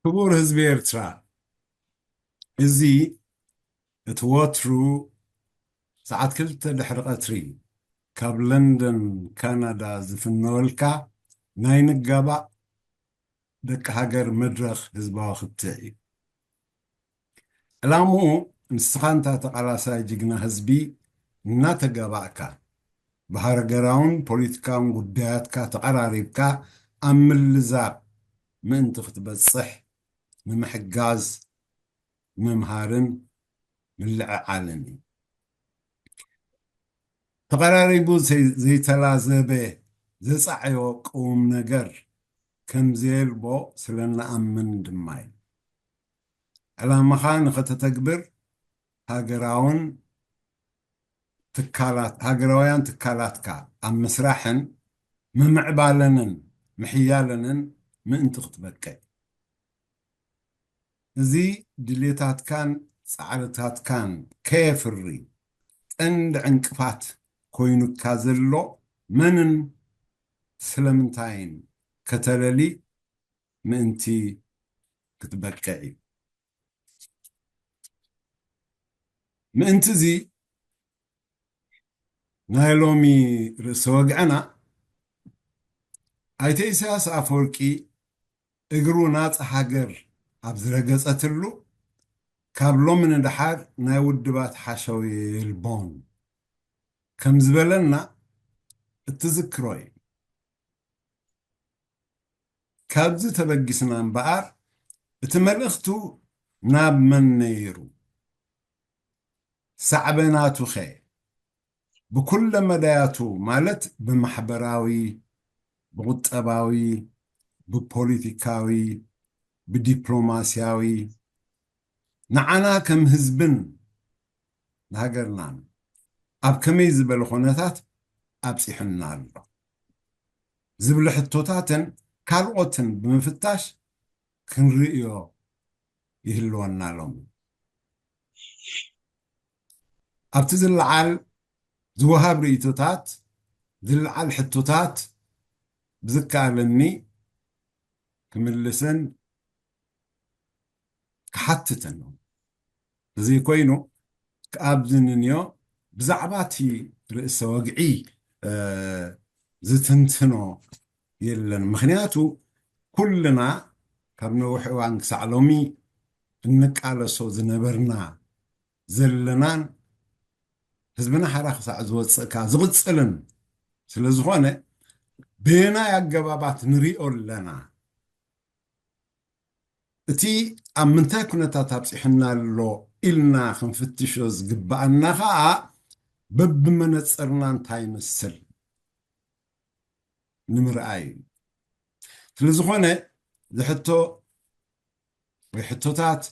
ክቡር ህዝቢ ኤርትራ፣ እዚ እቲ ወትሩ ሰዓት ክልተ ድሕሪ ቀትሪ ካብ ለንደን ካናዳ ዝፍነወልካ ናይ ንጋባእ ደቂ ሃገር መድረኽ ህዝባዊ ክትዕ እዩ። ዕላምኡ ንስኻ እንታ ተቓላሳይ ጅግና ህዝቢ እናተጋባእካ ብሃገራውን ፖለቲካውን ጉዳያትካ ተቐራሪብካ ኣብ ምልዛብ ምእንቲ ክትበጽሕ ንምሕጋዝ ምምሃርን ምልዕዓልን እዩ። ተቐራሪቡ ዘይ- ዘይተላዘበ ዘጻዕዮ ቅውም ነገር ከም ዘየልቦ ስለ እንኣምን ድማ እዩ። ዕላማኻ ንኸተተግብር ሃገራውን ትካላት ሃገራውያን ትካላትካ ኣብ ምስራሕን ምምዕባለንን ምሕያለንን ምእንቲ ክትበቅዕ እዚ ድሌታትካን ጻዕርታትካን ከየፍሪ ቀንዲ ዕንቅፋት ኮይኑካ ዘሎ መንን ስለምንታይን ከተለሊ ምእንቲ ክትበቅዕ እዩ። ምእንቲ እዚ ናይ ሎሚ ርእሰ ወግዕና ኣይተ ኢሳያስ ኣፈወርቂ እግሩ ናጻ ሃገር ኣብ ዝረገጸትሉ ካብ ሎሚ ንደሓር ናይ ውድባት ሓሸው የልቦን ከም ዝበለና እትዝክሮ እዩ። ካብዚ ተበጊስና እምበኣር እቲ መልእኽቱ ናብ መን ነይሩ? ሳዕቤናቱኸ? ብኩለ መዳያቱ ማለት ብማሕበራዊ፣ ብቁጠባዊ፣ ብፖለቲካዊ፣ ብዲፕሎማስያዊ ንዓና ከም ህዝብን ንሃገርናን ኣብ ከመይ ዝበለ ኩነታት ኣብፂሑና ኣሎ ዝብሉ ሕቶታትን ካልኦትን ብምፍታሽ ክንርእዮ ይህልወና ሎም ኣብቲ ዝለዓል ዝወሃብ ርእቶታት ዝለዓል ሕቶታት ብዝከኣለኒ ክምልስን ክሓትትን ነው። እዚ ኮይኑ ኣብዚ ንንዮ ብዛዕባ እቲ ርእሰ ወግዒ ዝትንትኖ የለን። ምክንያቱ ኩልና ካብ ነዊሕ እዋን ክሳዕ ሎሚ እንቃለሶ ዝነበርና ዘለናን ህዝብና ሓራ ክሳዕ ዝወፅእካ ዝቕፅልን ስለ ዝኾነ በየናይ ኣገባባት ንሪኦ ኣለና? እቲ ኣብ ምንታይ ኩነታት ኣብፂሑና ኣሎ ኢልና ክንፍትሾ ዝግብኣና ከዓ በብመነፅርና እንታይ ይመስል ንምርኣይ እዩ። ስለዝኾነ ዝሕቶ ወይ ሕቶታት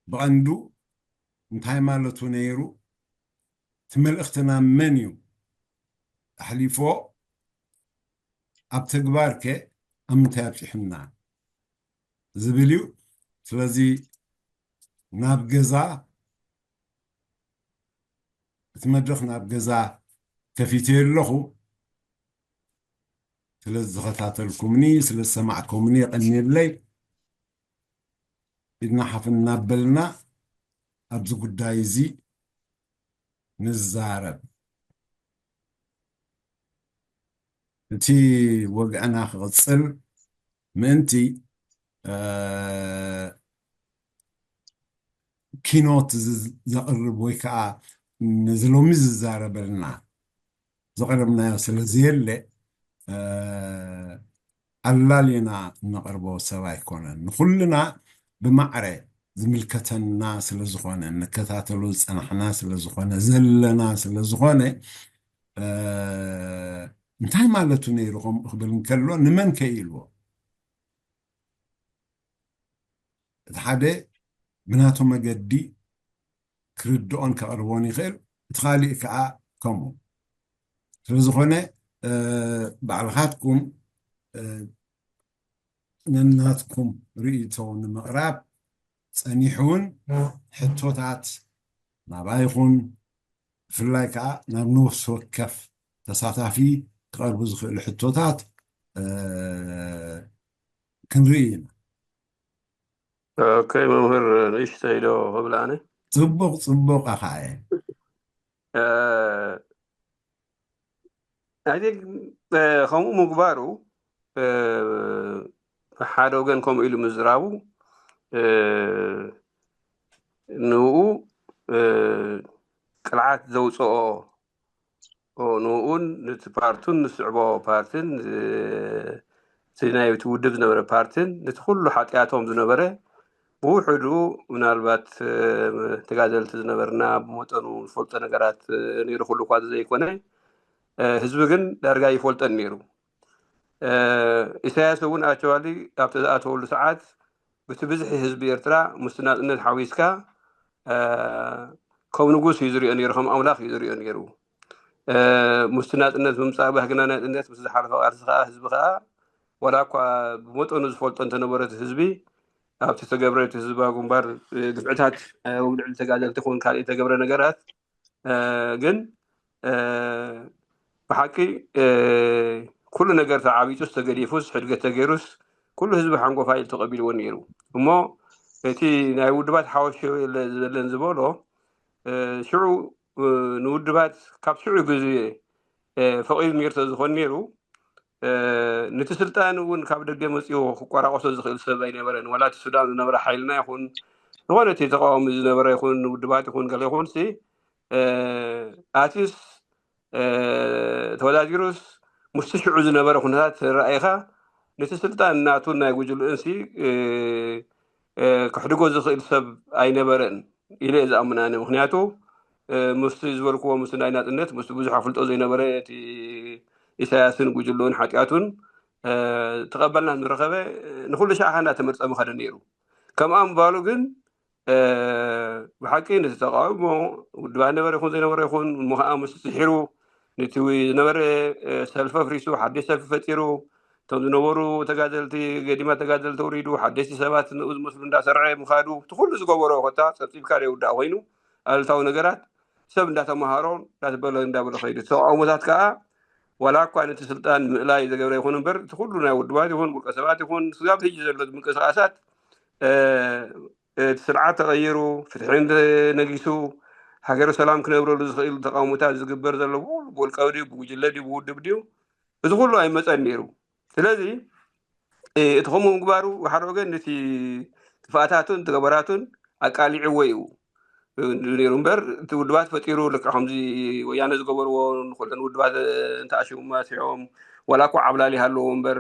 ብቐንዱ እንታይ ማለቱ ነይሩ? እቲ መልእኽትና መን እዩ ኣሕሊፎ? ኣብ ተግባር ከ ኣብ ምንታይ ኣብፂሑና ዝብል እዩ። ስለዚ ናብ ገዛ እቲ መድረኽ ናብ ገዛ ከፊተዮ ኣለኹ። ስለ ዝኸታተልኩምኒ ስለ ዝሰማዕኩምኒ የቐንየለይ። ኢድና ሓፍ እናበልና ኣብዚ ጉዳይ እዚ ንዛረብ። እቲ ወግዕና ክቕፅል ምእንቲ ኪኖት ዘቕርብ ወይ ከዓ ነዚ ሎሚ ዝዛረበልና ዘቕረብናዮ ስለ ዘየለ ኣላሊና እነቕርቦ ሰብ ኣይኮነን። ንኩልና ብማዕረ ዝምልከተና ስለ ዝኾነ እንከታተሎ ዝፀናሕና ስለ ዝኾነ ዘለና ስለ ዝኾነ እንታይ ማለቱ ነይሩ ከምኡ ክብል እንከሎ ንመን ከ ኢልዎ? እቲ ሓደ ብናቱ መገዲ ክርድኦን ከቕርቦን ይኽእል፣ እቲ ካሊእ ከዓ ከምኡ። ስለዝኾነ ባዕልኻትኩም ነናትኩም ርእይቶ ንምቕራብ ፀኒሑ እውን ሕቶታት ናባይኹን ብፍላይ ከዓ ናብ ነፍሲ ወከፍ ተሳታፊ ክቐርቡ ዝኽእሉ ሕቶታት ክንርኢ ኢና። ኦኬ መምህር፣ ንእሽተይ ዶ ክብል ኣነ? ጽቡቕ ጽቡቕ ኣኻየ። ኣይ ቲንክ ከምኡ ምግባሩ፣ ሓደ ወገን ከምኡ ኢሉ ምዝራቡ፣ ንኡ ቅልዓት ዘውፅኦ፣ ንኡን ነቲ ፓርቱን ንስዕቦ ፓርትን፣ እቲ ናይ ውድብ ዝነበረ ፓርትን ነቲ ኩሉ ሓጢኣቶም ዝነበረ ብውሕዱ፣ ምናልባት ተጋደልቲ ዝነበርና ብመጠኑ ዝፈልጦ ነገራት ነይሩ ኩሉ እኳ ዘይኮነ፣ ህዝቢ ግን ዳርጋ ይፈልጠን ነይሩ። ኢሳያስ እውን ኣቸዋሊ ኣብቲ ዝኣተወሉ ሰዓት፣ ብቲ ብዝሒ ህዝቢ ኤርትራ ምስ ናጽነት ሓዊስካ ከም ንጉስ እዩ ዝሪኦ ነይሩ፣ ከም ኣምላኽ እዩ ዝሪኦ ነይሩ። ምስቲ ናጽነት ምምፃእ፣ ባህግና ናጽነት ምስ ዝሓለፈ ቃልሲ ከዓ ህዝቢ ከዓ ዋላ እኳ ብመጠኑ ዝፈልጦ እንተነበረ እቲ ህዝቢ፣ ኣብቲ ተገብረ፣ እቲ ህዝባዊ ግንባር ግፍዕታት፣ ኣብ ልዕሊ ተጋደልቲ ይኹን ካልእ ተገብረ ነገራት፣ ግን ብሓቂ ኩሉ ነገር ተዓቢጡስ ተገዲፉስ ሕድገት ተገይሩስ ኩሉ ህዝቢ ሓንጎፋይ ተቐቢልዎ ነይሩ። እሞ እቲ ናይ ውድባት ሓወሾ ዝበለን ዝበሎ ሽዑ ንውድባት ካብ ሽዑ ግዜ ፈቒዱ ነይሩ ተዝኾን ነይሩ፣ ነቲ ስልጣን እውን ካብ ደገ መፂኡ ክቆራቆሶ ዝኽእል ሰብ ኣይነበረን። ዋላ እቲ ሱዳን ዝነበረ ሓይልና ይኹን ዝኾነ እቲ ተቃዋሚ ዝነበረ ይኹን ውድባት ይኹን ገለ ይኹን ሲ ኣትስ ተወዳዲሩስ ምስቲ ሽዑ ዝነበረ ኩነታት ረኣይኻ ነቲ ስልጣን ናቱን ናይ ጉጅልኡን ሲ ክሕድጎ ዝኽእል ሰብ ኣይነበረን ኢለ እየ ዝኣምን ኣነ። ምክንያቱ ምስቲ ዝበልክዎ ምስ ናይ ናፅነት ምስ ብዙሕ ኣፍልጦ ዘይነበረ እቲ ኢሳያስን ጉጅልኡን ሓጢኣቱን ተቐበልና ዝረኸበ ንኩሉ ሻዕኻ እንዳተመርፀ ምኸደ ነይሩ። ከምኣ ምባሉ ግን ብሓቂ ነቲ ተቃውሞ ውድባት ነበረ ይኹን ዘይነበረ ይኹን እሞ ከዓ ምስ ስሒሩ ነቲ ዝነበረ ሰልፊ ኣፍሪሱ ሓደሽ ሰልፊ ፈጢሩ እቶም ዝነበሩ ተጋደልቲ ገዲማ ተጋደልቲ ተውሪዱ ሓደሽቲ ሰባት ንኡ ዝመስሉ እንዳሰርዐ ምኻዱ እቲ ኩሉ ዝገበሮ ኮታ ፀብፂብካ ዘይውዳእ ኮይኑ ኣሉታዊ ነገራት ሰብ እንዳተምሃሮ እንዳተበለ እንዳበለ ከይዱ ተቃውሞታት ከዓ ዋላ እኳ ነቲ ስልጣን ምእላይ ዘገብረ ይኹን እምበር እቲ ኩሉ ናይ ውድባት ይኹን ውልቀ ሰባት ይኹን ስጋብ ሕጂ ዘሎ ምንቅስቃሳት እቲ ስርዓት ተቐይሩ ፍትሒ ነጊሱ ሃገር ሰላም ክነብረሉ ዝኽእል ተቃውሞታት ዝግበር ዘሎ ብውልቃዊ ድዩ ብጉጅለ ድዩ ብውድብ ድዩ እዚ ኩሉ ኣይመፀን ነይሩ። ስለዚ እቲ ከምኡ ምግባሩ ሓደ ወገን ነቲ ጥፍኣታቱን ተገበራቱን ኣቃሊዕዎ እዩ ነይሩ እምበር እቲ ውድባት ፈጢሩ ልክዕ ከምዚ ወያነ ዝገበርዎ ንኩለን ውድባት እንተኣሽሙ መሲሖም ዋላ እኳ ዓብላል ይሃለዎ እምበር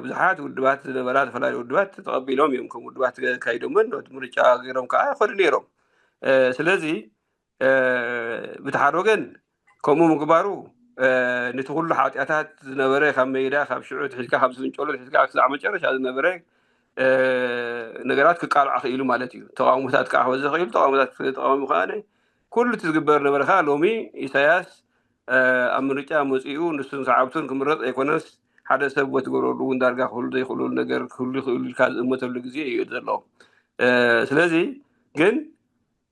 ብዙሓት ውድባት ዝነበራ ዝተፈላለዩ ውድባት ተቐቢሎም እዮም ከም ውድባት ካይዶምን ምርጫ ገይሮም ከዓ ይኸዱ ነይሮም። ስለዚ ብቲ ሓደ ወገን ከምኡ ምግባሩ ነቲ ኩሉ ሓጢኣታት ዝነበረ ካብ መይዳ ካብ ሽዑ ትሒዝካ ካብ ዝፍንጨሎ ትሒዝካ ክሳዕ መጨረሻ ዝነበረ ነገራት ክቃልዖ ክኢሉ ማለት እዩ። ተቃውሞታት ከዓ ክበዝሕ ክኢሉ ተቃውሞታት ተቃውሞ ከዓ ኩሉ እቲ ዝግበር ነበረ ከዓ ሎሚ ኢሳያስ ኣብ ምርጫ መፂኡ ንሱን ሰዓብቱን ክምረፅ ኣይኮነስ ሓደ ሰብ ወትገብረሉ እውን ዳርጋ ክህሉ ዘይክእሉ ነገር ክህሉ ይኽእሉ ኢልካ ዝእመተሉ ግዜ እዩ ዘሎ። ስለዚ ግን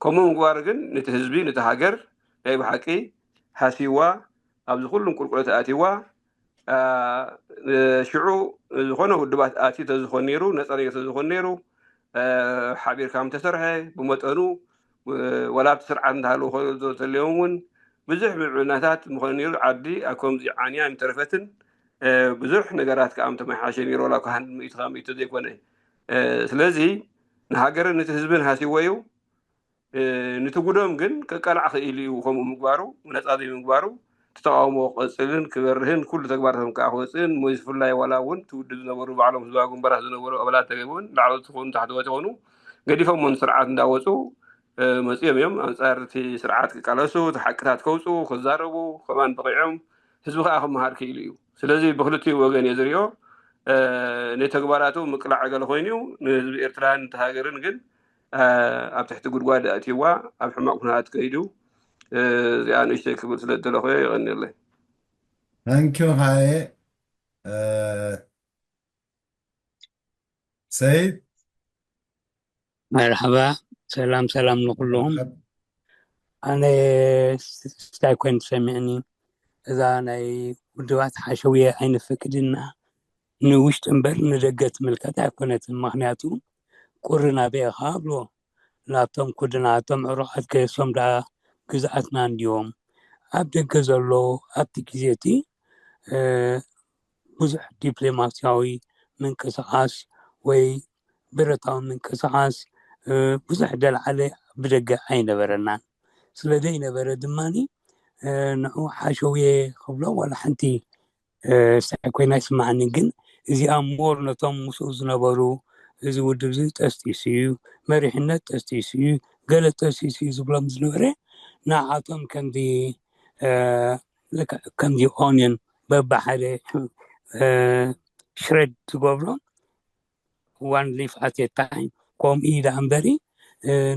ከምኡ ምግባር ግን ነቲ ህዝቢ ነቲ ሃገር ናይ ብሓቂ ሃሲዋ ኣብዚ ኩሉም ቁልቁለት ኣትዋ ሽዑ ዝኾነ ውድባት ኣትዩ ተዝኾን ነይሩ ነፃ ነገር ተዝኾን ነይሩ ሓቢርካ ምተሰርሐ ብመጠኑ ወላ ኣብቲ ስርዓት እንተሃለዉ ተልዮም እውን ብዙሕ ምዕብልናታት ምኾነ ነይሩ። ዓዲ ኣብ ከምዚ ዓንያ ምተረፈትን ብዙሕ ነገራት ከዓ ምተመሓሸ ነይሩ። ዋላ እኳ ሃንድ ሚእቲ ካብ ሚእቲ ዘይኮነ። ስለዚ ንሃገርን ነቲ ህዝብን ሃሲዎ እዩ። ንትጉዶም ግን ከቀላዕ ክኢሉ እዩ። ከምኡ ምግባሩ ነፃ ዘይምግባሩ እቲ ተቃውሞ ክቐፅልን ክበርህን ኩሉ ተግባራቶም ከዓ ክወፅእን ሞይ ዝፍላይ ዋላ እውን እቲ ውድብ ዝነበሩ ባዕሎም ህዝባዊ ግንባራት ዝነበሩ ኣባላት ተገቢ እውን ላዕለዎት ይኾኑ ታሕተዎት ይኾኑ ገዲፎም ን ስርዓት እንዳወፁ መፂኦም እዮም ኣንፃር እቲ ስርዓት ክቃለሱ እቲ ሓቅታት ከውፁ ክዛረቡ ከማን በቂዖም ህዝቢ ከዓ ክመሃር ክኢሉ እዩ። ስለዚ ብክልቲኡ ወገን እየ ዝሪኦ። ንተግባራቱ ምቅላዕ ገለ ኮይኑ እዩ ንህዝቢ ኤርትራን እቲ ሃገርን ግን ኣብ ትሕቲ ጉድጓድ ኣእትይዋ ኣብ ሕማቅ ኩነታት ከይዱ እዚኣ ንእሽተይ ክብል ስለ ዝደለኹ የቐንየለይ። ታንኪዩ ሃየ ሰይድ። መርሓባ ሰላም ሰላም ንኩልኹም። ኣነ ስታይ ኮይን ሰሚዕኒ እዛ ናይ ውድባት ሓሸውየ ኣይንፈቅድና ንውሽጢ እምበር ንደገ ትምልከት ኣይኮነትን። ምኽንያቱ ቁሪ ናበይ ኢኻ ኣብሎ ናብቶም ኩድና እቶም ዕሩቓት ገሶም ደኣ ግዝኣትና እንድዮም። ኣብ ደገ ዘሎ ኣብቲ ግዜ እቲ ብዙሕ ዲፕሎማስያዊ ምንቅስቓስ ወይ ብረታዊ ምንቅስቓስ ብዙሕ ደልዓለ ብደገ ኣይነበረናን። ስለ ዘይነበረ ድማ ንዑ ሓሸውየ ክብሎ ዋላ ሓንቲ ሳይ ኮይና ኣይስምዓንን። ግን እዚኣ ሞር ነቶም ምስኡ ዝነበሩ እዚ ውድብ እዚ ጠስጢሱ እዩ፣ መሪሕነት ጠስጢሱ እዩ፣ ገለ ጠስጢሱ እዩ ዝብሎም ዝነበረ ንዓቶም ከምዚ ከምዚ ኦኒዮን በብሓደ ሽረድ ዝገብሮ one leaf at a time ከምኡ እዩ ደኣ እምበሪ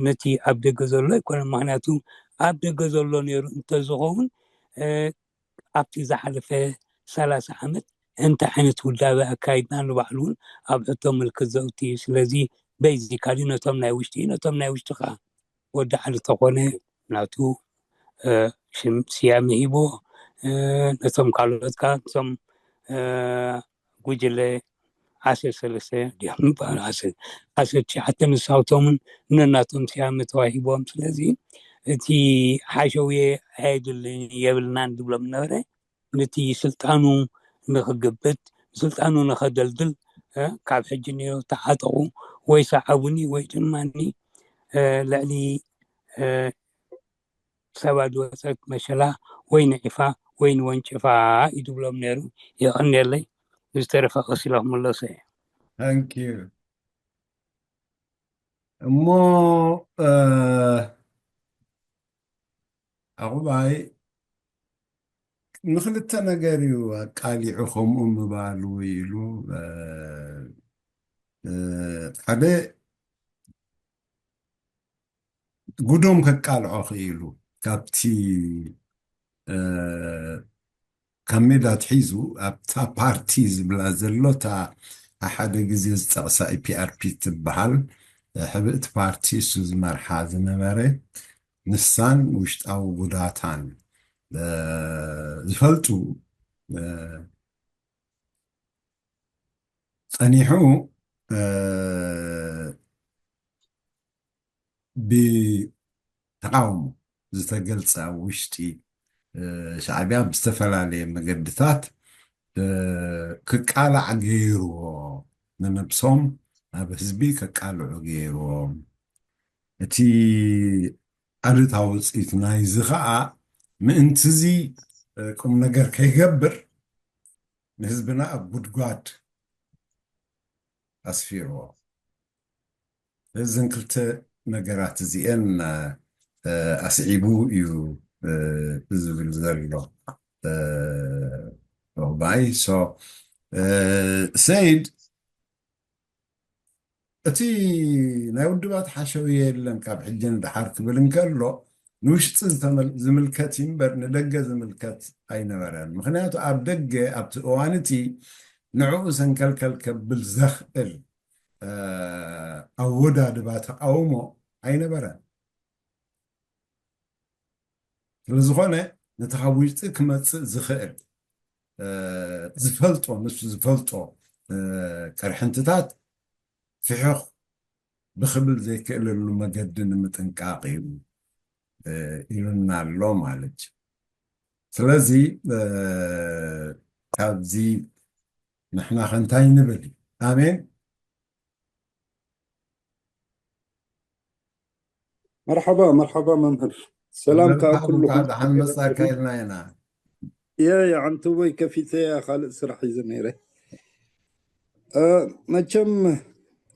ነቲ ኣብ ደገ ዘሎ ኣይኮነን። ምኽንያቱ ኣብ ደገ ዘሎ ነይሩ እንተዝኸውን ኣብቲ ዝሓለፈ ሰላሳ ዓመት እንታይ ዓይነት ውዳበ ኣካይድና ንባዕሉ እውን ኣብ ሕቶ ምልክት ዘውቲ እዩ። ስለዚ ቤዚካሊ ነቶም ናይ ውሽጢ ነቶም ናይ ውሽጢ ከዓ ወዲ ዓሊ ተኾነ ናቱ ስያመ ሂቦ ነቶም ካልኦት ከዓ ነቶም ጉጅለ ዓሰርተ ሰለስተ ድዮም ዝበሃሉ ዓሰርተ ትሽዓተ ንሳውቶምን ነናቶም ስያመ ተዋሂቦም። ስለዚ እቲ ሓሸውየ ኣየድልን የብልናን ዝብሎም ነበረ ነቲ ስልጣኑ ንክግብት ስልጣኑ ንከደልድል ካብ ሕጂ ንዮ ተዓጠቑ ወይ ሰዓቡኒ ወይ ድማ ልዕሊ ሰባት ዝወፀት መሸላ ወይ ንዒፋ ወይ ንወንጭፋ እዩ ዝብሎም ነይሩ። የቐንየለይ። ዝተረፈ ቀሲለ ክምለሶ እየ። ታንኪዩ። እሞ ኣቑባይ ንክልተ ነገር እዩ ኣቃሊዑ ከምኡ ምባሉ ኢሉ ሓደ ጉዶም ከቃልዖ ክኢሉ ካብቲ ካብ ሜዳ ኣትሒዙ ኣብታ ፓርቲ ዝብላ ዘሎ እታ ሓደ ግዜ ዝጠቕሳ ኢፒኣርፒ ትበሃል ሕብእቲ ፓርቲ እሱ ዝመርሓ ዝነበረ ንሳን ውሽጣዊ ጉዳታን ዝፈልጡ ጸኒሑ ብተቃውሞ ዝተገልጸ ኣብ ውሽጢ ሻዕቢያ ብዝተፈላለየ መገድታት ክቃላዕ ገይርዎ፣ ንነብሶም ናብ ህዝቢ ከቃልዑ ገይርዎም። እቲ ኣሉታዊ ውፅኢት ናይዚ ከዓ ምእንትዚ ቁም ነገር ከይገብር ንህዝብና ኣብ ጉድጓድ ኣስፊርዎ። እዘን ክልተ ነገራት እዚአን ኣስዒቡ እዩ ዝብል ዘሎ ዑቕባይ። ሰይድ፣ እቲ ናይ ውድባት ሓሸውየ የለን ካብ ሕጂ ንደሓር ክብል እንከሎ ንውሽጢ ዝምልከት እዩ እምበር ንደገ ዝምልከት ኣይነበረን። ምክንያቱ ኣብ ደገ ኣብቲ እዋን እቲ ንዕኡ ሰንከልከል ከብል ዘኽእል ኣወዳድባ ተቃውሞ ኣይነበረን። ስለዝኾነ ነቲ ካብ ውሽጢ ክመፅእ ዝኽእል ዝፈልጦ ንሱ ዝፈልጦ ቅርሕንትታት ፍሕኽ ብክብል ዘይክእለሉ መገዲ ንምጥንቃቕ እዩ ኢሉና ኣሎ ማለት እዩ። ስለዚ ካብዚ ንሕና ከ እንታይ ንብል? ኣሜን። መርሓባ መርሓባ መምህር፣ ሰላም ካብ ኩሉ ደሓን መጻካ ኢልና ኢና። የ የዓንትወይ ከፊተ እያ ካልእ ስራሕ ሒዘ ነይረ። መቸም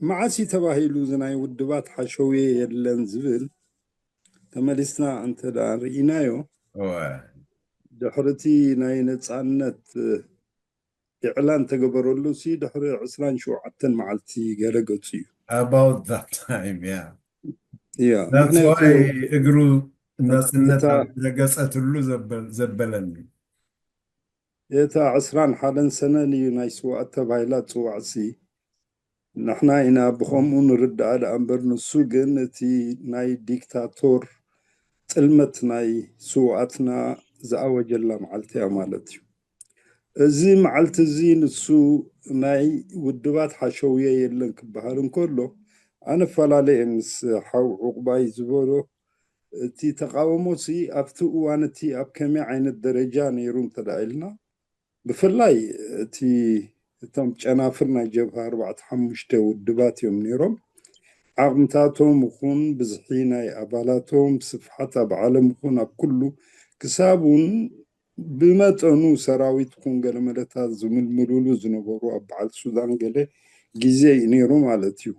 መዓስ እዩ ተባሂሉ እዚ ናይ ውድባት ሓሸውየ የለን ዝብል? ተመሊስና እንተ ደኣ ርኢናዮ ድሕርቲ ናይ ነፃነት ኢዕላን ተገበረሉ ሲ ድሕሪ ዕስራን ሸውዓተን መዓልቲ ገለ ገፁ እዩ። About that time, yeah. ያ That's why እግሩ ናፅነት ኣብ ረገፀትሉ ዘበለኒ። የታ ዕስራን ሓደን ሰነን እዩ ናይ ስዋኣት ተባሂላ ትፅዋዕ ሲ ንሕና ኢና ብኸምኡ ንርድኣ ደኣ እምበር ንሱ ግን እቲ ናይ ዲክታቶር ጥልመት ናይ ስውኣትና ዝኣወጀላ መዓልቲ እያ ማለት እዩ። እዚ መዓልቲ እዚ ንሱ ናይ ውድባት ሓሸውየ የለን ክበሃል እንከሎ፣ ኣነ እፈላለየ ምስ ሓው ዕቑባይ ዝበሎ፣ እቲ ተቓውሞሲ ኣብቲ እዋን እቲ ኣብ ከመይ ዓይነት ደረጃ ነይሩ እንተ ደኣ ኢልና፣ ብፍላይ እቲ እቶም ጨናፍር ናይ ጀብሃ ኣርባዕተ ሓሙሽተ ውድባት እዮም ነይሮም። ዓቕምታቶም ይኹን ብዝሒ ናይ ኣባላቶም፣ ስፍሓት ኣብ ዓለም ይኹን ኣብ ኩሉ፣ ክሳብ እውን ብመጠኑ ሰራዊት ይኹን ገለ መለታት ዝምልምሉሉ ዝነበሩ ኣብ በዓል ሱዳን ገለ ግዜ እዩ ነይሩ ማለት እዩ።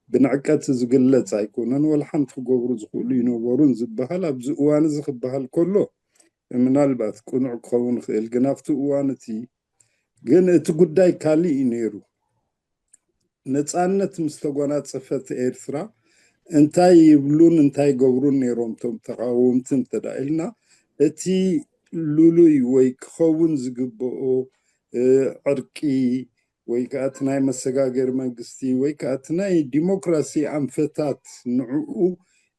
ብንዕቀት ዝግለጽ ኣይኮነን። ወላ ሓንቲ ክገብሩ ዝኽእሉ ይነበሩን ዝበሃል ኣብዚ እዋን እዚ ክበሃል ከሎ ምናልባት ቅኑዕ ክኸውን ይኽእል፣ ግን ኣብቲ እዋን እቲ ግን እቲ ጉዳይ ካልእ እዩ ነይሩ። ነጻነት ምስ ተጎናጸፈት ኤርትራ እንታይ ይብሉን እንታይ ይገብሩን ነይሮም እቶም ተቓወምቲ እንተ ደኣ ኢልና፣ እቲ ልሉይ ወይ ክኸውን ዝግብኦ፣ እ፣ ዕርቂ ወይ ከኣ እቲ ናይ መሰጋገሪ መንግስቲ ወይ ከኣ እቲ ናይ ዲሞክራሲ ኣንፈታት ንዕኡ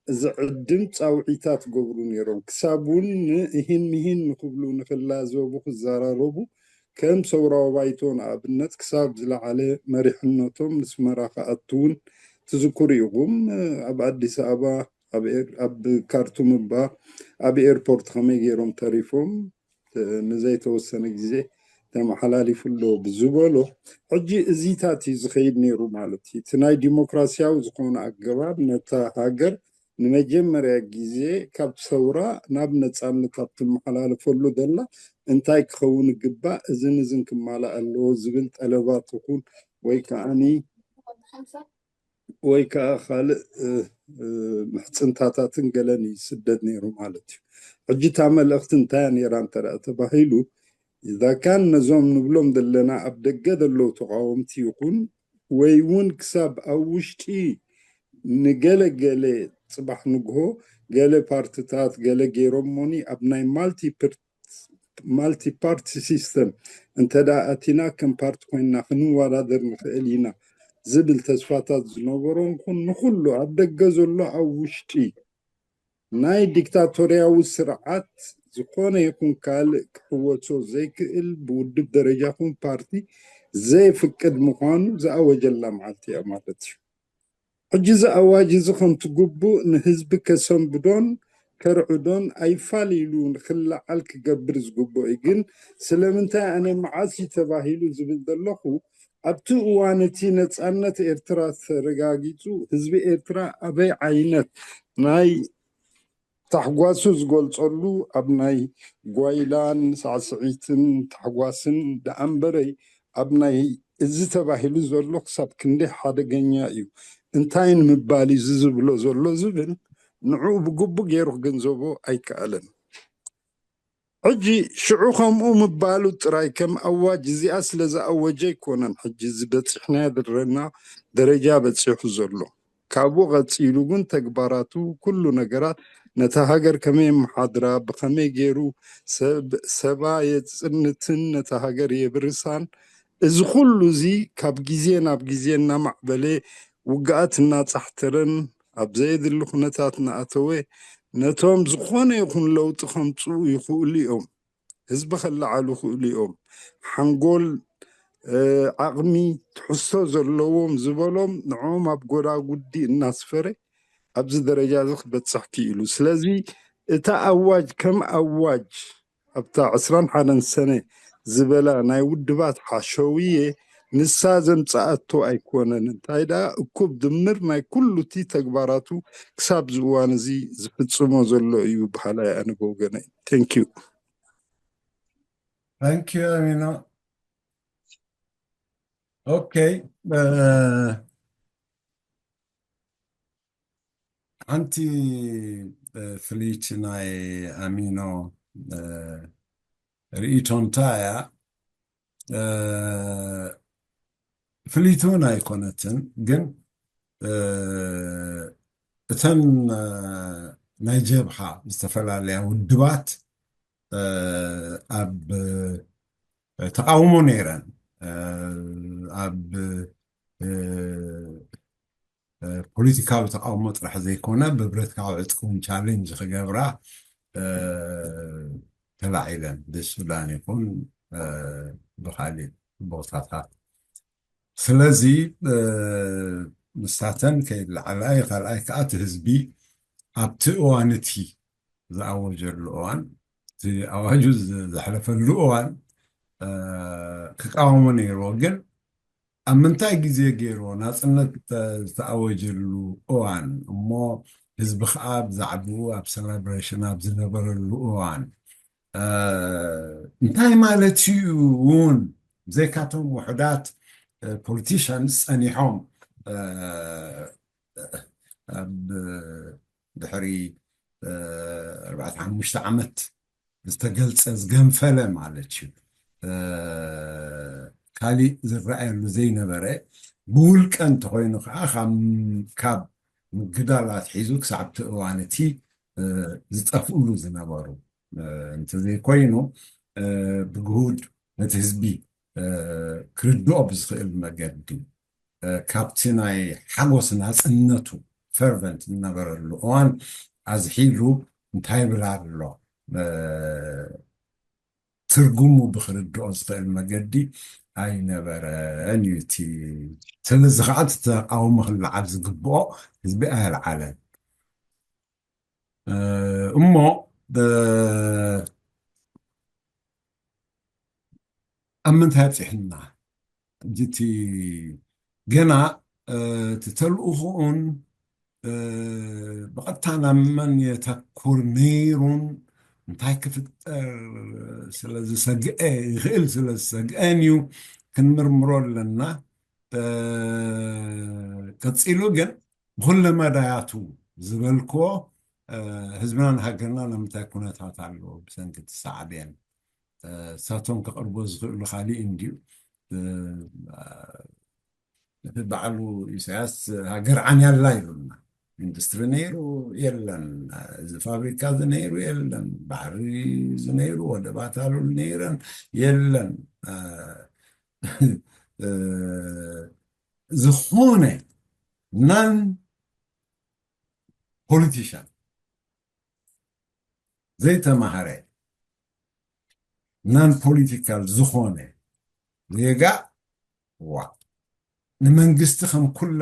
ዝዕድም ጻውዒታት ክገብሩ ነይሮም። ክሳብ እውን ንእሂን ምሂን ንክብሉ፣ ንክላዘቡ፣ ክዘራረቡ፣ ከም ሰውራዊ ባይቶ ንኣብነት ክሳብ ዝለዓለ መሪሕነቶም ንስመራ ክኣቱ እውን ትዝክሩ ኢኹም። ኣብ ኣዲስ ኣበባ፣ ኣብ ኤር-፣ ኣብ ካርቱም እባ ኣብ ኤርፖርት ከመይ ገይሮም ተሪፎም፣ እ፣ ንዘይተወሰነ ግዜ ተመሓላሊፉ ኣሎ ብዝበሎ፣ ሕጂ እዚታት እዩ ዝኸይድ ነይሩ ማለት እዩ። እቲ ናይ ዲሞክራሲያዊ ዝኾነ ኣገባብ ነታ ሃገር ንመጀመርያ ግዜ ካብ ሰውራ ናብ ነጻነት ኣብ ትመሓላለፈሉ ዘላ እንታይ ክኸውን ይግባእ፣ እዝን እዝን ክማላእ ኣለዎ ዝብል ጠለባት ይኹን ወይ ከዓኒ ወይ ከዓ ካልእ፣ እ፣ እ፣ ምሕጽንታታትን ገለን ይስደድ ነይሩ ማለት እዩ። ሕጂ እታ መልእኽቲ እንታይ እያ ነይራ እንተ ደኣ ተባሂሉ፣ ኢዛ ካን ነዞም ንብሎም ዘለና ኣብ ደገ ዘለዉ ተቓወምቲ ይኹን ወይ እውን ክሳብ ኣብ ውሽጢ ንገለ ገለ ጽባሕ ንግሆ ገለ ፓርትታት ገለ ገይሮሞኒ ኣብ ናይ ማልቲ ፕር-፣ ማልቲ ፓርቲ ሲስተም እንተ ደኣ ኣቲና ከም ፓርቲ ኮይንና ክንወዳደር ንኽእል ኢና ዝብል ተስፋታት ዝነበሮም ይኹን ንኹሉ ኣብ ደገ ዘሎ ኣብ ውሽጢ ናይ ዲክታቶርያዊ ስርዓት ዝኾነ ይኹን ካልእ ክሕወሶ ዘይክእል ብውድብ ደረጃ ይኹን ፓርቲ ዘየፍቅድ ምዃኑ ዝኣወጀላ መዓልቲ እያ ማለት እዩ። ሕጂ እዚ ኣዋጅ እዚ ከምቲ ግቡእ ንህዝቢ ከሰንብዶን ከርዕዶን ኣይፋል ኢሉ ንክለዓል ክገብር ዝግብኦ እዩ። ግን ስለምንታይ ኣነ መዓስ እዩ ተባሂሉ ዝብል ዘለኹ፣ ኣብቲ እዋን እቲ ነጻነት ኤርትራ ተረጋጊጹ ህዝቢ ኤርትራ ኣበይ ዓይነት ናይ ታሕጓሱ ዝገልጸሉ ኣብ ናይ ጓይላን ሳዕስዒትን ታሕጓስን ደኣ እምበረይ ኣብ ናይ እዚ ተባሂሉ ዘሎ ክሳብ ክንደይ ሓደገኛ እዩ፣ እንታይ ንምባል እዩ እዚ ዝብሎ ዘሎ ዝብል ንዕኡ ብግቡእ ገይሩ ክግንዘቦ ኣይከኣለን። ሕጂ ሽዑ ከምኡ ምባሉ ጥራይ ከም ኣዋጅ እዚኣ ስለ ዝኣወጀ ኣይኮነን ሕጂ እዚ በጺሕናዮ ዘለና ደረጃ በጺሑ ዘሎ። ካብኡ ቀጺሉ ግን ተግባራቱ ኩሉ ነገራት ነታ ሃገር ከመይ የመሓድራ፣ ብኸመይ ገይሩ ሰብ-፣ ሰባ የጽንትን ነታ ሃገር የብርሳን፣ እዚ ኩሉ እዚ ካብ ግዜ ናብ ግዜ እናማዕበለ ውግኣት እናጻሕተረን ኣብ ዘየድሊ ኩነታት እናኣተወ ነቶም ዝኾነ ይኹን ለውጢ ከምጽኡ ይኽእሉ እዮም፣ ህዝቢ ከለዓሉ ይኽእሉ እዮም፣ ሓንጎል፣ እ፣ ዓቕሚ፣ ትሕዝቶ ዘለዎም ዝበሎም ንዕኦም ኣብ ጎዳጉዲ እናስፈረ ኣብዚ ደረጃ እዚ ክበጽሕ ክኢሉ። ስለዚ እታ ኣዋጅ ከም ኣዋጅ ኣብታ ዕስራን ሓደን ሰነ ዝበላ ናይ ውድባት ሓሸውየ ንሳ ዘምጽኣቶ ኣይኮነን። እንታይ ደኣ እኩብ ድምር ናይ ኩሉ እቲ ተግባራቱ ክሳብ እዚ እዋን እዚ ዝፍጽሞ ዘሎ እዩ በሃላይ ኣነ ብወገነይ። Thank you። Thank you ኣሚኖ። ኦኬ፣ እ፣ ሓንቲ፣ እ፣ ፍልይቲ ናይ ኣሚኖ፣ እ፣ ርእይቶ እንታይ እያ? እ፣ ፍልይቲ እውን ኣይኮነትን፣ ግን፣ እ፣ እተን፣ እ፣ ናይ ጀብሃ ዝተፈላለያ ውድባት፣ እ፣ ኣብ ተቃውሞ ነይረን። እ፣ ኣብ፣ እ፣ እ፣ ፖለቲካዊ ተቃውሞ ጥራሕ ዘይኮነ ብብረትካዊ ዕጥቂ እውን ቻሌንጅ ክገብራ፣ እ፣ ተላዒለን ብሱዳን ይኹን፣ እ፣ ብኻሊእ ቦታታት። ስለዚ ንሳተን ከይድ ላዕላይ፣ ካልኣይ ከዓ እቲ ህዝቢ ኣብቲ እዋን እቲ ዝኣወጀሉ እዋን፣ እቲ ኣዋጁ ዘሕለፈሉ እዋን ክቃወሞ ነይርዎ። ግን ኣብ ምንታይ ግዜ ገይርዎ ናፅነት ዝተኣወጀሉ እዋን እሞ ህዝቢ ከዓ ብዛዕባኡ ኣብ ሰለብሬሽን ኣብ ዝነበረሉ እዋን እንታይ ማለት እዩ እውን ብዘይካቶም ውሕዳት ፖለቲሽንስ ፀኒሖም ኣብ ድሕሪ ኣርባዕተ ሓሙሽተ ዓመት ዝተገልፀ ዝገንፈለ ማለት እዩ። ካሊእ ዝረኣየሉ ዘይነበረ ብውልቀ እንተኮይኑ ከዓ ካብ ምግዳል ኣትሒዙ ክሳብ እቲ እዋን እቲ ዝጠፍእሉ ዝነበሩ እንተዘይኮይኑ ብግሁድ ነቲ ህዝቢ ክርድኦ ብዝኽእል መገዲ ካብቲ ናይ ሓጎስ ናፅነቱ ፈርቨንት ዝነበረሉ እዋን ኣዝሒሉ እንታይ ይብል ኣሎ ትርጉሙ ብክርድኦ ዝኽእል መገዲ ኣይነበረን እዩ እቲ። ስለዚ ከዓ እቲ ተቃውሞ ክለዓል ዝግብኦ ህዝቢ ኣየልዓለን። እሞ ኣብ ምንታይ ኣብፂሕና? ሕጂ እቲ ገና እቲ ተልእኾኡን ብቐጥታ ናብ መን የተኩር ነይሩን እንታይ ክፍጠር ስለዝሰግአ ይኽእል ስለዝሰግአን እዩ ክንምርምሮ ኣለና። ቀፂሉ ግን ብኩለ መዳያቱ ዝበልክዎ ህዝብናን ሃገርና ንምንታይ ኩነታት ኣለዎ ብሰንኪ እቲ ሳዕቤን እሳቶም ከቕርቦ ዝኽእሉ ካሊእ እንድዩ። እቲ በዓሉ ኢሳያስ ሃገር ዓንያላ ኢሉና። ኢንዱስትሪ ነይሩ የለን፣ እዚ ፋብሪካ እዚ ነይሩ የለን፣ ባሕሪ እዚ ነይሩ፣ ወደባት ኣሉል ነይረን የለን። ዝኾነ ናን ፖለቲሻን ዘይተማሃረ ናን ፖለቲካል ዝኾነ ዜጋ ዋ ንመንግስቲ ከም ኩለ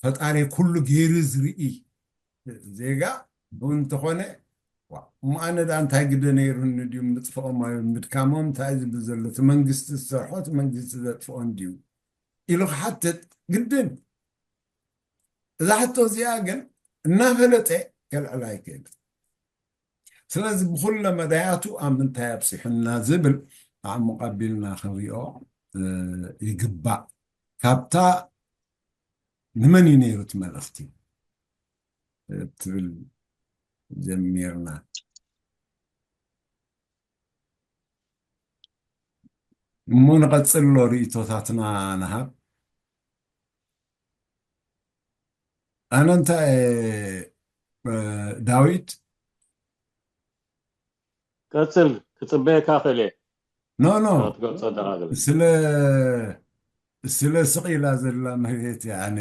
ፈጣሪ ኩሉ ገይሩ ዝርኢ ዜጋ እውን እንተኾነ እሞ ኣነ ደኣ እንታይ ግደ ነይሩኒ ድዩ ምጥፍኦም ኣዩ ምድካሞም እንታይ ዝብል ዘሎ እቲ መንግስቲ ዝሰርሖ እቲ መንግስቲ ዘጥፍኦ እንድዩ ኢሉ ክሓትት ግድን እዛ ሕቶ እዚኣ ግን እናፈለጠ ከልዕላ ኣይክእል ስለዚ ብኩለ መዳያቱ ኣብ ምንታይ ኣብፂሑና ዝብል ኣዕሙቕ ኣቢልና ክንሪኦ ይግባእ ካብታ ንመን እዩ ነይሩ እቲ መልእኽቲ ትብል ጀሚርና እሞ ንቐፅል ኣሎ ርእቶታትና ንሃብ ኣነ እንታይ ዳዊት ቀፅል ክፅበየካ ክእል እየ ኖ ኖ ትገልፆ ኣለካ ግለ ስለ ስለ ስቕ ኢላ ዘላ መሬት ኣነ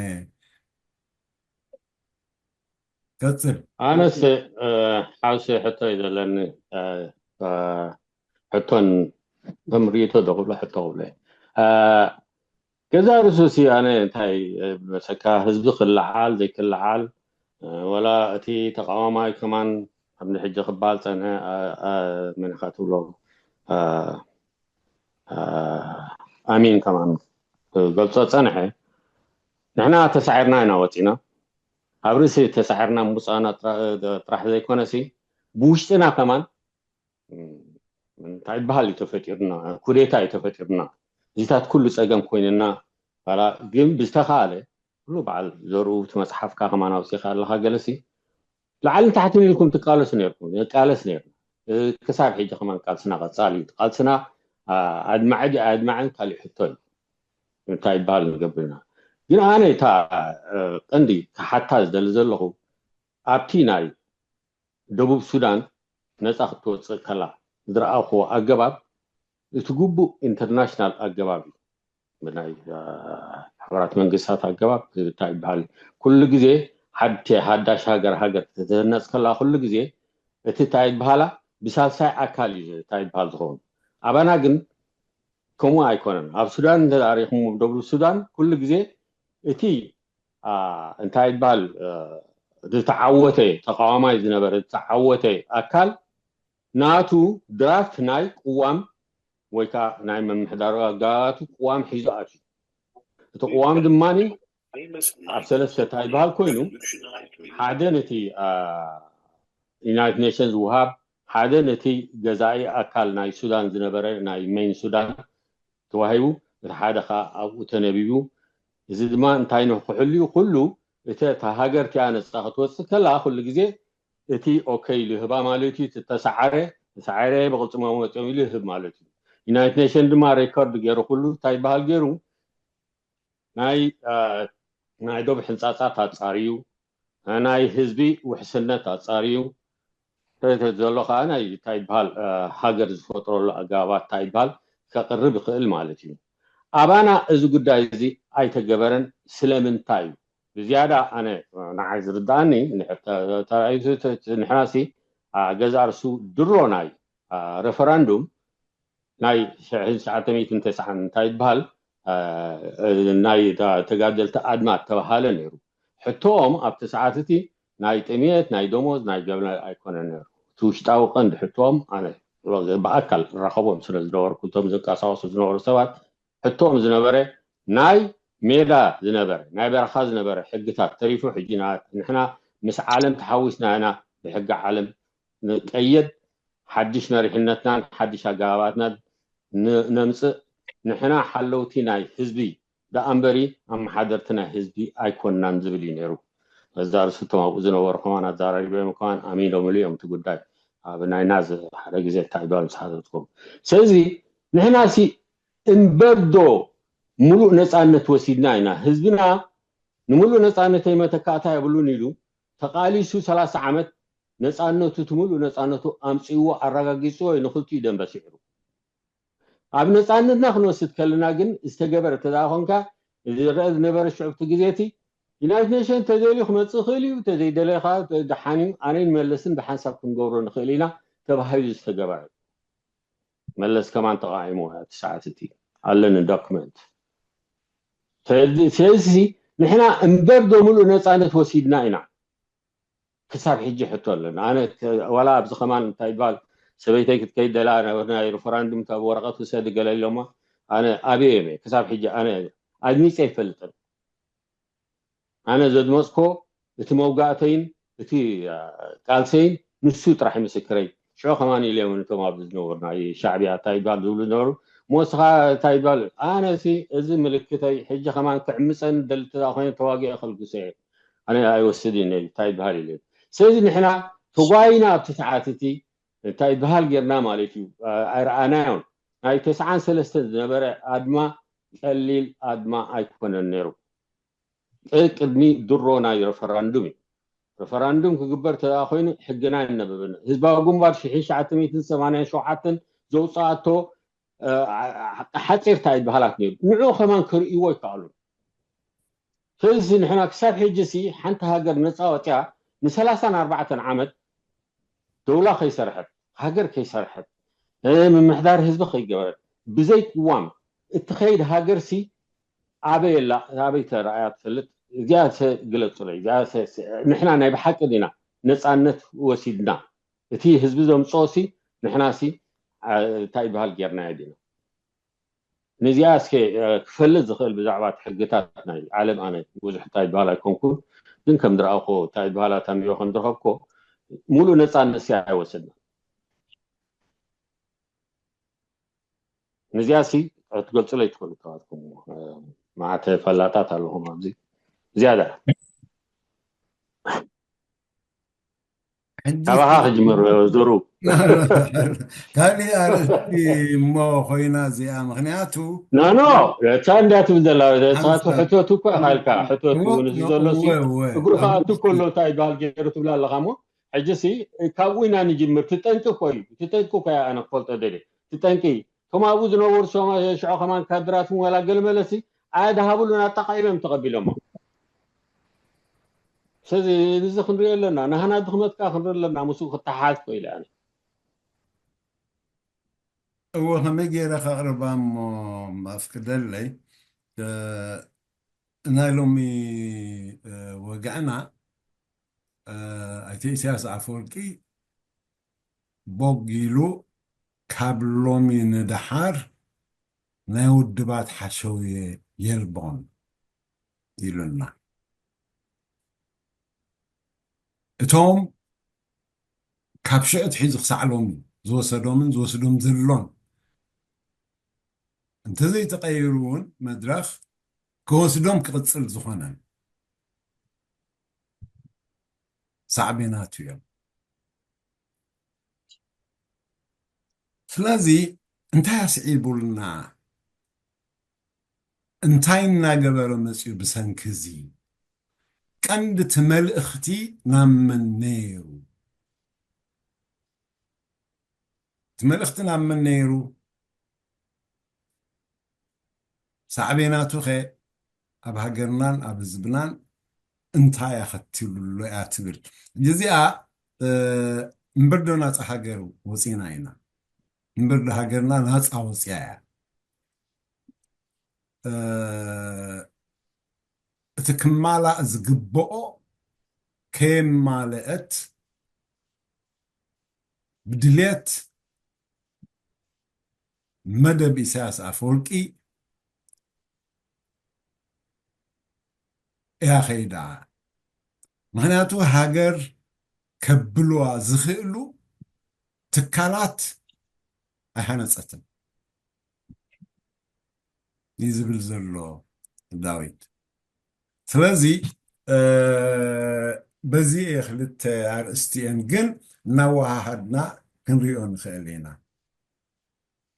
ቀፅል ኣነስ ሓውሲ ሕቶ እዩ ዘለኒ ሕቶን ከም ርእቶ ዶ ክብሎ ሕቶ ክብሎ ገዛ ርሱሲ ኣነ እንታይ መሰካ ህዝቢ ክልዓል ዘይክልዓል ወላ እቲ ተቃዋማይ ከማን ከምዚ ሕጂ ክበሃል ፀንሐ መን ኢኻ ትብሎ ኣሚን ከማን ክገልፆ ፀንሐ ንሕና ተሳዒርና ኢና ወፂና ኣብ ርእሲ ተሳዒርና ምውፃእና ጥራሕ ዘይኮነሲ ብውሽጥና ከማን እንታይ ይበሃል እዩ ተፈጢሩና ኩዴታ እዩ ተፈጢሩና እዚታት ኩሉ ፀገም ኮይንና ግን ብዝተኻለ ኩሉ በዓል ዘርኡ እቲ መፅሓፍካ ከማን ኣውፂእካ ኣለካ ገለሲ ላዕልን ታሕትን ኢልኩም ትቃለሱ ነርኩም ንቃለስ ነርና ክሳብ ሕጂ ከማን ቃልስና ቀፃሊ እዩ ቃልስና ኣድማዒ ኣድማዕን ካሊእ ሕቶ እዩ እንታይ ይበሃል ንገብርና ግን ኣነ እታ ቀንዲ ክሓታ ዝደሊ ዘለኹ ኣብቲ ናይ ደቡብ ሱዳን ነፃ ክትወፅእ ከላ ዝረኣኽዎ ኣገባብ እቲ ግቡእ ኢንተርናሽናል ኣገባብ እዩ ብናይ ሕቡራት መንግስታት ኣገባብ እንታይ ይበሃል ኩሉ ግዜ ሓድቲ ሓዳሽ ሃገር ሃገር ክትህነፅ ከላ ኩሉ ግዜ እቲ እንታይ ይበሃላ ብሳልሳይ ኣካል እዩ እንታይ ይበሃል ዝኸውን ኣባና ግን ከምኡ ኣይኮነን። ኣብ ሱዳን እንተሪኹም፣ ደቡብ ሱዳን ኩሉ ግዜ እቲ እንታይ ይበሃል፣ ዝተዓወተ፣ ተቃዋማይ ዝነበረ ዝተዓወተ ኣካል ናቱ ድራፍት ናይ ቅዋም ወይ ከዓ ናይ ምምሕዳር ኣጋባባቱ ቅዋም ሒዙ ኣትዩ። እቲ ቅዋም ድማ ኣብ ሰለስተ እንታይ ይበሃል ኮይኑ፣ ሓደ ነቲ ዩናይትድ ኔሽንስ ዝወሃብ፣ ሓደ ነቲ ገዛኢ ኣካል ናይ ሱዳን ዝነበረ ናይ ሜን ሱዳን ተዋሂቡ፣ እቲ ሓደ ከዓ ኣብኡ ተነቢቡ። እዚ ድማ እንታይ ንክሕልዩ ኩሉ እቲ እታ ሃገር እቲኣ ነፃ ክትወፅእ ከላ ኩሉ ግዜ እቲ ኦኬ ኢሉ ይህባ ማለት እዩ። እቲ ተሰዓረ ተሰዓረ ብቅልፅማ መፅኦም ኢሉ ይህብ ማለት እዩ። ዩናይትድ ኔሽን ድማ ሬኮርድ ገይሩ ኩሉ እንታይ ይበሃል ገይሩ ናይ ናይ ዶብ ሕንፃፃት ኣፃርዩ፣ ናይ ህዝቢ ውሕስነት ኣፃርዩ፣ ዘሎ ከዓ ናይ እንታይ ይበሃል ሃገር ዝፈጥረሉ ኣገባባት እንታይ ይበሃል ከቅርብ ይኽእል ማለት እዩ። ኣባና እዚ ጉዳይ እዚ ኣይተገበረን። ስለምንታይ እዩ? ብዝያዳ ኣነ ንዓይ ዝርድኣኒ ንሕና ሲ ገዛ ርሱ ድሮ ናይ ረፈራንዱም ናይ ሽሕን ትሽዓተ ሚእትን ተስዓን እንታይ ይበሃል ናይ ተጋደልቲ ኣድማ ተባሃለ ነይሩ። ሕቶኦም ኣብቲ ሰዓት እቲ ናይ ጥሜት ናይ ደሞዝ ናይ ገበና ኣይኮነን ነይሩ። እቲ ውሽጣዊ ቀንዲ ሕቶኦም ኣነ ብኣካል ራኸቦም ስለ ዝነበርኩ እቶም ዝንቀሳቀሱ ዝነበሩ ሰባት ሕቶኦም ዝነበረ ናይ ሜዳ ዝነበረ ናይ በረኻ ዝነበረ ሕግታት ተሪፉ ሕጂ ንሕና ምስ ዓለም ተሓዊስና ኢና ብሕጊ ዓለም ንቀየድ፣ ሓድሽ መሪሕነትናን ሓድሽ ኣገባባትናን ነምፅእ። ንሕና ሓለውቲ ናይ ህዝቢ ደኣ እምበሪ ኣመሓደርቲ ናይ ህዝቢ ኣይኮንናን ዝብል እዩ ነይሩ። መዛርሱ እቶም ኣብኡ ዝነበሩ ከማን ኣዘራሪቦም ከማን ኣሚኖምሉ እዮም እቲ ጉዳይ። ኣብ ናይ ናዝ ሓደ ግዜ እንታይ ይበሃል ምስ ሓተትኩም። ስለዚ ንሕና ሲ እምበር ዶ ሙሉእ ነፃነት ወሲድና ኢና? ህዝብና ንምሉእ ነፃነተይ መተካእታ የብሉን ኢሉ ተቃሊሱ ሰላሳ ዓመት ነፃነቱ እቲ ሙሉእ ነፃነቱ ኣምፅእዎ ኣረጋጊፅዎ እዩ ንክልቲኡ ደንበ ስዒሩ። ኣብ ነፃነትና ክንወስድ ከለና ግን ዝተገበረ ተዳ ኮንካ ዝረአ ዝነበረ ሽዑብቲ ግዜ እቲ ዩናይትድ ኔሽን ተደልዩ ክመፅእ ይኽእል እዩ፣ ተዘይደለኻ ደሓን እዩ፣ ኣነን መለስን ብሓንሳብ ክንገብሮ ንኽእል ኢና ተባሂሉ ዝተገበረ። መለስ ከማን ተቃይሞ እቲ ሰዓት እቲ ኣለኒ ዶክመንት። ስለዚ ንሕና እምበር ዶ ሙሉእ ነፃነት ወሲድና ኢና? ክሳብ ሕጂ ሕቶ ኣለና። ኣነ ዋላ ኣብዚ ከማን እንታይ ይበሃል ሰበይተይ ክትከይድ ደላ ናይ ሪፈራንዱም ካብ ወረቀት ውሰድ ገለ ኢሎማ ኣነ ኣበይ እየ ክሳብ ሕጂ ኣነ ኣድሚፀ ይፈልጥን። ኣነ ዘድመፅኮ እቲ መውጋእተይን እቲ ቃልሰይን ንሱ ጥራሕ ምስክረይ። ሽዑ ከማን ኢለ እውን እቶም ኣብዚ ዝነበሩ ናይ ሻዕቢያ እንታይ ይበሃል ዝብሉ ዝነበሩ ሞስኻ እንታይ ይበሃል ኣነ እዚ ምልክተይ ሕጂ ከማን ክዕምፀን ደልትዳ ኮይነ ተዋጊኦ ከልግሶ እየ። ኣነ ኣይወስድን እየ እንታይ ይበሃል ኢለ። ስለዚ ንሕና ተጓይና ኣብቲ ሰዓት እቲ እንታይ ይበሃል ጌርና ማለት እዩ ኣይረኣናዮን። ናይ ተስዓን ሰለስተን ዝነበረ ኣድማ ቀሊል ኣድማ ኣይኮነን ነይሩ። ቅድሚ ድሮ ናይ ረፈራንዱም እዩ። ረፈራንዱም ክግበር ተኣ ኮይኑ ሕግና ይነበብን ህዝባዊ ግንባር ሽሕን ትሽዓተ ሚእትን ሰማንያን ሸውዓተን ዘውፅኣቶ ሓፂርታ ይበሃላት ነይሩ። ንዑ ከማን ክርእይዎ ይከኣሉ። ስለዚ ንሕና ክሳብ ሕጂ ሲ ሓንቲ ሃገር ነፃ ወፅያ ንሰላሳን ኣርባዕተን ዓመት ደውላ ከይሰርሐት ሃገር ከይሰርሐት ምምሕዳር ህዝቢ ከይገበረት ብዘይ ቅዋም እትኸይድ ሃገር ሲ ኣበይ ኣላ ኣበይ ተረኣያ ትፈልጥ? እዚኣ ግለፁለይ። ንሕና ናይ ብሓቂ ዲና ነፃነት ወሲድና እቲ ህዝቢ ዘምፅኦ ሲ ንሕና ሲ እንታይ ይበሃል ጌርናዮ ዲና? ነዚኣ እስከ ክፈልጥ ዝኽእል ብዛዕባ እቲ ሕግታት ናይ ዓለም ኣነ ብዙሕ እንታይ ይበሃል ኣይኮንኩን፣ ግን ከም ዝረኣኹ እንታይ ይበሃል ኣታሚዮ ከም ዝረኸብኮ ሙሉእ ነፃነት ሲ ኣይወሰድና። ነዚኣ ሲ ክትገልፁለይ ትኽእሉ ተባልኩም መዓተ ፈላጣት ኣለኹም ኣብዚ ዝያዳ ካባኻ ክጅምር ዙሩ ካሊእ ኣርእስቲ እሞ ኮይና እዚኣ ምክንያቱ ናኖ እታ እንዳ ትብል ዘላ ሕቶቱ እኮ ኢኻ ኢልካ ሕቶቱ ንሱ ዘሎ እግሩ ከኣቱ ከሎ እንታይ ይበሃል ገይሩ ትብላ ኣለኻ እሞ ሕጂ ሲ ካብኡ ኢና ንጅምር ትጠንቂ እኮ እዩ ትጠንቂ እኮ ኣነ ክፈልጦ ደልየ ትጠንቂ እቶም ኣብኡ ዝነበሩ ሽዑ ከማን ካድራትን ዋላ ገለ መለሲ ኣያድሃብሉን ኣጣቃዒሎም ተቐቢሎሞ ስለዚ እዚ ክንሪኦ ኣለና ናህና ድኽመትካ ክንርኢ ኣለና ምስኡ ክተሓዝ ኮይለ ኣነ እወ፣ ከመይ ገይረ ከቕርባ እሞ ኣፍቅደለይ። እ፣ ናይ ሎሚ፣ እ፣ ወግዕና፣ እ፣ ኣይተ ኢሳያስ ኣፈወርቂ ቦግ ኢሉ ካብ ሎሚ ንደሓር ናይ ውድባት ሓሸውየ የልቦን ኢሉና። እቶም ካብ ሽዑ ኣትሒዙ ክሳዕ ሎሚ ዝወሰዶምን ዝወስዶም ዘሎን እንተዘይተቐይሩ እውን መድረኽ ክወስዶም ክቕጽል ዝኾነን ሳዕቤናቱ እዮም። ስለዚ እንታይ ኣስዒቡልና? እንታይ እናገበረ መፅዩ? ብሰንኪ እዚ ቀንዲ እቲ መልእኽቲ ናብ መን ነይሩ? እቲ መልእኽቲ ናብ መን ነይሩ? ሳዕቤናቱ ኸ ኣብ ሃገርናን ኣብ ህዝብናን እንታይ ኣኸቲሉሎ እያ ትብል? እዚኣ፣ እ፣ እምበር ዶ ናፃ ሃገር ወፂና ኢና? እምበር ዶ ሃገርና ናፃ ወፂያ እያ? እ፣ እቲ ክማላእ ዝግብኦ ከየማለአት ብድልየት መደብ ኢሳያስ ኣፈወርቂ እያ ከይዳ። ምኽንያቱ ሃገር ከብልዋ ዝኽእሉ ትካላት ኣይሃነጸትን እዩ ዝብል ዘሎ ዳዊት። ስለዚ፣ እ፣ በዚ እየ ክልተ ኣርእስቲ እየን ግን እናወሃሃድና ክንሪኦ ንኽእል ኢና።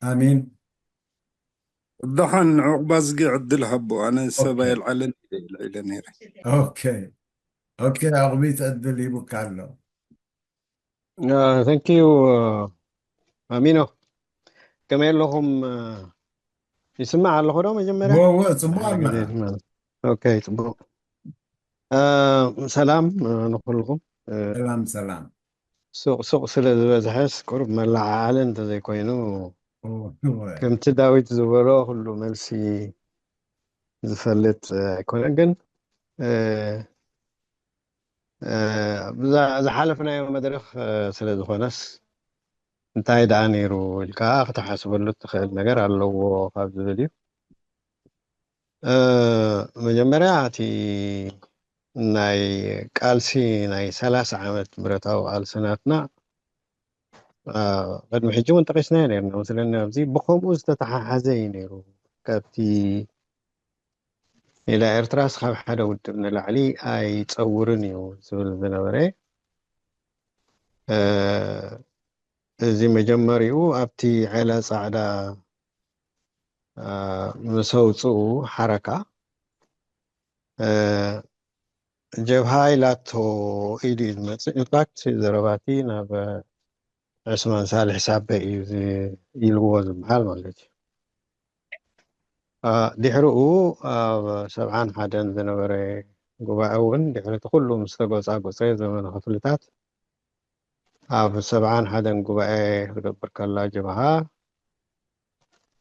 ኣሜን። ደሓን ንዑቕባዝጊ ዕድል ሃቦ። ኣነ ሰብ ኦኬ። ኣየልዓለን ኢለ ኢለ ነይረ። ኦኬ። ኦኬ፣ ዑቕቢት ዕድል ሂቡካ ኣሎ። Thank you ኣሚኖ። ከመይ ኣለኹም? ይስማዕ ኣለኹ ዶ መጀመርያ? ወ-፣ ወ-፣ ጽቡቕ ኣላ። ኦኬ፣ ጽቡቕ። እ፣ ሰላም፣ እ፣ ንኹልኹም። እ፣ ሰላም፣ ሰላም። ሱቕ ሱቕ ስለ ዝበዝሐስ ቁሩብ መለዓዓሊ እንተዘይኮይኑ፣ ኦ፣ እወ። ከምቲ ዳዊት ዝበሎ ኩሉ መልሲ ዝፈልጥ ኣይኮነን። ግን፣ እ፣ እ፣ ብዛ-፣ ዝሓለፍናዮ መድረኽ፣ እ፣ ስለ ዝኾነስ፣ እንታይ ደኣ ነይሩ ኢልካ ክትሓስበሉ እትኽእል ነገር ኣለዎ ካብ ዝብል እዩ። እ፣ መጀመርያ እቲ ናይ ቃልሲ ናይ ሰላሳ ዓመት ብረታዊ ቃልሲ ናትና፣ እ፣ ቅድሚ ሕጂ እውን ጠቒስናዮ ነይርና መስለኒ። ኣብዚ ብኸምኡ ዝተተሓሓዘ እዩ ነይሩ። ካብቲ ሜዳ ኤርትራስ ካብ ሓደ ውድብ ንላዕሊ ኣይጸውርን እዩ ዝብል ዝነበረ። እ፣ እዚ መጀመሪኡ ኣብቲ ዐለ ጻዕዳ፣ እ፣ ምስ ኣውጽኡ ሓረካ፣ እ፣ ጀብሃ ኢላቶ ኢሉ እዩ ዝመጽእ። ኢንፋክት ዘረባቲ ናብ ዑስማን ሳልሕ ሳበ እዩ ዝ-፣ ኢልዎ ዝበሃል ማለት እዩ። እ፣ ድሕሪኡ ኣብ ሰብዓን ሓደን ዝነበረ ጉባኤ እውን ድሕሪ እቲ ኩሉ ምስ ተጎጻጎጸ ዘመነ ክፍልታት ኣብ ሰብዓን ሓደን ጉባኤ ክገብር ከላ ጀብሃ፣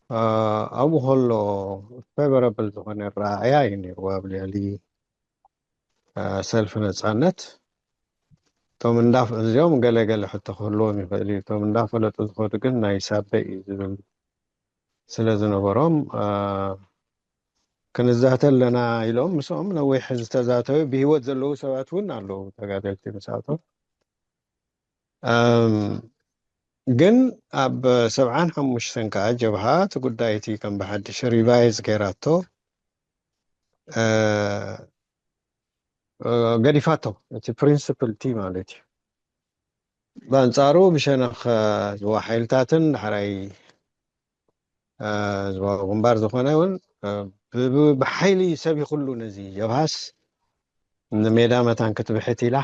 እ፣ ኣብኡ ከሎ ፌቨረብል ዝኾነ ኣረኣእያ እዩ ነይርዎ ኣብ ልዕሊ፣ እ፣ ሰልፊ ነጻነት። እቶም እንዳፍ-፣ እዚኦም ገለ ገለ ሕቶ ክህልዎም ይኽእል እዩ። እቶም እንዳፈለጡ ዝኸዱ ግን ናይ ሳበ እዩ ዝብል ስለ ዝነበሮም፣ እ፣ ክንዛተ ኣለና ኢሎም ምስኦም ነዊሕ ዝተዛተዩ ብህይወት ዘለዉ ሰባት እውን ኣለዉ፣ ተጋደልቲ ምስኣቶም። እም፣ ግን ኣብ ሰብዓን ሓሙሽተን ከኣ ጀብሃ እቲ ጉዳይ እቲ ከም ብሓድሽ ሪቫይዝ ገይራቶ፣ እ፣ እ፣ ገዲፋቶ፣ እቲ ፕሪንስፕል እቲ ማለት እዩ። ብኣንጻሩ ብሸነኽ፣ እ፣ ዝዋ ሓይልታትን ዳሕራይ፣ እ፣ ዝዋ ግንባር ዝኾነ እውን፣ እ፣ ብ-፣ ብ-፣ ብሓይሊ ሰብ ይኹሉ ነዚ ጀብሃስ ንሜዳ መታን ክትብሕት ኢላ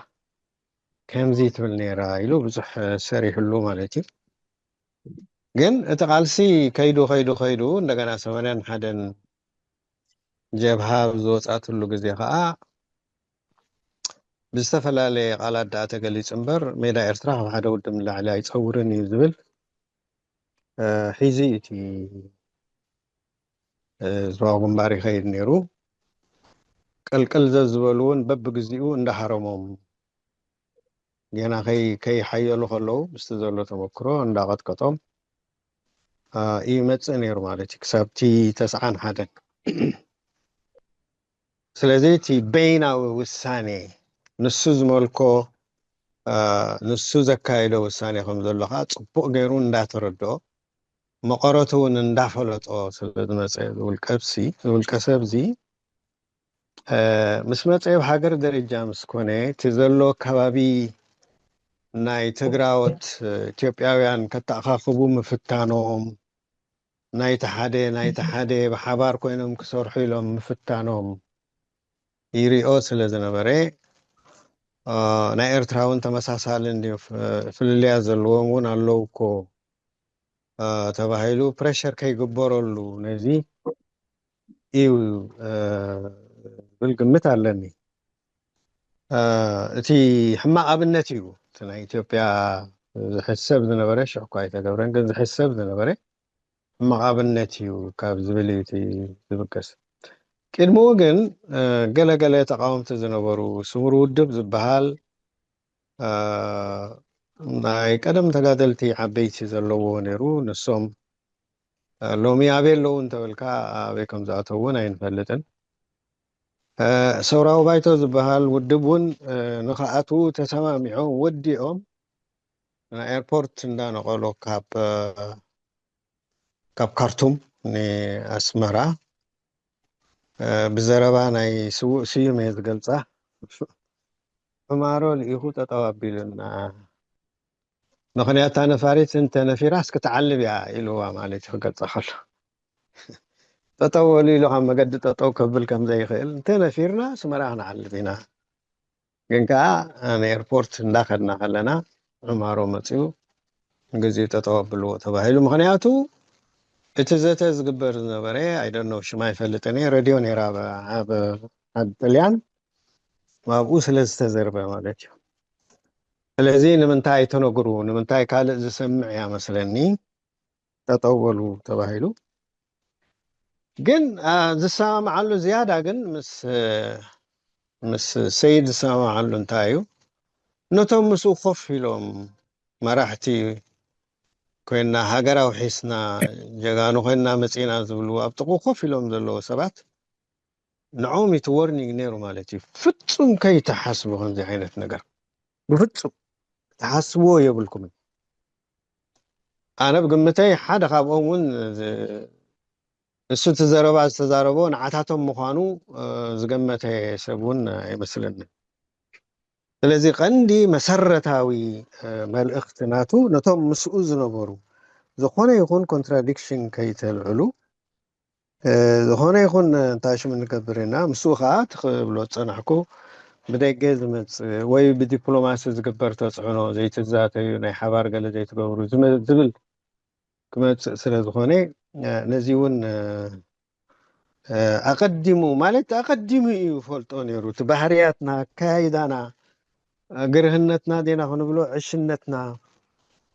ከምዚ ትብል ነይራ ኢሉ ብዙሕ፣ እ፣ ሰሪሕሉ ማለት እዩ። ግን እቲ ቃልሲ ከይዱ፣ ከይዱ፣ ከይዱ እንደገና ሰማንያን ሓደን ጀብሃ ኣብ ዝወጻትሉ ግዜ ከኣ ብዝተፈላለየ ቃላት ደኣ ተገሊጹ እምበር፣ ሜዳ ኤርትራ ካብ ሓደ ውድብ ንላዕሊ ኣይጸውርን እዩ ዝብል፣ ሒዙ እቲ ዞባ ግንባር ይኸይድ ነይሩ። ቅልቅል ዘዝበሉ እውን በብግዚኡ እንዳሃረሞም ገና ከይሓየሉ ከለዉ ምስቲ ዘሎ ተመክሮ እንዳቐጥቀጦም እዩ ይመፅእ ነይሩ ማለት እዩ፣ ክሳብቲ ተስዓን ሓደን። ስለዚ እቲ በይናዊ ውሳኔ ንሱ ዝመልኮ ንሱ ዘካየዶ ውሳኔ ከም ዘሎ ከዓ ፅቡቕ ገይሩ እንዳተረድኦ፣ መቐረቱ እውን እንዳፈለጦ ስለ ዝመፀ ዝውልቀ ሰብዚ ምስ መፀ ኣብ ሃገር ደረጃ ምስ ኮነ እቲ ዘሎ ከባቢ ናይ ትግራዎት ኢትዮጵያውያን ከተኣኻኽቡ ምፍታኖም፣ ናይቲ ሓደ ናይቲ ሓደ ብሓባር ኮይኖም ክሰርሑ ኢሎም ምፍታኖም ይሪኦ ስለ ዝነበረ፣ ናይ ኤርትራ እውን ተመሳሳሊ እንድዩ፣ ፍልልያት ዘለዎም እውን ኣለዉ እኮ ተባሂሉ ፕሬሸር ከይግበረሉ ነዚ እዩ ዝብል ግምት ኣለኒ። እቲ ሕማቕ ኣብነት እዩ። እቲ ናይ ኢትዮጵያ ዝሕሰብ ዝነበረ፣ ሽዑ እኳ ኣይተገብረን፣ ግን ዝሕሰብ ዝነበረ ሕማቕ ኣብነት እዩ ካብ ዝብል እዩ እቲ ዝብገስ። ቅድሚኡ ግን ገለ ገለ ተቃወምቲ ዝነበሩ፣ ስሙር ውድብ ዝበሃል ናይ ቀደም ተጋደልቲ ዓበይቲ ዘለዎ ነይሩ። ንሶም ሎሚ ኣበይ ኣለዉ እንተበልካ፣ ኣበይ ከም ዝኣተዉ እውን ኣይንፈልጥን። ሰውራዊ ባይቶ ዝበሃል ውድብ እውን ንኽኣትዉ ተሰማሚዖም ወዲኦም፣ ንኤርፖርት እንዳነቐሎ ካብ ካብ ካርቱም ንኣስመራ ብዘረባ ናይ ስዉእ ስዩም እየ ዝገልጻ። ዑማሮ ልኢኹ ጠጠው ኣቢሉና። ምኽንያት እታ ነፋሪት እንተ ነፊራስ ክትዓልብ እያ ኢልዋ ማለት እዩ ክገልጻ ከሎ። ጠጠው በሉ ኢሉ ካብ መገዲ ጠጠው ከብል ከም ዘይኽእል፣ እንተ ነፊርና ኣስመራ ክንዓልብ ኢና። ግን ከኣ ንኤርፖርት እንዳኸድና ከለና ዑማሮ መጺኡ ንግዚኡ ጠጠው ኣብልዎ ተባሂሉ። ምኽንያቱ እቲ ዘተ ዝግበር ዝነበረ፣ I don't know፣ ሽማ ኣይፈልጥን እየ፣ ሬድዮ ነይራ ኣብ ዓዲ ጥልያን፣ ኣብኡ ስለ ዝተዘርበ ማለት እዩ። ስለዚ ንምንታይ ኣይተነግሩ፣ ንምንታይ ካልእ ዝሰምዕ እያ መስለኒ ጠጠው በሉ ተባሂሉ። ግን ዝሰማምዓሉ ዝያዳ ግን ምስ ምስ ሰይድ ዝሰማምዓሉ እንታይ እዩ፣ ነቶም ምስኡ ኮፍ ኢሎም መራሕቲ ኮይና ሃገር ኣውሒስና ጀጋኑ ኮይና መፂና ዝብሉ ኣብ ጥቕኡ ኮፍ ኢሎም ዘለዉ ሰባት ንዕኦም እቲ ዎርኒንግ ነይሩ ማለት እዩ። ፍፁም ከይትሓስቡ ከምዚ ዓይነት ነገር ብፍፁም ክትሓስብዎ የብልኩምን። ኣነ ብግምተይ ሓደ ካብኦም እውን ንሱ እቲ ዘረባ ዝተዛረቦ ንዓታቶም ምዃኑ ዝገመተ ሰብ እውን ኣይመስለንን። ስለዚ ቀንዲ መሰረታዊ መልእኽቲ ናቱ ነቶም ምስኡ ዝነበሩ ዝኾነ ይኹን ኮንትራዲክሽን ከይተልዕሉ፣ ዝኾነ ይኹን እንታይ ሽም ንገብር ኢና፣ ምስኡ ከዓ እቲ ክብሎ ዝፀናሕኩ ብደገ ዝመፅእ ወይ ብዲፕሎማሲ ዝግበር ተፅዕኖ ዘይትዛተዩ፣ ናይ ሓባር ገለ ዘይትገብሩ ዝብል ክመፅእ ስለ ዝኾነ፣ ነዚ እውን ኣቐዲሙ ማለት ኣቐዲሙ እዩ ፈልጦ ነይሩ። እቲ ባህርያትና፣ ኣካያይዳና፣ ግርህነትና ዴና ክንብሎ፣ ዕሽነትና፣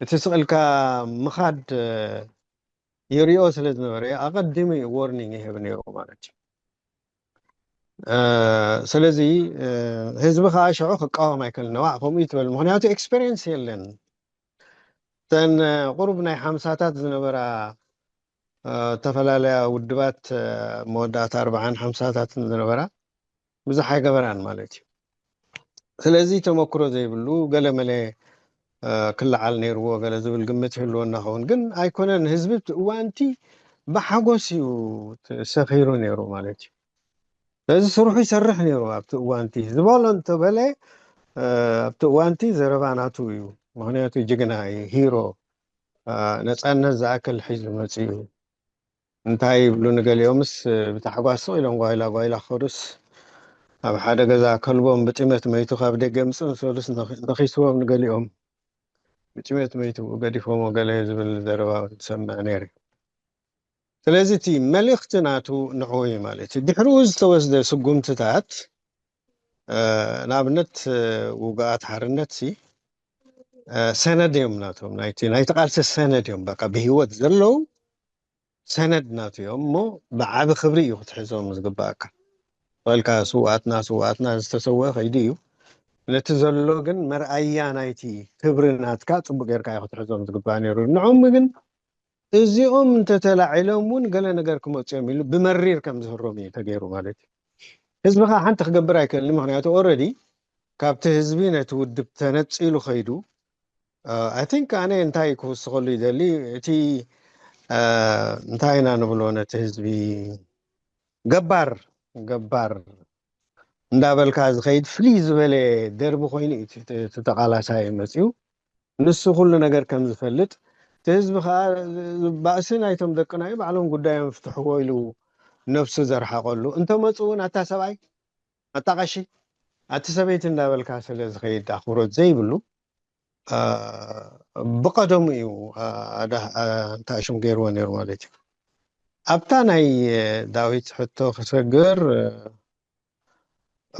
እቲ ስቕልካ ምኻድ ይሪኦ ስለ ዝነበረ ኣቐዲሙ እዩ ዎርኒንግ ይህብ ነይሩ ማለት እዩ። ስለዚ ህዝቢ ከዓ ሽዑ ክቃወም ኣይክእልን። ዋዕ ከምኡ ይትበል፣ ምክንያቱ ኤክስፔሪንስ የለን። እተን ቁሩብ ናይ ሓምሳታት ዝነበራ ዝተፈላለያ ውድባት፣ መወዳእታ ኣርባዓን ሓምሳታትን ዝነበራ ብዙሕ ኣይገበራን ማለት እዩ። ስለዚ ተመክሮ ዘይብሉ ገለመለ ክለዓል ነይርዎ ገለ ዝብል ግምት ይህልወና ኸውን፣ ግን ኣይኮነን። ህዝቢ እቲ እዋንቲ ብሓጎስ እዩ ሰኺሩ ነይሩ ማለት እዩ። ስለዚ ስርሑ ይሰርሕ ነይሩ ኣብቲ እዋንቲ ዝበሎ እንተበለ ኣብቲ እዋንቲ ዘረባ ናቱ እዩ። ምክንያቱ ጅግና እዩ፣ ሂሮ፣ ነፃነት ዝኣክል ሒዙ መፂኡ። እንታይ ይብሉ ንገሊኦምስ ብታሕጓስ ስቕ ኢሎም ጓይላ ጓይላ ክኸዱስ ኣብ ሓደ ገዛ ከልቦም ብጥሜት መይቱ ካብ ደገ ምፅእ ምስ በሉስ ነኺስዎም ንገሊኦም ብጥሜት መይቱ ገዲፎሞ ገለ ዝብል ዘረባ እውን ዝሰምዕ ነይሩ። ስለዚ እቲ መልእኽቲ ናቱ ንዕኡ እዩ ማለት እዩ። ድሕሪኡ ዝተወስደ ስጉምትታት ንኣብነት ውግኣት ሓርነት ሲ ሰነድ እዮም ናቶም ናይቲ ናይቲ ቃልሲ ሰነድ እዮም በቃ ብህይወት ዘለዉ ሰነድ ናቱ እዮም እሞ ብዓቢ ክብሪ እዩ ክትሕዞም ዝግባእካ ወልካ ስውኣትና ስውኣትና ዝተሰወ ከይዱ እዩ ነቲ ዘሎ ግን መርኣያ ናይቲ ክብሪ ናትካ ፅቡቅ ጌርካ እዩ ክትሕዞም ዝግባእ ነይሩ ንዖም ግን እዚኦም እንተተላዒሎም እውን ገለ ነገር ክመፅኦም ኢሉ ብመሪር ከም ዝህሮም እዩ ተገይሩ ማለት እዩ ህዝቢ ከዓ ሓንቲ ክገብር ኣይክእልን ምክንያቱ ኦረዲ ካብቲ ህዝቢ ነቲ ውድብ ተነፂሉ ከይዱ I think ኣነ እንታይ ክውስኸሉ ይደሊ እቲ እንታይ ኢና ንብሎ ነቲ ህዝቢ ገባር ገባር እንዳበልካ ዝኸይድ ፍልይ ዝበለ ደርቢ ኮይኑ እዩ ተቃላሳይ መፅኡ ንሱ ኩሉ ነገር ከም ዝፈልጥ እቲ ህዝቢ ከዓ ባእሲ ናይቶም ደቅና እዩ ባዕሎም ጉዳዮም ፍትሕዎ ኢሉ ነብሱ ዘርሓቀሉ እንተመፁ እውን ኣታ ሰብኣይ ኣታ ቀሺ ኣቲ ሰበይቲ እንዳበልካ ስለ ዝኸይድ ኣኽብሮት ዘይብሉ ብቀደሙ እዩ እንታሽም ገይርዎ ነይሩ ማለት እዩ ኣብታ ናይ ዳዊት ሕቶ ክሰግር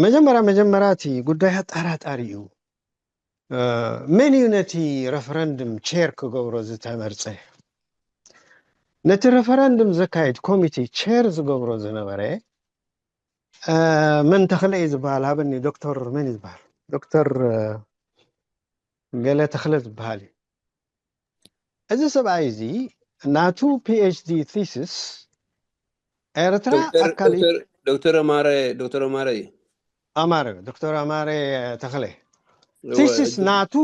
መጀመርያ መጀመርያ እቲ ጉዳይ ኣጠራጣሪ እዩ መን እዩ ነቲ ረፈረንድም ቸር ክገብሮ ዝተመርፀ ነቲ ረፈረንድም ዘካየድ ኮሚቴ ቸር ዝገብሮ ዝነበረ መን ተኽለ እዩ ዝበሃል ሃበኒ ዶክተር መን እዩ ዝበሃል ዶክተር ገለ ተኽለ ዝበሃል እዩ እዚ ሰብኣይ እዚ ናቱ ፒኤችዲ ቲስስ ኤርትራ ኣካል ዶክተር ኣማረ ዶክተር ኣማረ እዩ ኣማረ ዶክተር ኣማረ ተኽለ ቲስስ ናቱ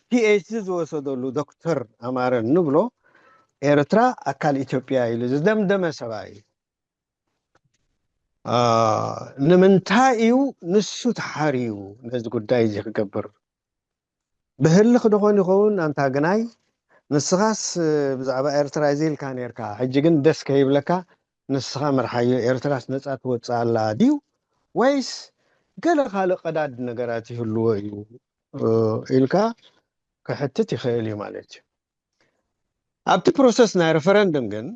ፒኤችዲ ዝወሰደሉ ዶክተር ኣማረ ንብሎ ኤርትራ ኣካል ኢትዮጵያ ኢሉ ዝደምደመ ሰብኣይ እዩ ንምንታይ እዩ ንሱ ተሓርዩ ነዚ ጉዳይ እዚ ክገብር ብህልኽ ድኾን ይኸውን ኣንታ ግናይ ንስኻስ ብዛዕባ ኤርትራ እዚ ኢልካ ነርካ ሕጂ ግን ደስ ከይብለካ ንስኻ መርሓዮ ኤርትራስ ነፃ ትወፅእ ኣላ ድዩ ወይስ ገለ ካልእ ቀዳድ ነገራት ይህልዎ እዩ ኢልካ ክሕትት ይኽእል እዩ ማለት እዩ ኣብቲ ፕሮሰስ ናይ ረፈረንድም ግን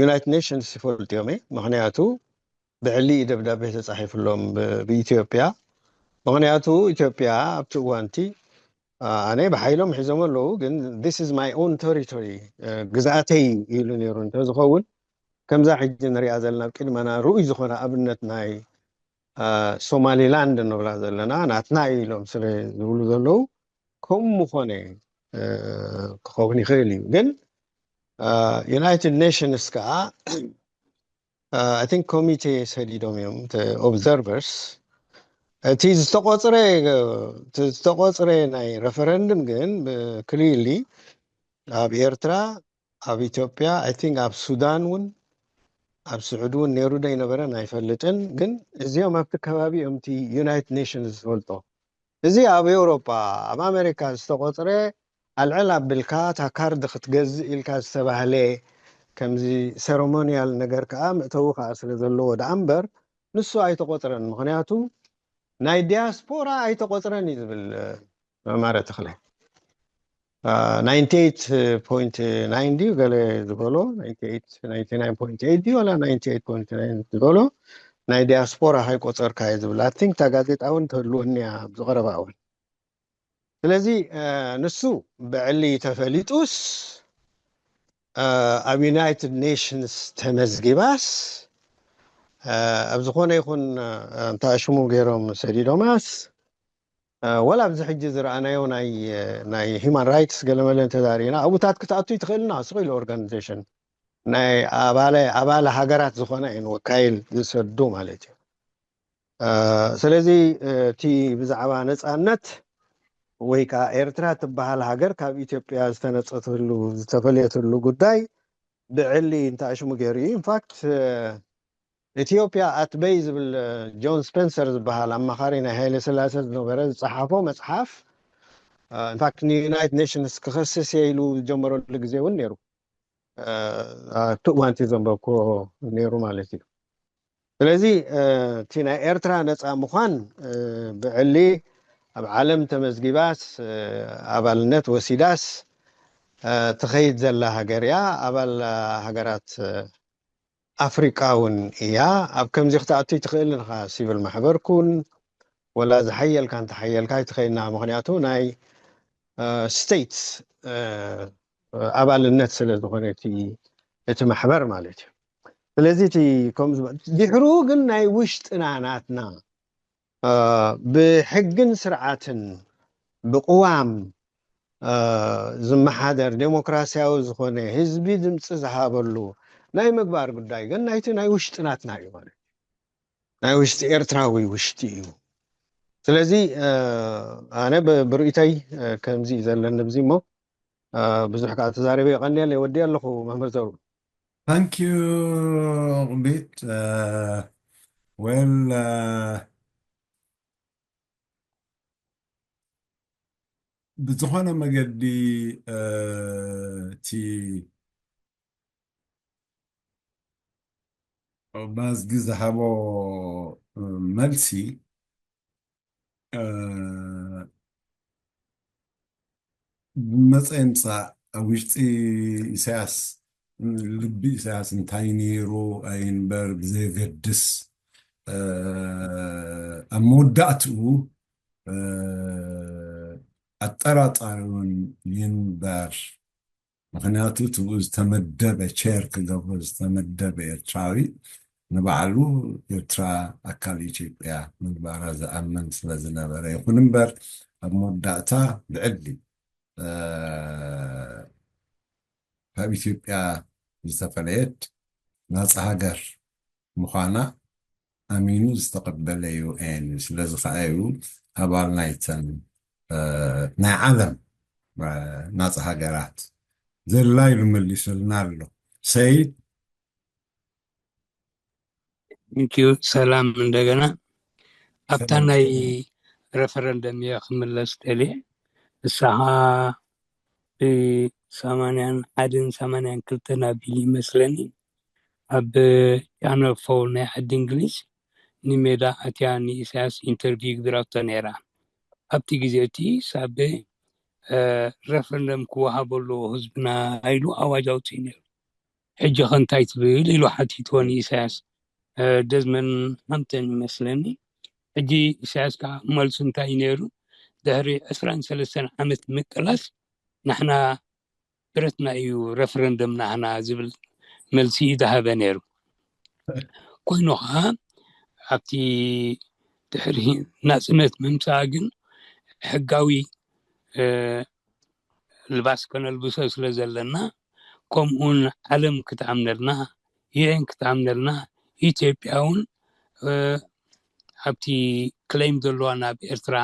ዩናይትድ ኔሽንስ ይፈልጡ እዮም ምክንያቱ ብዕሊ ደብዳቤ ተፃሒፍሎም ብኢትዮጵያ ምክንያቱ ኢትዮጵያ ኣብቲ እዋንቲ ኣነ ብሓይሎም ሒዞም ኣለዉ ግን this is my own territory ግዝኣተይ ኢሉ ነይሩ እንተዝኸውን ከምዛ ሕጂ ንሪኣ ዘለና ኣብ ቅድመና ርኡይ ዝኾነ ኣብነት ናይ ሶማሊላንድ ንብላ ዘለና ናትና ኢሎም ስለ ዝብሉ ዘለዉ ከም ምኾነ ክኸውን ይኽእል እዩ ግን ዩናይትድ ኔሽንስ ከዓ I think ኮሚቴ ሰዲዶም እዮም observers እቲ ዝተቆፅረ ዝተቆፅረ ናይ referendum ግን clearly ኣብ ኤርትራ ኣብ ኢትዮጵያ I think ኣብ ሱዳን እውን ኣብ ስዑድ እውን ነይሩ ዶ ኣይነበረን ኣይፈልጥን ግን እዚኦም ኣብቲ ከባቢ እዮም እቲ ዩናይትድ ኔሽንስ ዝፈልጦ እዚ ኣብ ኤውሮጳ ኣብ ኣሜሪካ ዝተቆፅረ ኣልዕል ኣቢልካ እታ ካርድ ክትገዝእ ኢልካ ዝተባህለ ከምዚ ceremonial ነገር ከዓ መእተዊ ከዓ ስለ ዘለዎ ደኣ እምበር ንሱ ኣይተቆፅረን ምክንያቱ ናይ ዲያስፖራ ኣይተቆፅረን እዩ ዝብል ኣማረ ተኽለ ninety eight point nine ድዩ ገለ ዝበሎ ninety eight point eight ድዩ ዋላ ninety eight point nine ዝበሎ ናይ ዲያስፖራ ከይቆፀርካ እዩ ዝብል I think እታ ጋዜጣ እውን ትህልወኒ እያ ኣብዚ ቀረባ እውን ስለዚ ንሱ ብዕሊ ተፈሊጡስ ኣብ ዩናይትድ ኔሽንስ ተመዝጊባስ ኣብ ዝኾነ ይኹን እንታይ ሽሙ ገይሮም ሰዲዶማስ ወላ ኣብዚ ሕጂ ዝረኣናዮ ናይ ናይ human rights ገለመለ እንተዛሪእና ኣብታት ክትኣቱ ትኽእልና ስቕ ኢሉ organization ናይ ኣባለ ኣባለ ሃገራት ዝኾነ እየን ወካይል ዝሰዱ ማለት እዩ ስለዚ እቲ ብዛዕባ ነፃነት ወይ ከዓ ኤርትራ ትበሃል ሃገር ካብ ኢትዮጵያ ዝተነፀተሉ ዝተፈለየትሉ ጉዳይ ብዕሊ እንታይ ሽሙ ገይሩ እዩ ኢንፋክት ኢትዮጵያ ኣትበይ ዝብል ጆን ስፐንሰር ዝበሃል ኣማኻሪ ናይ ሃይለ ስላሴ ዝነበረ ዝፀሓፎ መፅሓፍ ኢንፋክት ንዩናይትድ ኔሽንስ ክኸስስ እየ ኢሉ ዝጀመረሉ ግዜ እውን ነይሩ ኣብቲ እዋንቲ ዘንበብኮ ነይሩ ማለት እዩ ስለዚ እቲ ናይ ኤርትራ ነፃ ምዃን ብዕሊ ኣብ ዓለም ተመዝጊባስ ኣባልነት ወሲዳስ ትኸይድ ዘላ ሃገር እያ ኣባል ሃገራት ኣፍሪቃ እውን እያ ኣብ ከምዚ ክትኣቱ ትኽእል ንኻ ሲቪል ማሕበር ኩን ወላ ዝሓየልካ እንተሓየልካ ኣይትኸይድና። ምኽንያቱ ናይ ስቴትስ ኣባልነት ስለ ዝኾነ እቲ ማሕበር ማለት እዩ። ስለዚ እቲ ከምዚ ድሕሩ ግን ናይ ውሽጥና ናትና ብሕግን ስርዓትን ብቅዋም ዝመሓደር ዴሞክራሲያዊ ዝኾነ ህዝቢ ድምፂ ዝሃበሉ ናይ ምግባር ጉዳይ ግን ናይቲ ናይ ውሽጢ ናትና እዩ ማለት እዩ። ናይ ውሽጢ ኤርትራዊ ውሽጢ እዩ። ስለዚ ኣነ ብርእይተይ ከምዚ እዩ ዘለኒ ብዚ እሞ ብዙሕ ከዓ ተዛሪበ። የቐንየለይ። ወዲ ኣለኹ መምህር ዘሩ። ታንኪዩ ቁቢት። ወል ብዝኾነ መገዲ እቲ ባዝጊ ዝሃቦ መልሲ መፀ ምፃእ ኣብ ውሽጢ ኢሳያስ ልቢ ኢሳያስ እንታይ ነይሩ ኣይንበር ብዘየገድስ ኣብ መወዳእትኡ ኣጠራጣሪ እውን ይንበር። ምኽንያቱ እቲ ብኡ ዝተመደበ ቸር ክገብሮ ዝተመደበ ኤርትራዊ ንባዕሉ ኤርትራ ኣካል ኢትዮጵያ ምግባራ ዝኣምን ስለ ዝነበረ ይኹን እምበር ኣብ መወዳእታ ብዕሊ ካብ ኢትዮጵያ ዝተፈለየት ናፃ ሃገር ምዃና ኣሚኑ ዝተቐበለ ዩ ኤን ዩ። ስለዚ ከዓ ዩ ኣባል ናይተን ናይ ዓለም ናፃ ሃገራት ዘላ ኢሉ መሊሱልና ኣሎ። ሰይድ ንኪዩ ሰላም እንደገና ኣብታ ናይ ረፈረንደም እየ ክምለስ ደልየ። ንሳኻ ብሰማንያን ሓደን ሰማንያን ክልተን ኣቢሉ ይመስለኒ ኣብ ቻነል ፎር ናይ ዓዲ እንግሊዝ ንሜዳ ኣትያ ንኢሳያስ ኢንተርቪው ግብራቶ ነይራ። ኣብቲ ግዜ እቲ ሳቤ ረፈረንደም ክወሃበሉ ህዝብና ኢሉ ኣዋጅ ኣውፅኡ ነይሩ። ሕጂ ከ እንታይ ትብል ኢሉ ሓቲትዎ ንኢሳያስ ደዝመን ሃምተን ይመስለኒ። ሕጂ ኢሳያስ ከዓ መልሱ እንታይ እዩ ነይሩ? ድሕሪ ዕስራን ሰለስተን ዓመት ምቅላስ ንሕና ብረትና እዩ ረፈረንደም ናህና ዝብል መልሲ እዩ ዝሃበ ነይሩ። ኮይኑ ከዓ ኣብቲ ድሕሪ ናፅነት ምምፃእ ግን ሕጋዊ ልባስ ከነልብሶ ስለ ዘለና ከምኡውን ዓለም ክትኣምነልና ዩኤን ክትኣምነልና ኢትዮጵያ እውን ኣብቲ ክሌም ዘለዋ ናብ ኤርትራ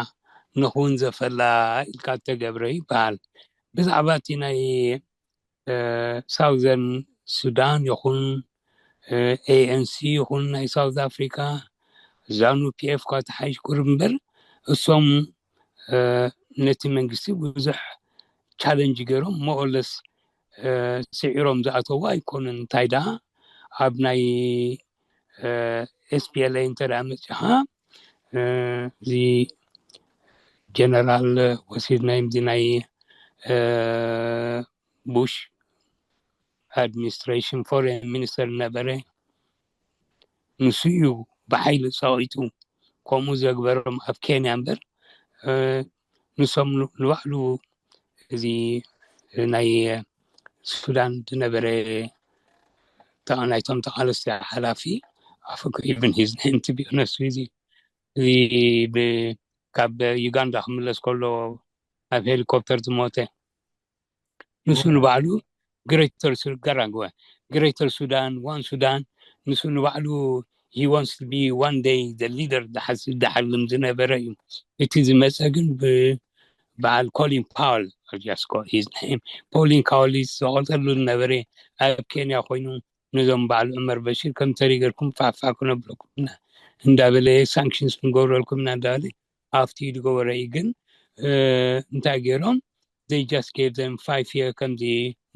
ንኽውን ዘፈላ ኢልካ ተገብረ ይበሃል። ብዛዕባ እቲ ናይ ሳውዘርን ሱዳን ይኹን ኤኤንሲ ይኹን ናይ ሳውዝ ኣፍሪካ ዛኑ ፒኤፍ ኳ ተሓይሽ ቁርብ እምበር እሶም ነቲ መንግስቲ ብዙሕ ቻለንጅ ገይሮም ሞኦለስ ስዒሮም ዝኣተዉ ኣይኮኑን። እንታይ ደኣ ኣብ ናይ ኤስፒኤልኤ እንተ ደኣ መፂኻ እዚ ጀነራል ወሲድ ናይ ምዚ ናይ ቡሽ ኣድሚኒስትሬሽን ፎሬን ሚኒስተር ነበረ። ንሱ እዩ ብሓይሊ ፀቒጡ ከምኡ ዘግበሮም ኣብ ኬንያ እምበር ንሶም ንባዕሉ እዚ ናይ ሱዳን ዝነበረ ናይቶም ተቓለስቲ ሓላፊ ኣፈኩ ኢቨን ሂዝ ኔም ቱ ቢ ኦነስት እዚ እዚ ካብ ዩጋንዳ ክምለስ ከሎ ኣብ ሄሊኮፕተር ዝሞተ ንሱ ንባዕሉ ግሬተር ጋራንግወ ግሬተር ሱዳን ዋን ሱዳን ንሱ ንባዕሉ he wants to be one day the leader ዝሓስብ ዝሓልም ዝነበረ እዩ። እቲ ዝመፀ ግን በዓል ኮሊን ፓወል just call his name ኮሊን ካወል ዝቐፀሉ ዝነበረ ኣብ ኬንያ ኮይኑ ነዞም በዓል ዑመር በሽር ከም ተሪገርኩም ፋፋ ክነብለኩም ኢና እንዳበለ ሳንክሽንስ ክንገብረልኩም ኢና እንዳበለ ኣብቲ ዝገበረ እዩ። ግን እንታይ ገይሮም they just gave them five year ከምዚ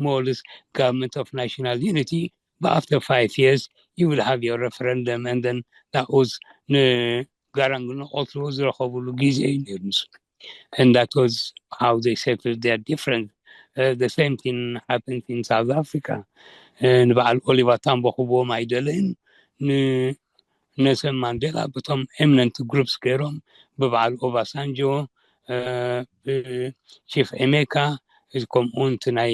more or less government of national unity but after five years you will have your referendum and then that was ንጋራንግ ንቆትሎ ዝረኸብሉ ግዜ እዩ ነይሩ ንሱ and that was how they settled their difference uh, the same thing happened in South Africa ንበዓል ኦሊቨር ታምቦ ክብዎም ኣይደለይን ኔልሰን ማንዴላ በቶም ኤሚነንት ግሩፕስ ገይሮም፣ ብበዓል ኦባሳንጆ፣ ብቺፍ ኤሜካ፣ ከምኡውን እቲ ናይ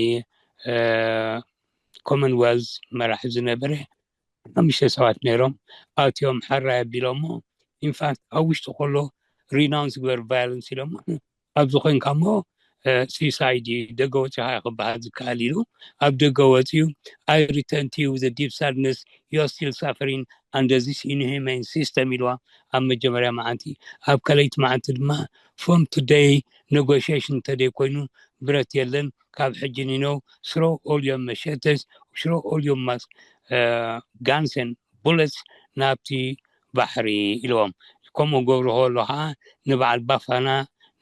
ኮመንዌልዝ መራሒ ዝነበረ ሓሙሽተ ሰባት ነይሮም። ኣትዮም ሕራይ ኣቢሎሞ። ኢንፋክት ኣብ ውሽጢ ከሎ ሪናውንስ ግበር ቫዮለንስ ኢሎሞ። ኣብዚ ኮይንካ እሞ ሲሳይድ እዩ፣ ደገ ወፂኻ ክበሃል ዝከኣል ኢሉ ኣብ ደገ ወፂኡ። I return to you with a deep sadness, you are still suffering under this inhumane system ኢልዋ ኣብ መጀመርያ መዓንቲ። ኣብ ካልኣይቲ መዓንቲ ድማ from today negotiation እንተደይ ኮይኑ ብረት የለን፣ ካብ ሕጂ ንነው throw all your machetes, throw all your guns and bullets ናብቲ ባሕሪ ኢልዎም። ከምኡ ገብሩ ከሎ ከዓ ንበዓል ባፋና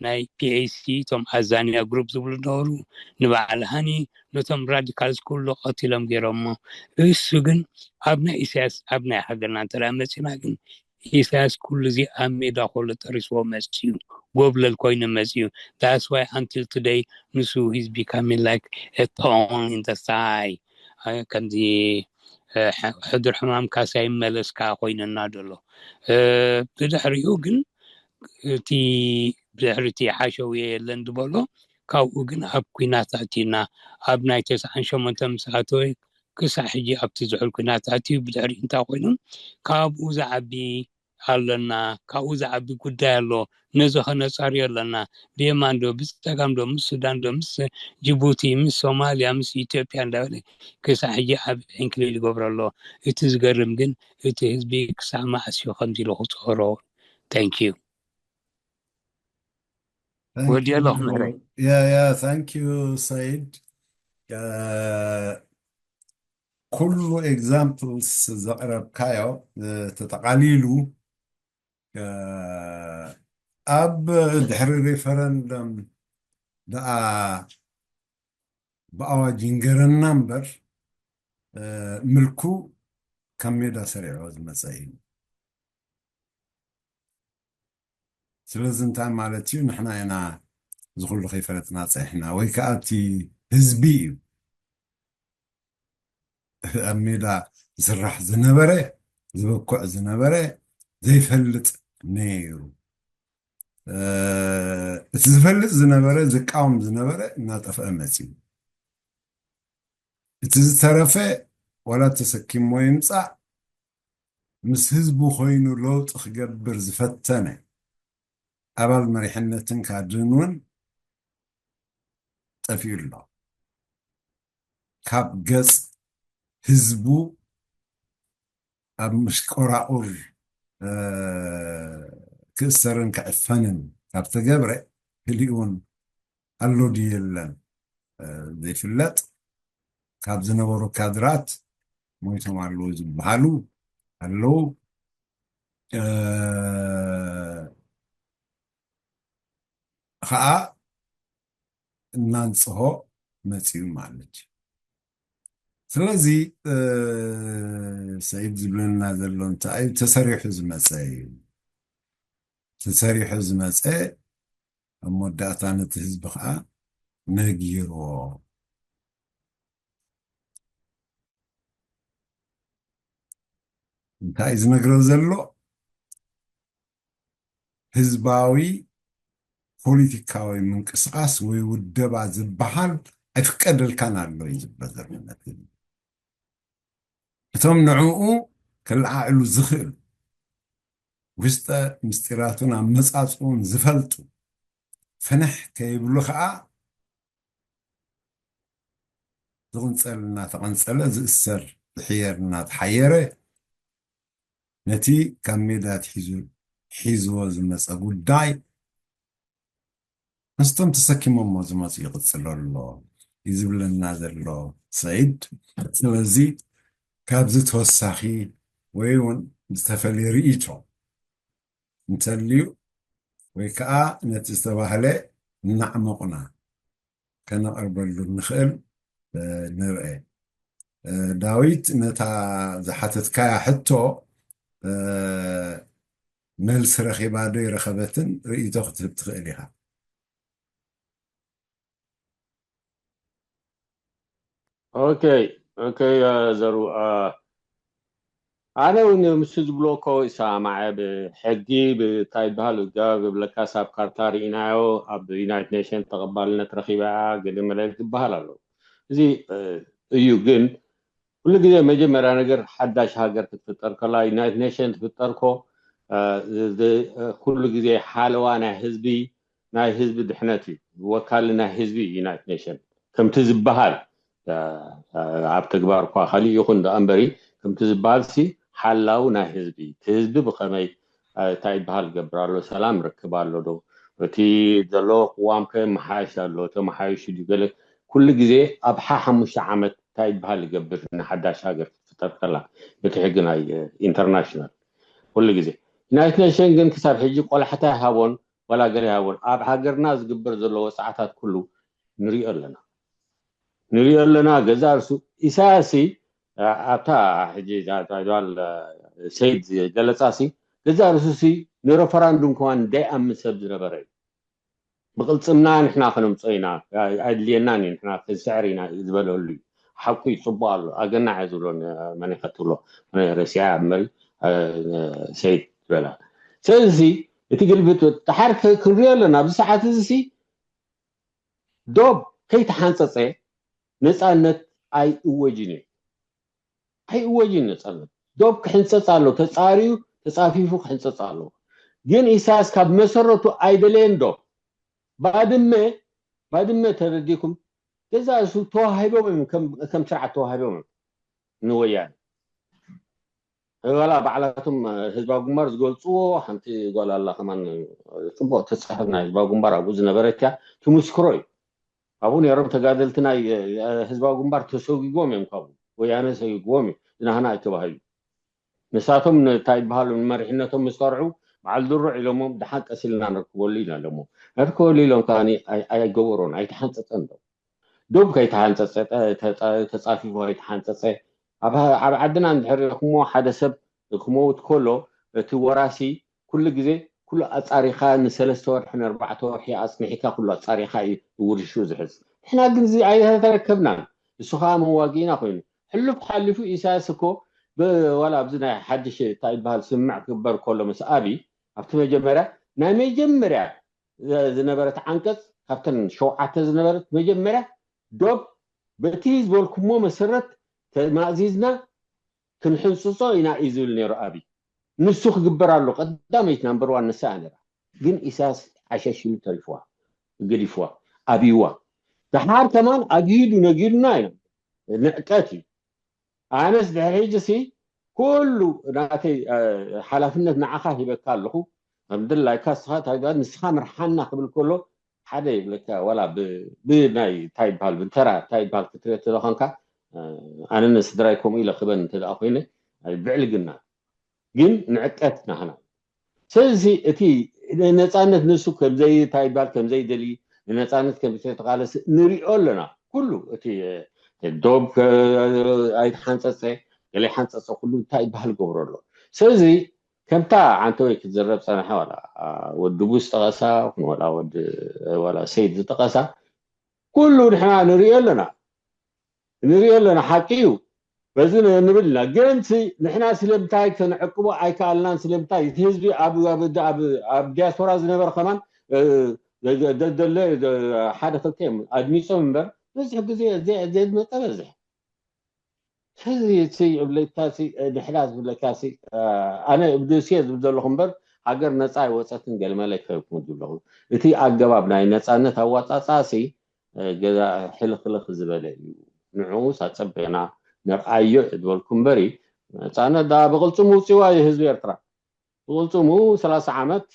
ናይ ፒኤሲ እቶም ኣዛንያ ግሩፕ ዝብሉ ነበሩ፣ ንበዓል ሃኒ፣ ነቶም ራዲካል ስኩል ቀቲሎም ገይሮሞ። እሱ ግን ኣብ ናይ ኢሳያስ ኣብ ናይ ሃገርና እንተ መፂና ግን ኢሳያስ ኩሉ እዚ ኣብ ሜዳ ከሎ ጠሪስዎ መፅዩ፣ ጎብለል ኮይኑ መፅዩ። That's why until today ንሱ he's becoming like a thorn in the side. ከምዚ ሕዱር ሕማም ካሳ ይመለስካ ኮይነና ደሎ። ብድሕሪኡ ግን እቲ ብድሕሪ እቲ ሓሸውየ የለን ዝበሎ፣ ካብኡ ግን ኣብ ኲናት ኣቲና ኣብ ናይ ተስዓን ሸሞንተ ምስ ኣተወ ክሳዕ ሕጂ ኣብቲ ዝሑል ኲናት ኣትዩ። ብድሕሪ እንታይ ኮይኑ ካብኡ ዝዓቢ ኣለና፣ ካብኡ ዝዓቢ ጉዳይ ኣሎ፣ ነዚ ከነጻርዮ ኣለና። ብየማን ዶ ብጸጋም ዶ ምስ ሱዳን ዶ ምስ ጅቡቲ ምስ ሶማልያ ምስ ኢትዮጵያ እንዳበለ ክሳዕ ሕጂ ኣብ ዕንክሊል ይገብሮ ኣሎ። እቲ ዝገርም ግን እቲ ህዝቢ ክሳዕ መዓስ እዩ ከምዚ ኢሉ ክጸሮ? Thank you። ወዲኦ ኣለኹ ምሕረይ። Yeah, yeah, thank you ሰይድ። ኩሉ ኤግዛምፕልስ ዘቕረብካዮ ተጠቓሊሉ ኣብ ድሕሪ ሬፈረንደም ደኣ ብኣዋጅ ይንገረና እምበር ምልኩ ካብ ሜዳ ሰሪዕዎ ዝመፀ እዩ። ስለዚ እንታይ ማለት እዩ? ንሕና ኢና እዚ ኩሉ ከይፈለጥና ፀኒሕና ወይ ከዓ እቲ ህዝቢ እዩ ኣብ ሜዳ ዝስራሕ ዝነበረ ዝበኩዕ ዝነበረ ዘይፈልጥ ነይሩ። እቲ ዝፈልጥ ዝነበረ ዝቃወም ዝነበረ እናጠፍአ መፂኡ። እቲ ዝተረፈ ዋላ ተሰኪሞ ይምፃእ ምስ ህዝቡ ኮይኑ ለውጢ ክገብር ዝፈተነ ኣባል መሪሕነትን ካድርን እውን ጠፊኡ ኣሎ። ካብ ገፅ ህዝቡ ኣብ ምሽቆራቑር ክእሰርን ክዕፈንን ካብ ተገብረ ህሊኡን ኣሎ ድዩ የለን ዘይፍለጥ። ካብ ዝነበሩ ካድራት ሞይቶም ኣለዉ ዝበሃሉ ኣለዉ። ከዓ እናንፅሆ መፂኡ ማለት እዩ። ስለዚ ሰይድ ዝብለና ዘሎ እንታይ እዩ? ተሰሪሑ ዝመፀ እዩ። ተሰሪሑ ዝመፀ ኣብ መወዳእታ ነቲ ህዝቢ ከዓ ነጊርዎ። እንታይ እዩ ዝነግሮ ዘሎ? ህዝባዊ ፖለቲካዊ ምንቅስቃስ ወይ ውደባ ዝበሃል ኣይፍቀደልካን ኣሎ እዩ ዝብሎ ዘሎ ነቲ ህዝቢ። እቶም ንዕኡ ከለዓዕሉ ዝኽእሉ ውስጠ ምስጢራቱን ኣመፃፅኡን ዝፈልጡ ፍንሕ ከይብሉ ከዓ ዝቕንፀል እናተቐንፀለ ዝእሰር ዝሕየር እናተሓየረ ነቲ ካብ ሜዳ ኣትሒዙ ሒዝዎ ዝመፀ ጉዳይ ምስቶም ተሰኪሞሞ ዝመፁ ይቕፅሎ ኣሎ እዩ ዝብለና ዘሎ ሰይድ። ስለዚ ካብዚ ተወሳኺ ወይ እውን ዝተፈለየ ርእይቶ እንተልዩ ወይ ከዓ ነቲ ዝተባህለ እናዕመቑና ከነቕርበሉ ንኽእል ንርአ። ዳዊት ነታ ዝሓተትካያ ሕቶ መልሲ ረኺባ ዶ ይረኸበትን ርእይቶ ክትህብ ትኽእል ኢኻ። ኦኬ ኦኬ ዘሩ ኣነ እውን ምስቲ ዝብሎ እኮ ይሰማማዕ። ብሕጊ ብታይ ይበሃል፣ ገ ብብለካስ ኣብ ካርታ ርኢናዮ፣ ኣብ ዩናይትድ ኔሽን ተቐባልነት ረኺባ እያ፣ ገለ መለ ዝበሃል ኣሎ። እዚ እዩ። ግን ኩሉ ግዜ መጀመርያ ነገር ሓዳሽ ሃገር ክትፍጠር ከላ፣ ዩናይትድ ኔሽን ትፍጠር ኮ ኩሉ ግዜ ሓለዋ ናይ ህዝቢ፣ ናይ ህዝቢ ድሕነት እዩ። ወካሊ ናይ ህዝቢ እዩ ዩናይትድ ኔሽን ከምቲ ዝበሃል። ኣብ ተግባር እኳ ካሊእ ይኹን ደኣ እምበሪ፣ ከምቲ ዝበሃል ሲ ሓላው ናይ ህዝቢ፣ እቲ ህዝቢ ብኸመይ እንታይ ይበሃል ገብር ኣሎ፣ ሰላም ርክብ ኣሎ ዶ፣ እቲ ዘሎ ቅዋም ከ መሓየሽ ኣሎ፣ ተመሓይሹ ድዩ ገለ፣ ኩሉ ግዜ ኣብ ሓ ሓሙሽተ ዓመት እንታይ ይበሃል ይገብር ንሓዳሽ ሃገር ክትፍጠር ከላ፣ በቲ ሕጊ ናይ ኢንተርናሽናል ኩሉ ግዜ። ዩናይትድ ኔሽን ግን ክሳብ ሕጂ ቆላሕታ ይሃቦን ዋላ ገለ ይሃቦን፣ ኣብ ሃገርና ዝግበር ዘሎ ወፅዓታት ኩሉ ንሪኦ ኣለና። ንሪኦ ኣለና። ገዛ ርሱ ኢሳያስ ሲ ኣብታ ሕጂ ዳል ሰይድ ገለፃ ሲ ገዛ ርሱ ሲ ንረፈራንዱም ከማን ደይኣምን ሰብ ዝነበረ እዩ። ብቕልፅምና ንሕና ከነምፅኦ ኢና፣ ኣድልየናን እዩ፣ ንሕና ክንስዕር ኢና ዝበለሉ እዩ። ሓቁ እዩ፣ ፅቡቅ ኣሎ። ኣገናዕ እየ ዝብሎ። መን ከትብሎ ረሲያ መሪ ሰይድ ዝበላ። ስለዚ እቲ ግልብጥ ድሓር ክንሪኦ ኣለና። ኣብዚ ሰዓት እዚ ሲ ዶብ ከይተሓንፀፀ ነፃነት ኣይእወጅን እዩ። ኣይእወጅን ነፃነት። ዶብ ክሕንፀፅ ኣሎ፣ ተፃርዩ ተፃፊፉ ክሕንፀፅ ኣለዎ። ግን ኢሳያስ ካብ መሰረቱ ኣይደለየን ዶብ። ባድመ፣ ባድመ ተረዲኩም፣ ገዛ እሱ ተዋሂቦም እዮም፣ ከም ስርዓት ተዋሂቦም እዮም ንወያነ። ዋላ ባዕላቶም ህዝባዊ ግንባር ዝገልፅዎ ሓንቲ ጓል ኣላ ከማን ፅቡቅ ትፅሕፍ ናይ ህዝባዊ ግንባር ኣብኡ ዝነበረት እያ ትምስክሮ እዩ። ኣብኡ ነይሮም ተጋደልቲ ናይ ህዝባዊ ግንባር ተሰጊጎም እዮም፣ ካብኡ ወያነ ሰጊግዎም እዩ፣ ዝናህና ኣይተባሃዩ። ንሳቶም እንታይ ይበሃሉ ንመሪሕነቶም ምስ ቀርዑ በዓል ድሩዕ ኢሎሞም ደሓን ቀስ ኢልና ንርከበሉ ኢና ኢሎሞ። ንርከበሉ ኢሎም ከኣ ኣይገበሮን ኣይተሓንፀፀን ዶ ዶብ ከይተሓንፀፀ ተፃፊፉ ከይተሓንፀፀ ኣብ ዓድና እንድሕር ርኢኹሞ ሓደ ሰብ ክመውት ከሎ እቲ ወራሲ ኩሉ ግዜ ኩሉ ኣፃሪኻ ንሰለስተ ወርሒ ንኣርባዕተ ወርሒ ኣፅኒሒካ ኩሉ ኣፃሪኻ እዩ ውርሹ ዝሕዝ። ንሕና ግን እዚ ኣይተረከብናን። እሱ ከዓ መዋጊእና ኮይኑ ሕሉፍ ሓሊፉ ኢሳያስ እኮ ዋላ ኣብዚ ናይ ሓድሽ እንታይ ይበሃል ስምምዕ ክግበር ከሎ ምስ ኣብይ ኣብቲ መጀመርያ ናይ መጀመርያ ዝነበረት ዓንቀፅ ካብተን ሸውዓተ ዝነበረት መጀመርያ ዶብ በቲ ዝበልኩሞ መሰረት ተማእዚዝና ክንሕንፅፆ ኢና እዩ ዝብል ነይሩ ኣብይ። ንሱ ክግበር ኣሎ ቀዳመይቲ ናምበር ዋን ንሳ እያ ነይራ። ግን ኢሳያስ ዓሸሽ ኢሉ ተሪፍዋ፣ ገዲፍዋ፣ ኣብይዋ። ደሓር ከማን ኣግሂዱ ነጊሩና ኢና። ንዕቀት እዩ። ኣነስ ድሕሪ ሕጂ ሲ ኩሉ ናተይ ሓላፍነት ንዓኻ ሂበካ ኣለኹ። ከም ድላይካ ንስኻ እንታይ ይበሃል ንስኻ ምርሓና ክብል ከሎ ሓደ ይብለካ ዋላ ብናይ እንታይ ይበሃል ብተራ እንታይ ይበሃል ክትሪኦ ተለኾንካ ኣነ ንስድራይ ከምኡ ኢለ ክበን እንተ ደኣ ኮይነ ብዕልግና ግን ንዕቀት ናህና ስለዚ እቲ ነፃነት ንሱ ከምዘይ እንታይ ይበሃል ከምዘይደሊ ንነፃነት ከምዘይተቃለስ ንሪኦ ኣለና ኩሉ እቲ ዶብ ኣይተሓንፀፀ ገለ ሓንፀፀ ኩሉ እንታይ ይበሃል ገብሮ ኣሎ ስለዚ ከምታ ዓንተወይ ክትዝረብ ፀናሐ ዋላ ወዲ ቡስ ጠቐሳ ዋላ ወዲ ዋላ ሰይድ ዝጠቐሳ ኩሉ ንሕና ንሪኦ ኣለና ንሪኦ ኣለና ሓቂ እዩ በዚ ንብል ኢና ግን ንሕና ስለምንታይ ከነዕቅቦ ኣይከኣልናን ስለምንታይ እቲ ህዝቢ ኣብ ዲያስፖራ ዝነበር ከማን ደለ ሓደ ክልተ እዮም ኣድሚፆም እምበር ብዙሕ ግዜ ዘይመፀ በዝሕ ሕዚ እቲ እብለካ ንሕና ዝብለካ ኣነ እብድስየ ዝብል ዘለኹ እምበር ሃገር ነፃ ኣይወፀትን ገለመለ ከብኩም ዝብለኹ እቲ ኣገባብ ናይ ነፃነት ኣዋፃፃ ሲ ገዛ ሕልኽልኽ ዝበለ እዩ ንዕኡስ ኣፀበና ንርኣዮ ዝበልኩ እምበሪ ነፃነት ዳ ብቕልፅሙ ውፅዋ እዩ ህዝቢ ኤርትራ ብቕልፅሙ ሰላሳ ዓመት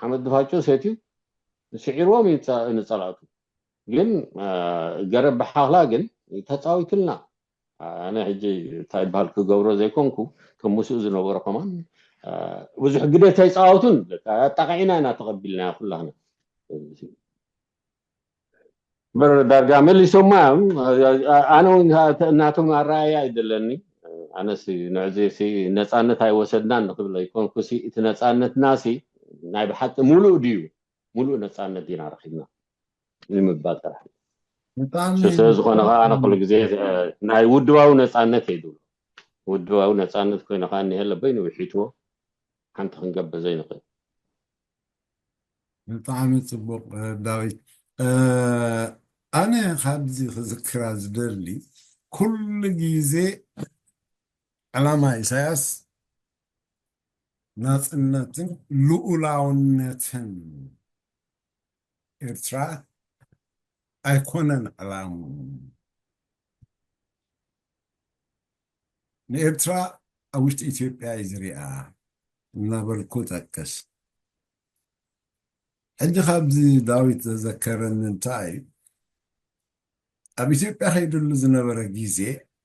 ሓመድ ድፋጮ ሰትዩ ስዒርዎም እዩ ንፀላእቱ ግን ገረብ ብሓኽላ ግን ተፃዊትልና ኣነ ሕጂ እንታይ ይበሃል ክገብሮ ዘይኮንኩ ከም ምስኡ ዝነበሩ ከማን ብዙሕ ግደ ተይፃወቱን ኣጣቂዕና ኢና ተቐቢልና ኩላህና በር ዳርጋ መሊሶማ እዮም ኣነ እውን እናቶም ኣረኣያ ኣይደለኒ ኣነስ ንዕዚ ነፃነት ኣይወሰድናን ንክብል ኣይኮንኩ እቲ ነፃነትና ሲ ናይ ብሓቂ ሙሉእ ድዩ ሙሉእ ነፃነት ዲና ረኪብና ንምባል ጥራሕ እዩ ስለዝኾነ ከዓ ኣነ ኩሉ ግዜ ናይ ውድባዊ ነፃነት እየ ዝብሎ ውድባዊ ነጻነት ኮይነ ከኣ እኒሀለ በይኑ ውሒጥዎ ሓንቲ ክንገብር ዘይንኽእል። ብጣዕሚ ጽቡቕ ዳዊት። ኣነ ካብዚ ክዝክራ ዝደሊ፣ ኩሉ ግዜ ዕላማ ኢሳያስ ናጽነትን ልኡላውነትን ኤርትራ ኣይኮነን ዕላሙ። ንኤርትራ ኣብ ውሽጢ ኢትዮጵያ እዩ ዝሪኣ እናበልኩ ጠቅስ። ሕጂ ካብዚ ዳዊት ዘዘከረኒ እንታይ እዩ፣ ኣብ ኢትዮጵያ ከይድሉ ዝነበረ ግዜ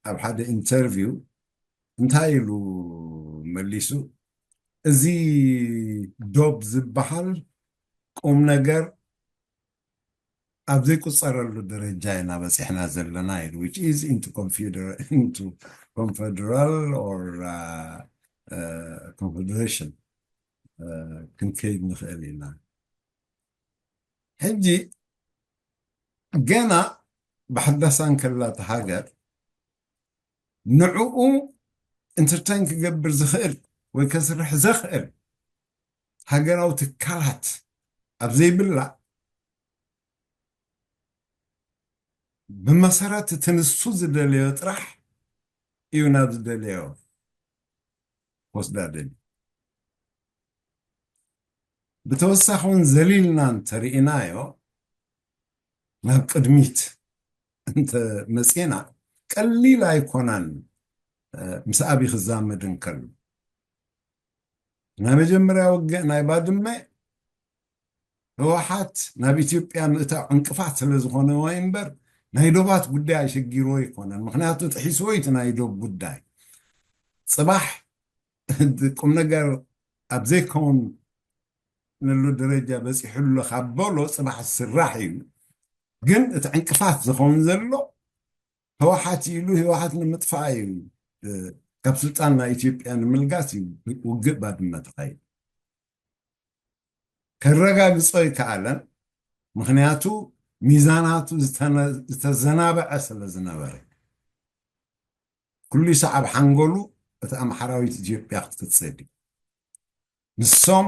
ኣብ ሓደ ኢንተርቪው እንታይ ኢሉ መሊሱ፣ እዚ ዶብ ዝበሃል ቁም ነገር ኣብ ዘይቁጸረሉ ደረጃ ኢና በፂሕና ዘለና ኢሉ፣ which is into confederal into confederal or confederation ክንከይድ ንኽእል ኢና። ሕጂ ገና ብሓዳሳ እንከላ እታ ሃገር ንዕኡ ኢንተርቴን ክገብር ዝኽእል ወይ ከስርሕ ዘኽእል ሃገራዊ ትካላት ኣብ ዘይብላ፣ ብመሰረት እቲ ንሱ ዝደለዮ ጥራሕ እዩ ናብ ዝደለዮ ወስዳ ደልዩ። ብተወሳኺ እውን ዘሊልና እንተርኢናዮ፣ ናብ ቅድሚት እንተ መጺና፣ ቀሊል ኣይኮነን ምስ ኣብይ ክዛመድ እንከሎ። ናይ መጀመርያ ውግእ ናይ ባድመ ህወሓት ናብ ኢትዮጵያ ምእታው ዕንቅፋት ስለ ዝኾነዎ እምበር ናይ ዶባት ጉዳይ ኣሸጊርዎ ኣይኮነን። ምኽንያቱ ጥሒስዎ እዩ እቲ ናይ ዶብ ጉዳይ። ጽባሕ ቁም ነገር ኣብ ዘይከውን ነሉ ደረጃ በፂሑ ኣሎ ካብ በሎ ጽባሕ ዝስራሕ እዩ። ግን እቲ ዕንቅፋት ዝኸውን ዘሎ ህወሓት ኢሉ ህወሓት ንምጥፋእ እዩ፣ ካብ ስልጣን ናይ ኢትዮጵያ ንምልጋስ እዩ ውግእ ባድመ ተኻይዱ። ከረጋግጾ ኣይከኣለን። ምኽንያቱ ሚዛናቱ ዝተነ- ዝተዘናበዐ ስለ ዝነበረ ኩሉ ሰዓብ ሓንጎሉ እቲ ኣምሓራዊት ኢትዮጵያ ክትቅጽል እዩ። ንሶም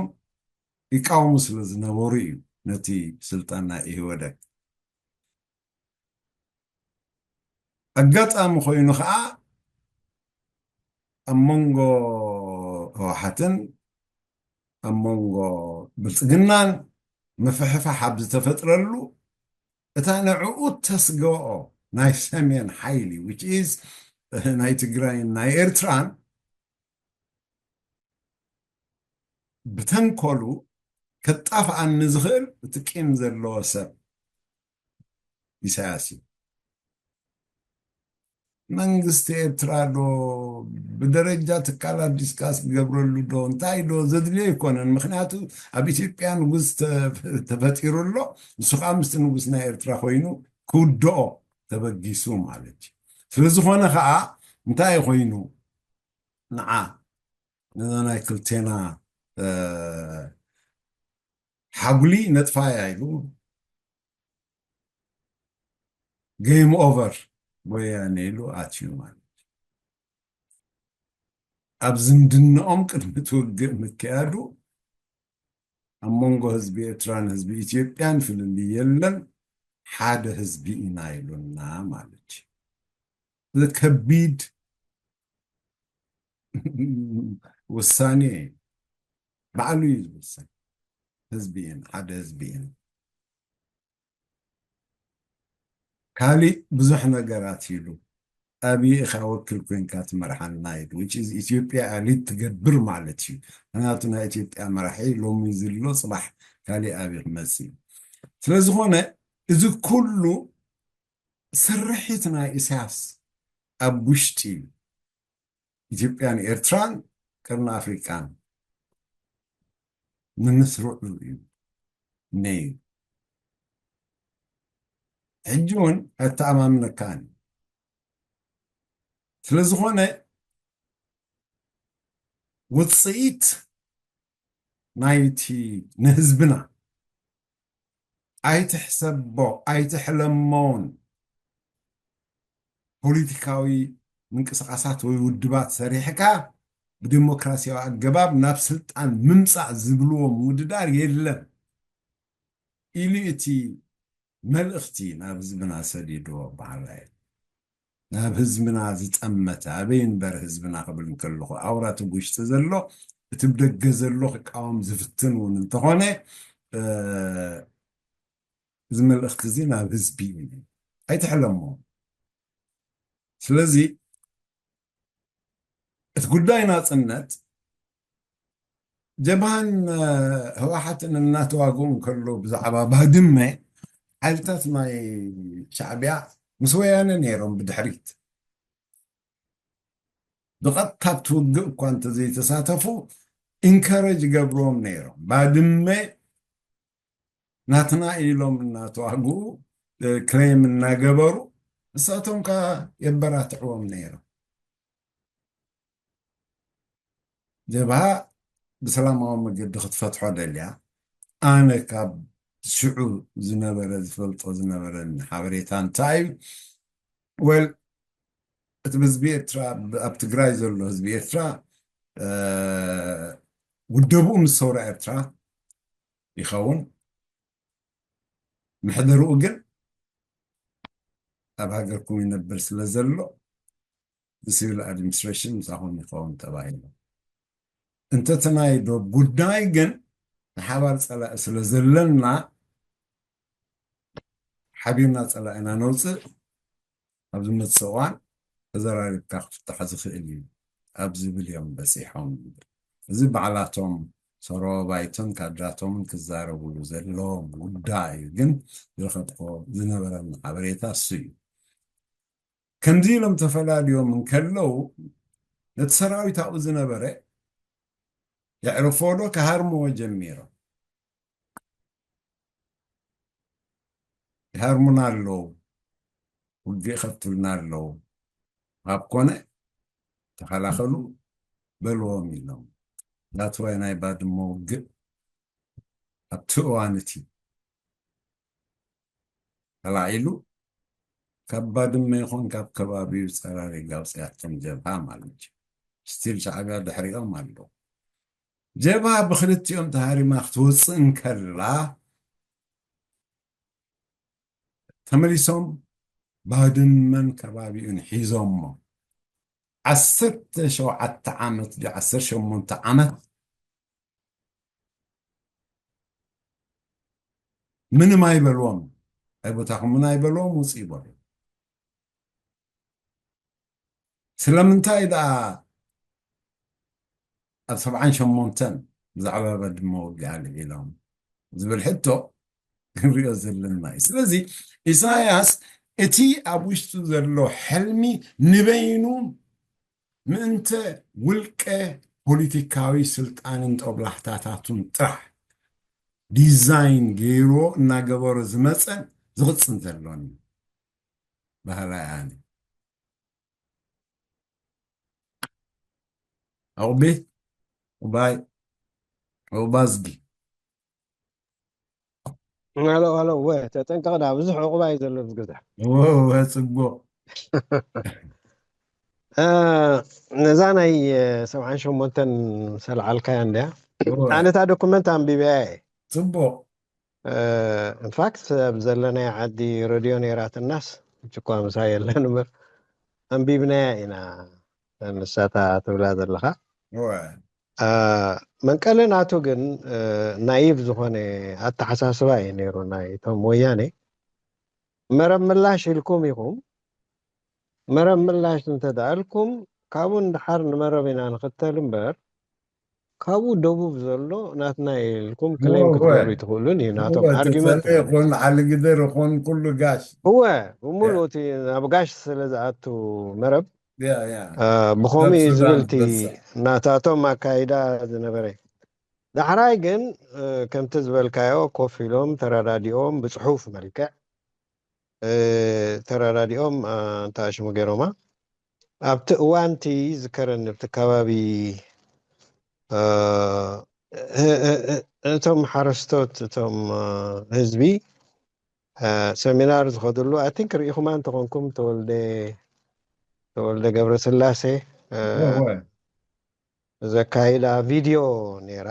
ይቃወሙ ስለ ዝነበሩ እዩ ነቲ ስልጣን ናይ ኢህወደግ። ኣጋጣሚ ኮይኑ ከዓ ኣብ መንጎ ህወሓትን ኣብ መንጎ ብልፅግናን ምፍሕፋሕ ኣብ ዝተፈጥረሉ እታ ንዕኡ ተስገኦ ናይ ሰሜን ሓይሊ which is ናይ ትግራይን ናይ ኤርትራን ብተንኮሉ ከጣፍኣኒ ዝኽእል እቲ ቂም ዘለዎ ሰብ ኢሳያስ እዩ። መንግስቲ ኤርትራ ዶ ብደረጃ ትካላት ዲስካስ ክገብረሉ ዶ እንታይ ዶ ዘድልዮ ኣይኮነን። ምክንያቱ ኣብ ኢትዮጵያ ንጉስ ተ- ተፈጢሩ ኣሎ። ንሱ ከዓ ምስቲ ንጉስ ናይ ኤርትራ ኮይኑ ክውድኦ ተበጊሱ ማለት እዩ። ስለዝኾነ ከዓ እንታይ ኮይኑ ንዓ ነዛ ናይ ክልቴና ሓጉሊ ነጥፋያ ኢሉ ጌም ኦቨር ወያነ ኢሉ ኣትዩ ማለት እዩ። ኣብ ዝምድናኦም ቅድሚ እቲ ውግእ ምክያዱ ኣብ መንጎ ህዝቢ ኤርትራን ህዝቢ ኢትዮጵያን ፍልልይ የለን፣ ሓደ ህዝቢ ኢና ኢሉና ማለት እዩ። እዚ ከቢድ ውሳኔ እዩ። ባዕሉ እዩ ዝውሰን። ህዝቢ ኢና፣ ሓደ ህዝቢ ኢና። ካሊእ ብዙሕ ነገራት ኢሉ ኣብይ ኢኻ ወክል ኮይንካ ትመርሓና ኢሉ which is ኢትዮጵያ ኣሊድ ትገብር ማለት እዩ። ምክንያቱ ናይ ኢትዮጵያ መራሒ ሎሚ ዝሎ ፅባሕ ካሊእ ኣብይ ክመፅእ እዩ። ስለዝኾነ እዚ ኩሉ ስርሒት ናይ ኢሳያስ ኣብ ውሽጢ ኢትዮጵያን ኤርትራን ቀርኒ ኣፍሪቃን ንምስርዑ እዩ ነይሩ። ሕጂ እውን ኣተኣማምነካን እዩ። ስለዝኾነ ውፅኢት ናይቲ ንህዝብና ኣይትሕሰቦ ኣይትሕለሞን ፖለቲካዊ ምንቅስቃሳት ወይ ውድባት ሰሪሕካ ብዲሞክራሲያዊ ኣገባብ ናብ ስልጣን ምምፃእ ዝብልዎ ምውድዳር የለን ኢሉ እቲ መልእኽቲ ናብ ህዝብና ሰዲድዎ በሃላይ። ናብ ህዝብና ዝጠመተ ኣበይ እንበር ህዝብና ክብል እንከለኹ ኣውራ እቲ ውሽጢ ዘሎ እቲ ብደገ ዘሎ ክቃወም ዝፍትን እውን እንተኾነ እዚ መልእኽቲ እዚ ናብ ህዝቢ እዩ። ኣይትሕለሞ። ስለዚ እቲ ጉዳይ ናፅነት ጀብሃን ህወሓትን እናተዋግኡ እንከሎ ብዛዕባ ባድመ ሓይልታት ናይ ሻዕቢያ ምስ ወያነ ነይሮም ብድሕሪት ብቐጥታ ኣብቲ ውግእ እኳ እንተዘይተሳተፉ ኢንከረጅ ይገብርዎም ነይሮም። ባድመ ናትና ኢሎም እናተዋግኡ ክሌም እናገበሩ ንሳቶም ከ የበራትዕዎም ነይሮም። ጀብሃ ብሰላማዊ መገዲ ክትፈትሖ ደልያ ኣነ ካብ ሽዑ ዝነበረ ዝፈልጦ ዝነበረኒ ሓበሬታ እንታይ እዩ? ወል እቲ ህዝቢ ኤርትራ ኣብ ትግራይ ዘሎ ህዝቢ ኤርትራ ውደብኡ ምስ ሰውራ ኤርትራ ይኸውን። ምሕደርኡ ግን ኣብ ሃገርኩም ይነብር ስለ ዘሎ ብሲቪል ኣድሚኒስትሬሽን ምሳኹም ይኸውን ተባሂሉ። እንተ እቲ ናይ ዶብ ጉዳይ ግን ንሓባር ፀላኢ ስለ ዘለና ሓቢርና ፀላኢና ነውፅእ ኣብ ዝመፅእ እዋን ተዘራሪብካ ክፍታሕ ዝኽእል እዩ ኣብ ዝብል እዮም በፂሖም። እዚ ባዕላቶም ሰሮ ባይቶን ካድራቶምን ክዛረብሉ ዘለዎም ጉዳይ እዩ። ግን ዝረኸብኮ ዝነበረኒ ሓበሬታ እሱ እዩ። ከምዚ ኢሎም ተፈላልዮም እንከለዉ ነቲ ሰራዊት ኣብኡ ዝነበረ የዕርፎ ዶ ክሃርምዎ ጀሚሮም። ይሃርሙና ኣለዉ፣ ውግእ ይኸፍቱልና ኣለዉ። ካብ ኮነ ተኸላኸሉ በልዎም ኢሎም። ዳትዋይ ናይ ባድመ ውግእ ኣብቲ እዋን እቲ ተላዒሉ ካብ ባድመ ይኹን ካብ ከባቢኡ ጸራሪ ጋውፅያቶም ጀብሃ ማለት እዩ። ስቲል ሻዕቢያ ድሕሪኦም ኣለዉ። ጀብሃ ብክልቲኦም ተሃሪማ ክትወፅእ እንከላ ተመሊሶም ባድመን ከባቢኡን ሒዞሞ ዓሰርተ ሸውዓተ ዓመት ድዩ ዓሰርተ ሸሞንተ ዓመት ምንም ኣይበልዎም። ኣይ ቦታኹም ምን ኣይበልዎም ውፅእ ይበሉ። ስለምንታይ ደኣ ኣብ ሰብዓን ሸሞንተን ብዛዕባ ባድመ ወጊእ ኣልዒሎም ዝብል ሕቶ ክንሪኦ ዘለና እዩ። ስለዚ ኢሳያስ እቲ ኣብ ውሽጡ ዘሎ ሕልሚ ንበይኑ ምእንተ ውልቀ ፖለቲካዊ ስልጣንን ጦብላሕታታቱን ጥራሕ ዲዛይን ገይርዎ እናገበሮ ዝመፀን ዝቕፅን ዘሎን እዩ በሃላይ ኣነ። ዑቕቢ ዑባይ ዑባዝጊ ኣሎ ኣሎ ወ ተጠንቀቕ ዳ ብዙሕ ዕቑባ እዩ ዘሎ ዝገዛ ወወ ፅቡቕ ነዛ ናይ ሰብዓን ሸሞንተን ሰልዓልካያ እንድያ ኣነታ ዶኩመንት ኣንቢብያ እየ ፅቡቕ ኢንፋክት ኣብ ዘለናይ ዓዲ ረድዮ ነይራትናስ እኳ ምሳ የለን እምበር ኣንቢብናያ ኢና ንሳታ ትብላ ዘለኻ መንቀሊ ናቱ ግን ናይቭ ዝኾነ ኣተሓሳስባ እዩ ነይሩ ናይ እቶም ወያኔ መረብ ምላሽ ኢልኩም ኢኹም መረብ ምላሽ እንተደኣልኩም ካብኡ ንድሓር ንመረብ ኢና ንኽተል እምበር ካብኡ ደቡብ ዘሎ ናትና ኢልኩም ክሌም ክትገብሩ ትኽእሉን እዩ ናቶም ኣርጊመንት ይኹን ዓሊ ግደር ይኹን ኩሉ ጋሽ እወ ብምሉእ እቲ ናብ ጋሽ ስለ ዝኣቱ መረብ ብኸምኡ እዩ ዝብል እቲ ናታቶም ኣካይዳ ዝነበረ ዳሕራይ ግን ከምቲ ዝበልካዮ ኮፍ ኢሎም ተረዳዲኦም ብፅሑፍ መልክዕ ተረዳዲኦም እንታ ሽሙ ገይሮማ ኣብቲ እዋንቲ ዝከረኒ ኣብቲ ከባቢ እቶም ሓረስቶት እቶም ህዝቢ ሰሚናር ዝኸድሉ ኣይ ቲንክ ርኢኹማ እንተኾንኩም ተወልደ ተወልደ ገብረስላሴ ዘካይዳ ቪድዮ ነይራ።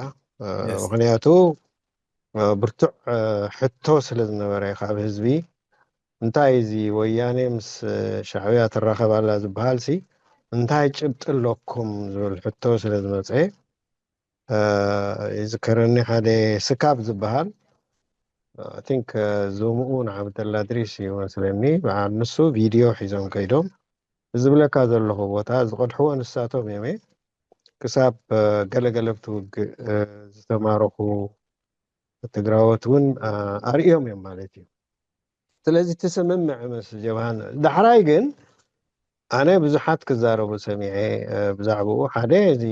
ምክንያቱ ብርቱዕ ሕቶ ስለ ዝነበረ ካብ ህዝቢ፣ እንታይ እዚ ወያኔ ምስ ሻዕብያ ትራኸብ ኣላ ዝበሃል ሲ እንታይ ጭብጢ ኣለኩም ዝብል ሕቶ ስለ ዝመፀ፣ ይዝከረኒ ሓደ ስካብ ዝበሃል፣ ቲንክ፣ ዞምኡ ንዓብደላ ድሪስ እዩ መስለኒ፣ በዓል ንሱ ቪድዮ ሒዞም ከይዶም። ዝብለካ ዘለኹ ቦታ ዝቐድሕዎ ንሳቶም እዮም። ክሳብ ገለገለ ብቲ ውግእ ዝተማረኹ ትግራዎት እውን ኣርእዮም እዮም ማለት እዩ። ስለዚ ትስምምዕ ምስ ጀብሃን። ዳሕራይ ግን ኣነ ብዙሓት ክዛረቡ ሰሚዐ ብዛዕባኡ። ሓደ እዚ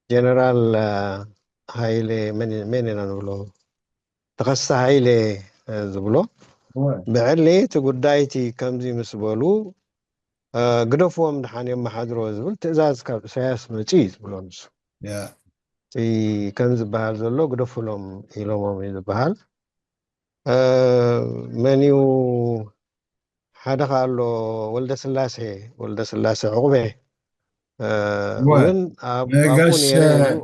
ጀነራል ሃይለ መን ኢና ንብሎ፣ ተኸስተ ሃይለ ዝብሎ፣ ብዕሊ እቲ ጉዳይ እቲ ከምዚ ምስ በሉ ግደፍዎም ድሓን የመሓድሮ ዝብል ትእዛዝ ካብ ኢሳያስ መፂ እዩ ዝብሎ ንሱ። እቲ ከም ዝበሃል ዘሎ ግደፉሎም ኢሎሞም እዩ ዝበሃል። መን እዩ ሓደ ከ ኣሎ፣ ወልደ ስላሴ፣ ወልደ ስላሴ ዕቑበ እውን ኣብኡ ነይሩ።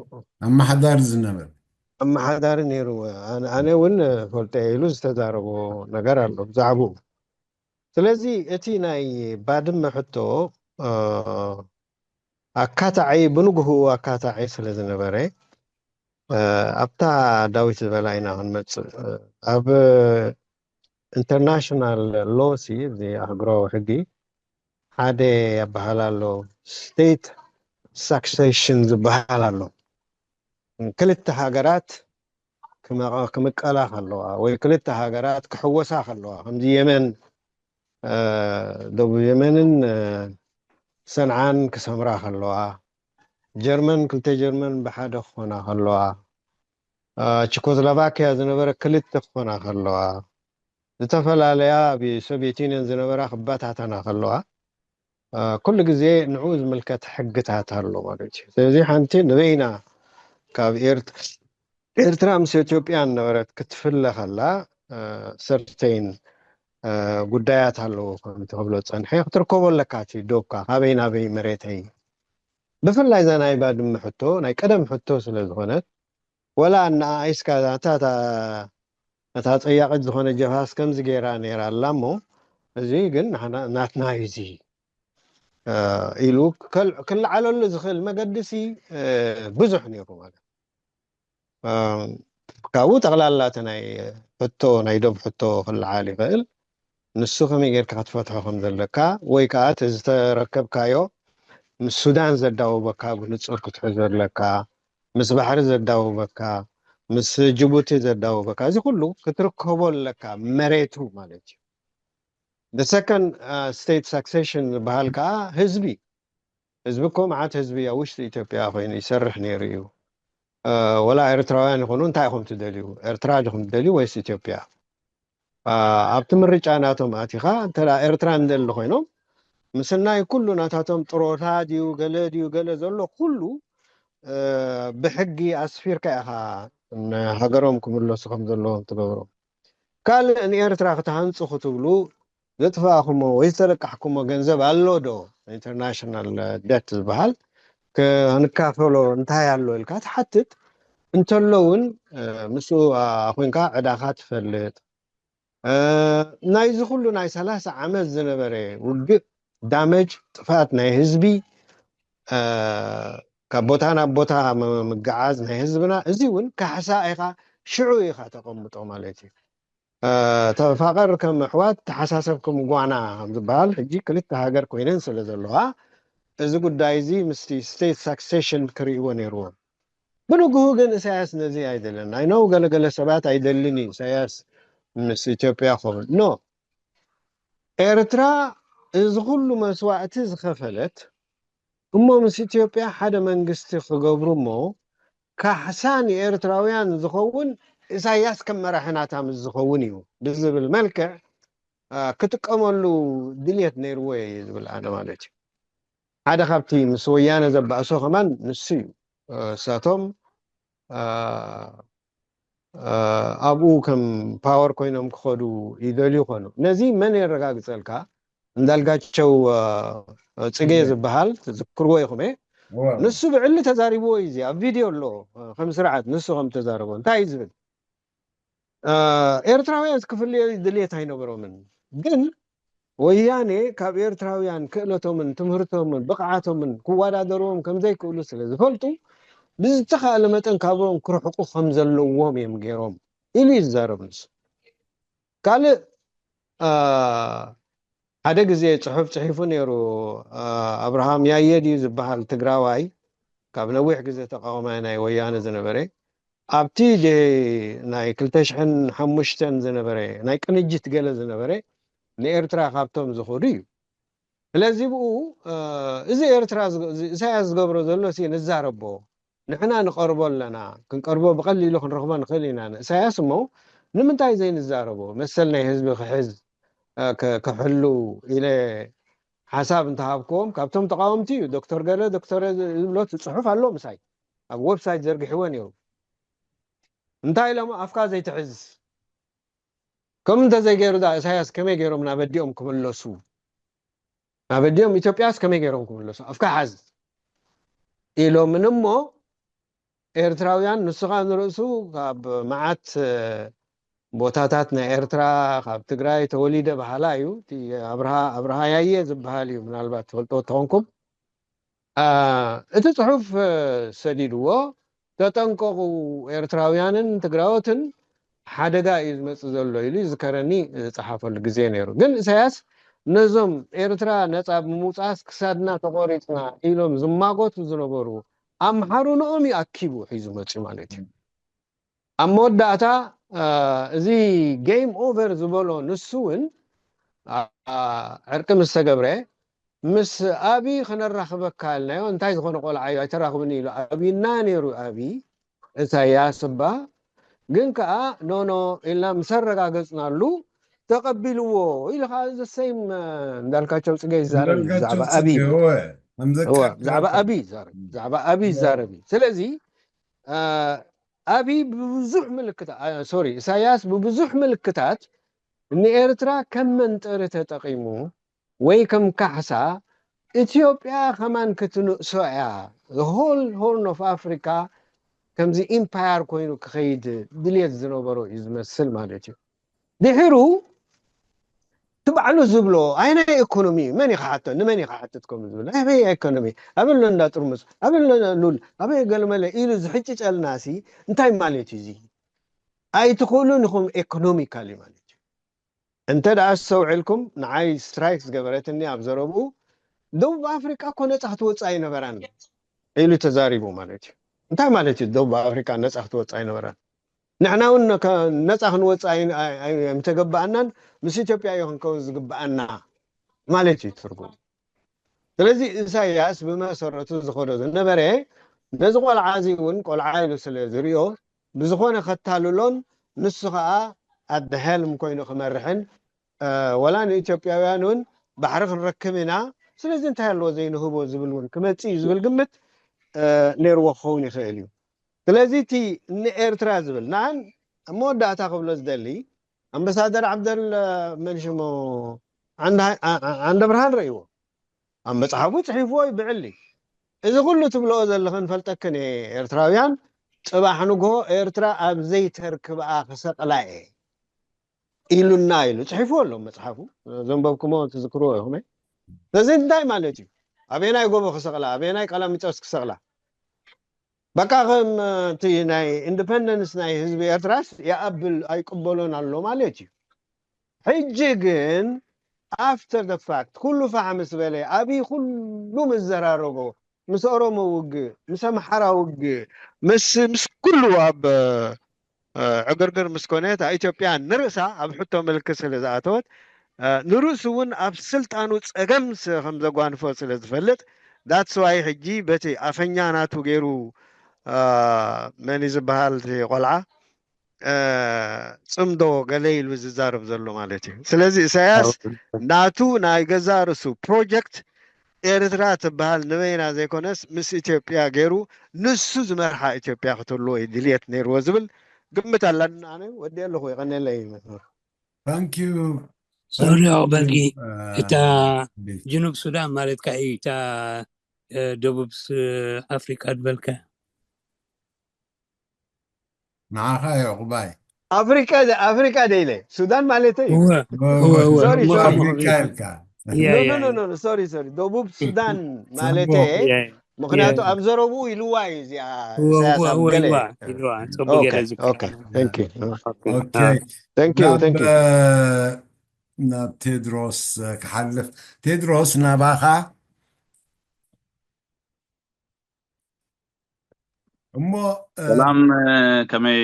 ኣመሓዳሪ ዝነበረ ኣመሓዳሪ ነይሩ። ኣነ እውን ፈልጦ ኢሉ ዝተዛረቦ ነገር ኣሎ ብዛዕባኡ። ስለዚ እቲ ናይ ባድመ ሕቶ ኣካታዒ፣ ብንግህኡ ኣካታዒ ስለ ዝነበረ፣ ኣብታ ዳዊት ዝበላ ኢና ክንመፅእ። ኣብ ኢንተርናሽናል ሎ ሲ፣ እዚ ኣህጉራዊ ሕጊ፣ ሓደ ኣበሃል ኣሎ፣ ስቴት ሳክሴሽን ዝበሃል ኣሎ። ክልተ ሃገራት ክምቀላ ከለዋ ወይ ክልተ ሃገራት ክሕወሳ ከለዋ፣ ከምዚ የመን፣ ደቡብ የመንን ሰንዓን ክሰምራ ከለዋ፣ ጀርመን፣ ክልተ ጀርመን ብሓደ ክኾና ከለዋ፣ ቸኮስሎቫኪያ ዝነበረ ክልተ ክኾና ከለዋ፣ ዝተፈላለያ ኣብ ሶቪየት ዩኒየን ዝነበራ ክበታተና ከለዋ፣ ኩሉ ግዜ ንዕኡ ዝምልከት ሕግታት ኣሎ ማለት እዩ። ስለዚ ሓንቲ ንበይና ካብ ኤርትራ ምስ ኢትዮጵያ ነበረት ክትፍለ ከላ፣ ሰርተይን ጉዳያት ኣለዎ። ከምቲ ክብሎ ዝፀንሐ ክትርከቦ ኣለካ፣ እቲ ዶብካ ካበይ ናበይ መሬተይ። ብፍላይ እዛ ናይ ባድመ ሕቶ ናይ ቀደም ሕቶ ስለ ዝኾነት፣ ወላ እናኣኢስካ እታ ፀያቂት ዝኾነ ጀብሃስ ከምዚ ገይራ ነይራ ኣላ እሞ፣ እዚ ግን ናትና እዩ እዚ ኢሉ ክለዓለሉ ዝኽእል መገዲ ሲ ብዙሕ ነይሩ ማለት። ካብኡ ጠቕላላ እቲ ናይ ሕቶ፣ ናይ ዶብ ሕቶ ክለዓል ይኽእል። ንሱ ከመይ ጌርካ ክትፈትሖ ከም ዘለካ፣ ወይ ከዓ እቲ ዝተረከብካዮ ምስ ሱዳን ዘዳውበካ ብንጹር ክትሕዞ ኣለካ፣ ምስ ባሕሪ ዘዳውበካ፣ ምስ ጅቡቲ ዘዳውበካ፣ እዚ ኩሉ ክትርከቦ ኣለካ፣ መሬቱ ማለት እዩ። The second state succession ዝበሃል ከዓ ህዝቢ፣ ህዝቢ እኮ መዓት ህዝቢ ኣብ ውሽጢ ኢትዮጵያ ኮይኑ ይሰርሕ ነይሩ እዩ። ወላ ኤርትራውያን ይኹኑ እንታይ ኢኹም ትደልዩ? ኤርትራ ዲኹም ትደልዩ ወይስ ኢትዮጵያ? ኣብቲ ምርጫ ናቶም ኣቲኻ እንተ ኤርትራ እንደሊ ኮይኖም ምስናይ ኩሉ ናታቶም ጥሮታ ድዩ ገለ ድዩ ገለ ዘሎ ኩሉ ብሕጊ ኣስፊርካ ኢኻ ሃገሮም ክምለሱ ከም ዘለዎም ትገብሮም። ካልእ ንኤርትራ ክትሃንፁ ክትብሉ ዘጥፋእኩሞ ወይ ዝተለቃሕኩሞ ገንዘብ ኣሎ ዶ? ኢንተርናሽናል ደት ዝበሃል ክንካፈሎ እንታይ ኣሎ ኢልካ ትሓትት እንተሎ እውን ምስኡ ኮይንካ ዕዳኻ ትፈልጥ። ናይዚ ኩሉ ናይ ሰላሳ ዓመት ዝነበረ ውግእ ዳመጅ ጥፍኣት ናይ ህዝቢ ካብ ቦታ ናብ ቦታ ምግዓዝ ናይ ህዝብና እዚ እውን ካሕሳ ኢኻ ሽዑ ኢኻ ተቐምጦ ማለት እዩ። ተፋቐር ከም ኣሕዋት ተሓሳሰብ ከም ጓና ከም ዝበሃል ሕጂ ክልተ ሃገር ኮይነን ስለ ዘለዋ እዚ ጉዳይ እዚ ምስቲ ስቴት ሳክሴሽን ክርእይዎ ነይርዎም። ብንግሁ ግን ኢሳያስ ነዚ ኣይደለን። I know ገለገለ ሰባት ኣይደልን እዩ ኢሳያስ ምስ ኢትዮጵያ ክኸውን። No፣ ኤርትራ እዚ ኩሉ መስዋእቲ ዝኸፈለት እሞ ምስ ኢትዮጵያ ሓደ መንግስቲ ክገብሩ እሞ ካሕሳ ንኤርትራውያን ዝኸውን ኢሳያስ ከም መራሒ ናታ ምስ ዝኸውን እዩ ብዝብል መልክዕ ክጥቀመሉ ድልየት ነይርዎ እየ ዝብል ኣነ ማለት እዩ። ሓደ ካብቲ ምስ ወያነ ዘባእሶ ከማን ንሱ እዩ። እሳቶም ኣብኡ ከም ፓወር ኮይኖም ክኸዱ ይደልዩ ኾኑ። ነዚ መን የረጋግፀልካ? እንዳልጋቸው ጽጌ ዝበሃል ትዝክርዎ ኢኹም። ንሱ ብዕሊ ተዛሪብዎ እዩ። እዚ ኣብ ቪድዮ ኣሎ። ከም ስርዓት ንሱ ከም ተዛረቦ እንታይ እዩ ዝብል? ኤርትራውያን ክፍልዮ ድልየት ኣይነበሮምን። ግን ወያኔ ካብ ኤርትራውያን ክእለቶምን ትምህርቶምን ብቕዓቶምን ክወዳደርዎም ከም ዘይክእሉ ስለ ዝፈልጡ፣ ብዝተኻእለ መጠን ካብኦም ክርሕቁ ከም ዘለዎም እዮም ገይሮም ኢሉ እዩ ዝዛረብ ንሱ። ካልእ ሓደ ግዜ ጽሑፍ ጽሒፉ ነይሩ። ኣብርሃም ያየ ድዩ ዝበሃል ትግራዋይ፣ ካብ ነዊሕ ግዜ ተቃዋማይ ናይ ወያነ ዝነበረ፣ ኣብቲ ናይ ክልተ ሽሕን ሓሙሽተን ዝነበረ ናይ ቅንጅት ገለ ዝነበረ ንኤርትራ ካብቶም ዝኸዱ እዩ። ስለዚ ብኡ እዚ ኤርትራ ኢሳያስ ዝገብሮ ዘሎ ሲ ንዛረቦ፣ ንሕና ንቐርቦ ኣለና፣ ክንቀርቦ ብቐሊሉ ክንረኽቦ ንኽእል ኢና ንእሳያስ። እሞ ንምንታይ ዘይንዛረቦ? መሰል ናይ ህዝቢ ክሕዝ ክሕሉ ኢለ ሓሳብ እንተሃብክዎም፣ ካብቶም ተቃወምቲ እዩ። ዶክተር ገለ ዶክተር ዝብሎ ጽሑፍ ኣሎ ምሳይ ኣብ ዌብሳይት ዘርጊሕዎ ነይሩ። እንታይ ኢሎም? ኣፍካ ዘይትሕዝ። ከም እንተዘይገይሩ ዳ እሳያስ ከመይ ገይሮም ናብ ኣዲኦም ክምለሱ? ናብ ኣዲኦም ኢትዮጵያስ ከመይ ገይሮም ክምለሱ? ኣፍካ ሓዝ ኢሎምን እሞ ኤርትራውያን፣ ንሱ ኸኣ ንርእሱ ካብ መዓት ቦታታት ናይ ኤርትራ፣ ካብ ትግራይ ተወሊደ በሃላ እዩ። እቲ ኣብርሃ ኣብርሃ ያየ ዝበሃል እዩ፣ ምናልባት ትፈልጥዎ ተኾንኩም። እቲ ጽሑፍ ሰዲድዎ፣ "ተጠንቀቑ፣ ኤርትራውያንን ትግራዎትን ሓደጋ እዩ ዝመጽእ ዘሎ" ኢሉ ዝከረኒ ዝጸሓፈሉ ግዜ ነይሩ። ግን ኢሳያስ ነዞም ኤርትራ ነጻ ብምውጻስ ክሳድና ተቖሪጽና ኢሎም ዝማጎቱ ዝነበሩ ኣምሓሩ ንኦም እዩ ኣኪቡ ሒዙ መጽዩ ማለት እዩ። ኣብ መወዳእታ እዚ ጌም ኦቨር ዝበሎ ንሱ እውን ዕርቂ ምስ ተገብረ፣ ምስ ኣቢ ክነራኽበካ ኢልናዮ፣ እንታይ ዝኾነ ቆልዓ እዩ ኣይተራኽብኒ ኢሉ ኣብይና ነይሩ። ኣቢ እሳያስ እባ ግን ከኣ ኖኖ ኢልና ምስ ኣረጋገጽናሉ ተቐቢልዎ ኢሉ ከኣ ዘሰይም እንዳልካቸው ጽገ ይዛረብ ብዛዕባ ኣቢ። ብዛዕባ ኣቢ ይዛረብ፣ ብዛዕባ ኣቢ ይዛረብ እዩ። ስለዚ ኣቢ ብብዙሕ ምልክታት፣ ሶሪ፣ ኢሳያስ ብብዙሕ ምልክታት ንኤርትራ ከም መንጠሪ ተጠቒሙ ወይ ከም ካሕሳ ኢትዮጵያ ከማን ክትንእሶ እያ። ሆል ሆርን ኦፍ ኣፍሪካ ከምዚ ኢምፓየር ኮይኑ ክኸይድ ድልየት ዝነበሮ እዩ ዝመስል ማለት እዩ። ድሕሩ እቲ ባዕሉ ዝብሎ ኣይናይ ኢኮኖሚ እዩ። መን እዩ ክሓቶ? ንመን እዩ ክሓትት ከምኡ ዝብል? ኣበይ ኢኮኖሚ? ኣበይ ኣሎ እንዳ ጥርሙዝ? ኣበይ ኣሎ ሉል? ኣበይ ገለመለ ኢሉ ዝሕጭጨልና ሲ እንታይ ማለት እዩ? እዚ ኣይትኽእሉን ኢኹም፣ ኢኮኖሚካሊ ማለት እዩ። እንተ ደኣ ኣስተውዒልኩም፣ ንዓይ ስትራይክ ዝገበረትኒ ኣብ ዘረብኡ፣ ደቡብ ኣፍሪቃ እኮ ነጻ ክትወጽእ ኣይነበራን ኢሉ ተዛሪቡ ማለት እዩ። እንታይ ማለት እዩ? ደቡብ ኣፍሪቃ ነጻ ክትወጽእ ኣይነበራን። ንሕና እውን ነጻ ክንወጽእ ምተገባኣናን ምስ ኢትዮጵያ እዩ ክንከውን ዝግባኣና ማለት እዩ ትርጉም። ስለዚ ኢሳያስ ብመሰረቱ ዝኸዶ ዝነበረ ነዚ ቆልዓ እዚ እውን ቆልዓ ኢሉ ስለ ዝሪኦ ብዝኾነ ከታልሎን ንሱ ከዓ ኣደሃልም ኮይኑ ክመርሕን ወላ ንኢትዮጵያውያን እውን ባሕሪ ክንረክብ ኢና፣ ስለዚ እንታይ ኣለዎ ዘይንህቦ ዝብል እውን ክመፅእ እዩ ዝብል ግምት ነይርዎ ክኸውን ይኽእል እዩ። ስለዚ እቲ ንኤርትራ ዝብል ንኣን ኣብ መወዳእታ ክብሎ ዝደሊ ኣምባሳደር ዓብደል መን ሽሙ ዓንደ ብርሃን ረእይዎ ኣብ መፅሓፉ ፅሒፍዎ እዩ ብዕሊ። እዚ ኩሉ ትብልኦ ዘለኽን ፈልጠክን እየ ኤርትራውያን፣ ፅባሕ ንግሆ ኤርትራ ኣብ ዘይተርክብኣ ክሰቕላ እየ ኢሉና ኢሉ ፅሒፍዎ ኣሎ መፅሓፉ። ዘንበብኩሞ ትዝክርዎ ኢኹም። ስለዚ እንታይ ማለት እዩ? ኣበየናይ ጎቦ ክሰቕላ? ኣበየናይ ቀላሚጦስ ክሰቕላ? በቃ ከም እቲ ናይ ኢንዲፐንደንስ ናይ ህዝቢ ኤርትራስ ይኣብል ኣይቅበሎን ኣሎ ማለት እዩ። ሕጂ ግን ኣፍተር ደ ፋክት ኩሉ ፋሕ ምስ በለ ኣብይ ኩሉ ምስ ዘራረጎ ምስ ኦሮሞ ውግእ ምስ ኣምሓራ ውግእ ምስ ምስ ኩሉ ኣብ ዕግርግር ምስ ኮነ እታ ኢትዮጵያ ንርእሳ ኣብ ሕቶ ምልክት ስለ ዝኣተወት ንርእሱ እውን ኣብ ስልጣኑ ጸገም ከም ዘጓንፎ ስለ ዝፈልጥ that's why ሕጂ በቲ ኣፈኛ ናቱ ገይሩ መን ዝበሃል እቲ ቆልዓ ጽምዶ ገለ ኢሉ ዝዛረብ ዘሎ ማለት እዩ። ስለዚ ኢሳያስ ናቱ ናይ ገዛ ርእሱ ፕሮጀክት ኤርትራ ትበሃል ንበይና ዘይኮነስ ምስ ኢትዮጵያ ገይሩ ንሱ ዝመርሓ ኢትዮጵያ ክትህልዎ እዩ ድልየት ነይርዎ ዝብል ግምት ኣለና። ኣነ ወዲ ኣለኹ ይቐነለይ መስመር። ታንኪዩ ሶሪ ኣቕበልኪ። እታ ጅኑብ ሱዳን ማለትካ እዩ፣ እታ ደቡብ ኣፍሪቃ ዝበልካ። ንዓኻ እዩ ዕቑባይ። ኣፍሪቃ ኣፍሪቃ ደይለ ሱዳን ማለት እዩ። እወ እወ እወ ሶሪ፣ እሞ ሶሪ። ከምኡ ኣፍሪቃ ገይሩ። ኢልካ። ያ ኖ ያ ኖ ኖ ያ። ኖ ሶሪ ሶሪ፣ ደቡብ ሱዳን ጽቡቕ። ማለተ ያ ምክንያቱ ያ። ኣብ ዘረቡ ኢልዋ እዩ እዚኣ እወ ኢሳያስ እወ ኣብ እወ ገለ እዋ ኢልዋ ጽቡቅ ኦኬ ገለ ኦኬ ዝከኣል። thank you ኦኬ ኦኬ አ፣ thank you ናብ thank you እ፣ ናብ ቴድሮስ እ፣ ክሓልፍ። ቴድሮስ ናባኻ። እሞ እ፣ ሰላም እ፣ ከመይ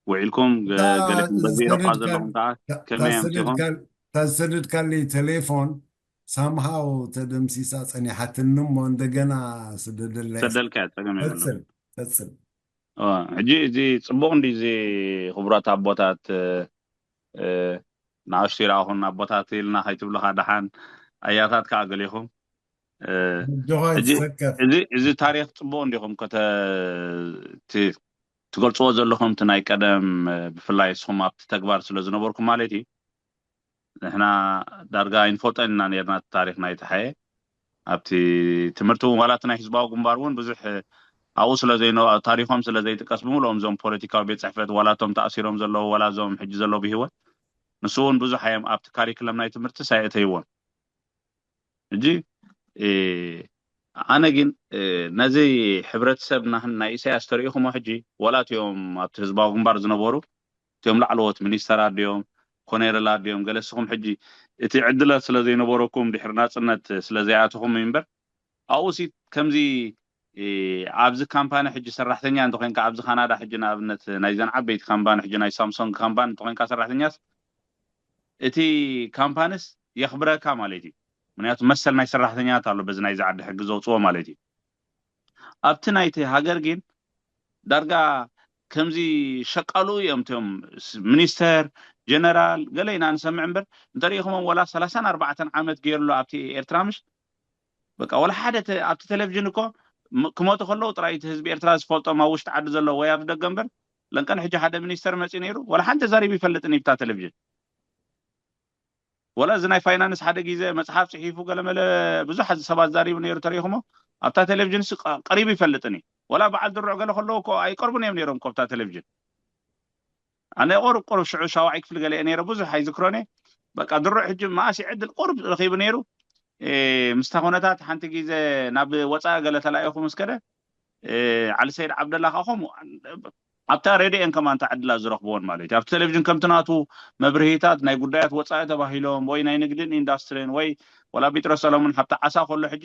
ውዒልኩም? ገ- እታ ገለኹም በዚ ኤሮፓ ዝሰደድካ ዘለኹም ከዓ እታ ከመይ ኣምሲኹም? ዝሰደድካ እታ ዝሰደድካለይ ቴሌፎን ሳምሃው ተደምሲሳ ጸኒሓትኒ እሞ እንደገና ስደደለይ። ሰደልካ ጸገም የብሉ። ቀጽል ቀጽል። እ፣ ሕጂ እዚ ጽቡቕ እንዲ እዚ ክቡራት ኣቦታት እ፣ እ፣ ንኣሽቱ ይረኣኹን ኣቦታት ኢልና ከይትብልኻ ደሓን ኣያታት ከዓ ገሊኹም እ፣ ኣጆኻ ሕጂ ይትሰከፍ። እዚ እዚ ታሪክ ጽቡቅ እንዲኹም ከተ ት- ትገልጽዎ ዘለኹም እቲ ናይ ቀደም እ፣ ብፍላይ ንስኹም ኣብቲ ተግባር ስለ ዝነበርኩም ማለት እዩ። ንሕና ዳርጋ ኣይንፈልጦን ኢና ነርና እቲ ታሪክ ናይ ተሓኤ ኣብቲ ትምህርቲ እውን ዋላ እቲ ናይ ህዝባዊ ግንባር እውን ብዙሕ እ፣ ኣብኡ ስለ ዘይነ ታሪኮም ስለ ዘይጥቀስ ብምልኦም እዞም ፖለቲካዊ ቤት ጽሕፈት ዋላ እቶም ተኣሲሮም ዘለዉ ዋላ እዞም ሕጂ ዘለዉ ብህይወት ንሱ እውን ብዙሕ ኣዮም ኣብቲ ካሪክለም ናይ ትምህርቲ ሳየእተይዎን ሕጂ እ፣ ኣነ ግን እ፣ ነዚ ሕብረተሰብ ናህን ናይ ኢሳያስ ተሪኢኹሞ ሕጂ ዋላ እቲኦም ኣብቲ ህዝባዊ ግንባር ዝነበሩ እቲኦም ላዕለዎት ሚኒስተራት ድዮም ኮኔረላት ድዮም ገለ ንስኹም ሕጂ እቲ ዕድላት ስለ ዘይነበረኩም ድሕሪ ናፅነት ስለ ዘይኣተኹም እዩ እምበር ኣብኡ ሲ ከምዚ እ፣ ኣብዚ ካምፓኒ ሕጂ ሰራሕተኛ እንተኮይንካ ኣብዚ ካናዳ ሕጂ ንኣብነት ናይዘን ዓበይቲ ካምፓኒ ሕጂ ናይ ሳምሶንግ ካምፓኒ እንተኮይንካ ሰራሕተኛስ እቲ ካምፓንስ የኽብረካ ማለት እዩ። ምክንያቱ መሰል ናይ ሰራሕተኛታት ኣሎ በዚ ናይዚ ዓዲ ሕጊ ዘውፅዎ ማለት እዩ። ኣብቲ ናይቲ ሃገር ግን ዳርጋ ከምዚ ሸቃሉ እዮም እቶም ስ- ሚኒስተር ጀነራል ገለ ኢና ንሰምዕ እምበር እንተሪኢኹሞም ወላ ሰላሳን ኣርባዕተን ዓመት ገይርሉ ኣብቲ ኤርትራ ምሽ በቃ ወላ ሓደ ተ- ኣብቲ ቴሌቪዥን እኮ ም- ክመቱ ከለዉ ጥራይ እቲ ህዝቢ ኤርትራ ዝፈልጦም ኣብ ውሽጢ ዓዲ ዘለዉ ወይ ኣብዚ ደገ እምበር ለንቀን ሕጂ ሓደ ሚኒስተር መፂኡ ነይሩ ወላ ሓንቲ ተዛሪቡ ይፈልጥን እዩ ብታ ቴሌቪዥን ወላ እዚ ናይ ፋይናንስ ሓደ ግዜ መፅሓፍ ፅሒፉ ገለመለ ብዙሓት ሰባት ዛሪቡ ነይሩ ተሪኢኹሞ ኣብታ ቴሌቪዥን ስ ቀሪቡ ይፈልጥን እዩ ወላ በዓል ድሩዕ ገለ ከለዉ እኮ ኣይቀርቡን እዮም ነይሮም እኮ ኣብታ ቴሌቪዥን ኣነ ቁሩብ ቁሩብ ሽዑ ሻውዓይ ክፍሊ ገለ እየ ነይረ ብዙሕ ኣይዝክሮን እየ በቃ ድሩዕ ሕጂ መኣስ ዕድል ቁሩብ ረኺቡ ነይሩ እ፣ ምስታ ኩነታት ሓንቲ ግዜ ናብ ወፃኢ ገለ ተላኢኹ ምስ ከደ እ፣ ዓሊ ሰይድ ዓብደላ ከዓ ከምኡ ኣብታ ሬድዮን ከማን እታ ዕድላት ዝረኽብዎን ማለት እዩ ኣብቲ ቴሌቪዥን ከምቲ ናቱ መብርሂታት ናይ ጉዳያት ወፃኢ ተባሂሎም ወይ ናይ ንግድን ኢንዳስትሪን ወይ ወላ ቢጥሮስ ሰሎሞን ሓብቲ ዓሳ ከሎ ሕጂ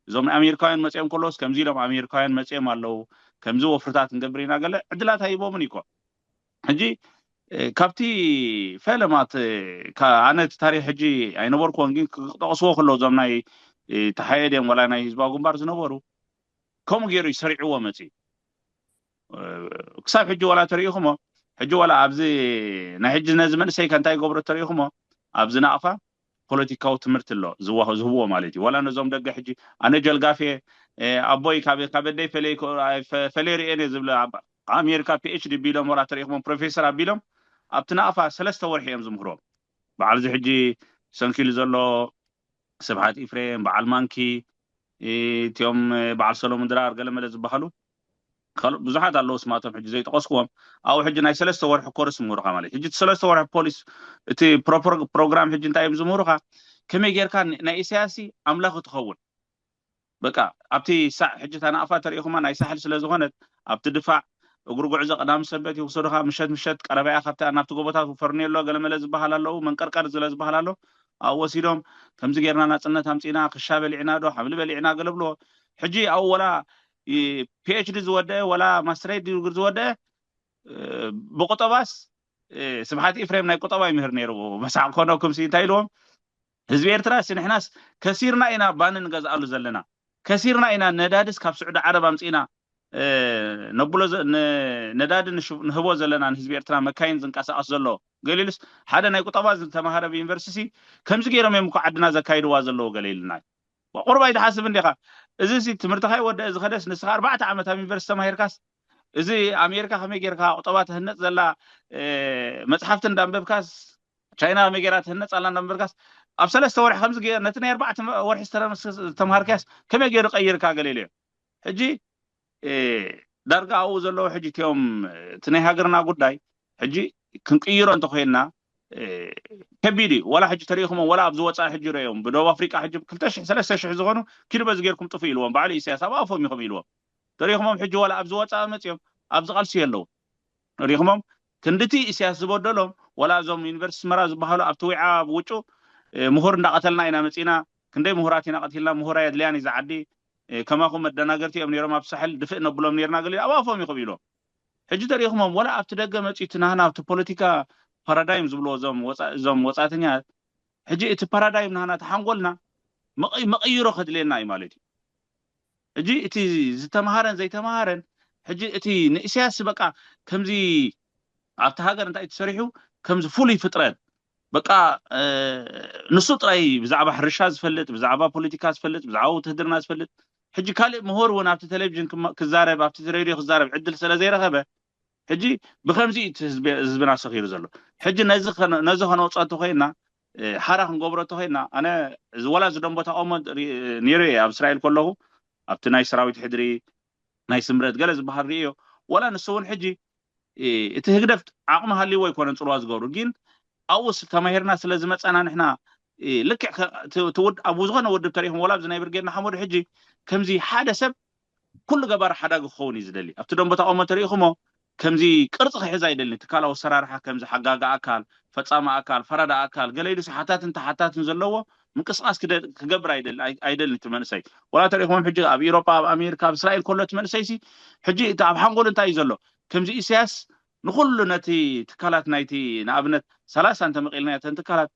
እዞም ኣሜሪካውያን መፅኦም ከለዎስ ከምዚ ኢሎም ኣሜሪካውያን መፅኦም ኣለዉ ከምዚ ወፍርታት ንገብር ኢና ገለ ዕድላት ሃይቦምን እዩ እኮ ሕጂ እ፣ ካብቲ ፈለማት እ፣ ካ- ኣነ እቲ ታሪክ ሕጂ ኣይነበርኩዎን ግን ክጠቕስዎ ከለዉ እዞም ናይ እ፣ ተሓኤ ድዮም ወላ ናይ ህዝባዊ ግንባር ዝነበሩ ከምኡ ገይሩ እዩ ሰሪዕዎ መፂ ክሳብ ሕጂ ዋላ ተሪኢኹሞ ሕጂ ዋላ ኣብዚ ናይ ሕጂ ነዚ መንእሰይ ከ እንታይ ይገብሮ ተሪኢኹሞ ኣብዚ ናቕፋ ፖለቲካዊ ትምህርቲ ኣሎ ዝዋ- ዝህብዎ ማለት እዩ ዋላ ነዞም ደገ ሕጂ ኣነ ጀልጋፌ ኣቦይ ካብ ኣደይ ፈለይ ርኤን እየ ዝብል ኣሜሪካ ፒኤችዲ ቢሎም ወላ ተሪኢኹሞ ፕሮፌሰር ኣቢሎም ኣብቲ ናቕፋ ሰለስተ ወርሒ እዮም ዝምህርዎም በዓል እዚ ሕጂ ሰንኪሉ ዘሎ ስብሓት ኢፍሬም በዓል ማንኪ እቲኦም በዓል ሰሎሙን ድራር ገለመለ ዝበሃሉ ካልእ ብዙሓት ኣለዉ ስማቶም ሕጂ ዘይጠቀስኩዎም ኣብኡ ሕጂ ናይ ሰለስተ ወርሒ ኮርስ ምህሩካ ማለት ሕጂ እቲ ሰለስተ ወርሒ ፖሊስ እቲ ፕሮግራም ሕጂ እንታይ እዮም ዝምህሩካ ከመይ ጌርካ ናይ ኢሳያሲ ኣምላኽ ትኸውን በቃ ኣብቲ ሳዕ ሕጂ ታናቕፋ ተሪኢኹማ ናይ ሳሕል ስለ ዝኾነት ኣብቲ ድፋዕ እግሪ ጉዕዞ ቀዳሚ ሰንበት ይውሰዱኻ ምሸት ምሸት ቀረባያ ካብቲ ናብቲ ጎቦታት ፈርኔሎ ገለመለ ዝበሃል ኣለዉ መንቀርቀር ዝለ ዝበሃል ኣሎ ኣብኡ ወሲዶም ከምዚ ጌርና ናፅነት ኣምፂና ክሻ በሊዕና ዶ ሓምሊ በሊዕና ገለብልዎ ሕጂ ኣብኡ ወላ ፒኤችዲ ዝወደአ ወላ ማስተራይት ዲግሪ ዝወደአ ብቁጠባስ ስብሓት ኤፍሬም ናይ ቁጠባ ይምህር ነይሩ መሳዕ ኮኖ ክምሲ እንታይ ኢልዎም ህዝቢ ኤርትራ ሲ ንሕናስ ከሲርና ኢና ባኒ ንገዝኣሉ ዘለና ከሲርና ኢና ነዳድስ ካብ ስዑዲ ዓረብ ኣምፂእና ነብሎ ነዳዲ ንህቦ ዘለና ንህዝቢ ኤርትራ መካይን ዝንቀሳቀስ ዘሎ ገሊሉስ ሓደ ናይ ቁጠባ ዝተማሃረ ብዩኒቨርሲቲ ከምዚ ገይሮም እዮም እኮ ዓድና ዘካይድዋ ዘለዉ ገለ ኢልና ቁርብ ኣይትሓስብ እንዲኻ እዚ ትምህርትኻ ይወደአ ዝኸደስ ንስኻ ኣርባዕተ ዓመት ኣብ ዩኒቨርሲቲ ተማሂርካስ እዚ ኣሜሪካ ከመይ ጌርካ ቁጠባ ትህነፅ ዘላ መፅሓፍቲ እንዳንበብካስ ቻይና ከመይ ገይራ ትህነፅ ኣላ እንዳበልካስ፣ ኣብ ሰለስተ ወርሒ ከምዚ ገይር ነቲ ናይ ኣርባዕተ ወርሒ ዝተረ-፣ ዝተምሃርካያስ ከመይ ገይሩ ቀይርካ ገለ ኢለዮ። ሕጂ እ፣ ዳርጋ ኣብኡ ዘለዉ ሕጂ እቲኦም፣ እቲ ናይ ሃገርና ጉዳይ ሕጂ ክንቅይሮ እንተኮይንና፣ እ፣ ከቢድ እዩ። ዋላ ሕጂ ተሪኢኹሞ፣ ዋላ ኣብዚ ወፃኢ ሕጂ ረእዮም፣ ብደቡብ ኣፍሪቃ ሕጂ ክልተ ሽሕ ሰለስተ ሽሕ ዝኾኑ ኪዱ በዚ ጌርኩም ጥፉ ኢልዎም፣ ባዕሉ ኢሳያስ ኣብ ኣፎም ኢኹም ኢልዎም። ተሪኢኹሞም ሕጂ ዋላ ኣብዚ ወፃኢ መፅዮም ኣብዚ ቃልሲ የለዉ። ሪኢኹሞም ክንድቲ ኢሳያስ ዝበደሎም፣ ዋላ እዞም ዩኒቨርሲቲ ኣስመራ ዝበሃሉ ኣብቲ ዊዓ ኣብ ውጩ፣ እ፣ ምሁር እንዳቐተልና ኢና መፂና፣ ክንደይ ምሁራት ኢና ቀቲልና፣ ምሁር ኣየድልያን እዩ ዝዓዲ፣ እ፣ ከማኹም መደናገርቲ እዮም ነይሮም ኣብ ሳሕል ድፍእ ነብሎም ነይርና ገለ ኣብ ኣፎም ይኽብ ኢሎም። ሕጂ ተሪኢኹሞም ዋላ ኣብቲ ደገ መፂኡ እቲ ናህና ኣብቲ ፖለቲካ ፓራዳይም ዝብልዎ እዞም ወፃ-፣ እዞም ወፃእተኛታት፣ ሕጂ እቲ ፓራዳይም ናህና እቲ ሓንጎልና መቐ-፣ መቐይሮ ከድልየና እዩ ማለት እዩ። ሕጂ እቲ ዝተምሃረን ዘይተምሃረን፣ ሕጂ እቲ ንኢሳያስ በቃ ከምዚ ኣብቲ ሃገር እንታይ ተሰሪሑ፣ ከምዚ ፍሉይ ፍጥረት በቃ፣ እ፣ ንሱ ጥራይ ብዛዕባ ሕርሻ ዝፈልጥ፣ ብዛዕባ ፖለቲካ ዝፈልጥ፣ ብዛዕባ ውትህድርና ዝፈልጥ፣ ሕጂ ካልእ ምሁር እውን ኣብቲ ቴሌቪዥን ክማ-፣ ክዛረብ፣ ኣብቲ ሬድዮ ክዛረብ ዕድል ስለ ዘይረኸበ፣ ሕጂ ብኸምዚ እዩ እቲ ህዝቢ-፣ ህዝብና ሰኺሩ ዘሎ። ሕጂ ነዚ ከነ-፣ ነዚ ከነውፅኦ እንተኮይንና፣ እ፣ ሓራ ክንገብሮ እንተኮይንና፣ ኣነ እዚ ወላ እዚ ደንቦ ተቃውሞ ሪ-፣ ነይሩ እየ ኣብ እስራኤል ከለኹ፣ ኣብቲ ናይ ሰራዊት ሕድሪ፣ ናይ ስምረት ገለ ዝበሃል ርእዮ። ወላ ንሱ እውን ሕጂ፣ እ፣ እቲ ህግደፍ ዓቕሚ ሃልይዎ ኣይኮነን ፅልዋ ዝገብሩ፣ ግን ኣብኡ ስ-፣ ተማሂርና ስለ ዝመፀና ንሕና፣ እ፣ ልክዕ ከ-፣ እቲ፣ እቲ ውድ-፣ ኣብ ዝኾነ ውድብ ተሪኢኹም፣ ወላ ኣብዚ ናይ ብርጌድ ንሓመዱ ሕጂ ከምዚ ሓደ ሰብ ኩሉ ገባር ሓዳጊ ክኸውን እዩ ዝደሊ። ኣብቲ ደንበ ተቃውሞ ተሪኢኹሞ፣ ከምዚ ቅርፂ ክሕዝ ኣይደልን። ትካላዊ ኣሰራርሓ ከምዚ ሓጋጊ ኣካል፣ ፈፃሚ ኣካል፣ ፈራዳ ኣካል፣ ገለ ኢሉስ ሓታትን ተሓታትን ዘለዎ ምንቅስቃስ ክደ-፣ ክገብር ኣይደል-፣ ኣይ-፣ ኣይደልን እቲ መንእሰይ። ወላ ተሪኢኹሞም ሕጂ ኣብ ኢሮጳ፣ ኣብ ኣሜሪካ፣ ኣብ እስራኤል ከሎ እቲ መንእሰይሲ ሕጂ እቲ ኣብ ሓንጎሉ እንታይ እዩ ዘሎ? ከምዚ ኢሳያስ ንኹሉ ነቲ ትካላት ናይቲ ንኣብነት ሰላሳ እንተመቂልና እተን ትካላት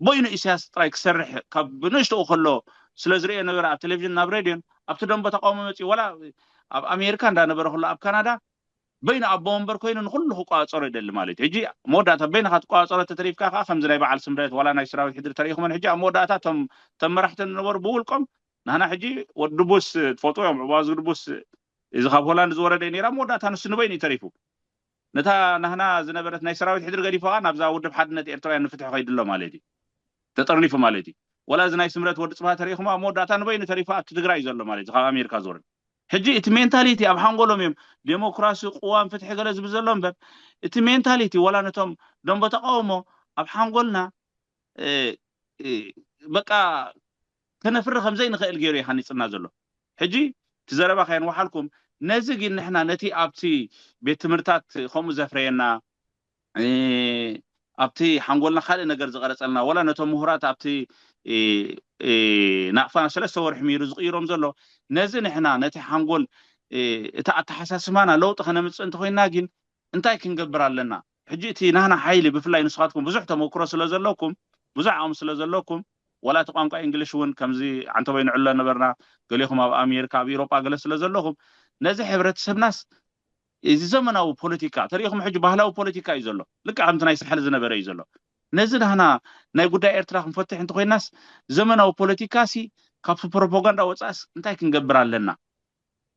በይኑ ኢሳያስ ጥራይ ክሰርሕ ካብ ብንእሽቶኡ ከሎ ስለ ዝርእዮ ነበረ ኣብ ቴሌቪዥን ናብ ሬድዮን ኣብቲ ደንበ ተቃውሞ መፂኡ ወላ ኣብ ኣሜሪካ እንዳነበረ ከሎ ኣብ ካናዳ በይኑ ኣቦ ወንበር ኮይኑ ንኹሉ ክቋፀሮ ይደሊ ማለት እዩ። ሕጂ መወዳእታ በይንኻ ትቋፀሮ ተተሪፍካ ከዓ ከምዚ ናይ በዓል ስምረት ዋላ ናይ ሰራዊት ሕድሪ ተሪኢኹመን ሕጂ ኣብ መወዳእታ እቶም እቶም መራሕቲ ዝነበሩ ብውልቆም ናህና ሕጂ ወዲ ቡስ ትፈልጡ እዮም ዕባዚ ወዲ ቡስ እዚ ካብ ሆላንድ ዝወረደ እዩ ነይራ መወዳእታ ንሱ ንበይኑ እዩ ተሪፉ። ነታ ናህና ዝነበረት ናይ ሰራዊት ሕድሪ ገዲፎ ከዓ ናብዛ ውድብ ሓድነት ኤርትራውያን ንፍትሒ ከይድሎ ማለት እዩ። ተጠርኒፉ ማለት እዩ። ወላ እዚ ናይ ስምረት ወዲ ፅባህ ተሪኢኹም ኣብ መወዳእታ ንበይኑ ተሪፉ ኣብቲ ትግራይ ዘሎ ማለት እዩ ካብ ኣሜሪካ ዝወረደ። ሕጂ እቲ ሜንታሊቲ ኣብ ሓንጎሎም እዮም ዴሞክራሲ ቅዋም ፍትሒ ገለ ዝብል ዘሎ እምበር እቲ ሜንታሊቲ ወላ ነቶም ደንበ ተቃውሞ ኣብ ሓንጎልና እ፣ እ፣ በቃ ከነፍሪ ከም ዘይንኽእል ገይሩ እዩ ሃኒፅና ዘሎ። ሕጂ እቲ ዘረባ ከየንወሓልኩም ነዚ ግን ንሕና ነቲ ኣብቲ ቤት ትምህርታት ከምኡ ዘፍረየና እ፣ ኣብቲ ሓንጎልና ካልእ ነገር ዝቐረፀልና ወላ ነቶም ምሁራት ኣብቲ እ፣ እ፣ ናቕፋና ሰለስተ ወርሒ ሚሩ ዝቕይሮም ዘሎ ነዚ ንሕና ነቲ ሓንጎል እ፣ እቲ ኣተሓሳስባና ለውጢ ከነምፅእ እንተኮይና ግን እንታይ ክንገብር ኣለና? ሕጂ እቲ ናህና ሓይሊ ብፍላይ ንስኻትኩም ብዙሕ ተመክሮ ስለ ዘለኩም ብዙሕ ዓቕሚ ስለ ዘለኩም ወላ እቲ ቋንቋ እንግሊሽ እውን ከምዚ ዓንተቦይ ንዕሎ ነበርና ገሌኹም ኣብ ኣሜሪካ ኣብ ኤሮጳ ገለ ስለ ዘለኹም ነዚ ሕብረተሰብናስ እዚ ዘመናዊ ፖለቲካ ተሪኢኹም ሕጂ ባህላዊ ፖለቲካ እዩ ዘሎ ልክዕ ከምቲ ናይ ሳሕል ዝነበረ እዩ ዘሎ ነዚ ናህና ናይ ጉዳይ ኤርትራ ክንፈትሕ እንተኮይናስ ዘመናዊ ፖለቲካ ሲ ካብቲ ፕሮፓጋንዳ ወፃእስ እንታይ ክንገብር ኣለና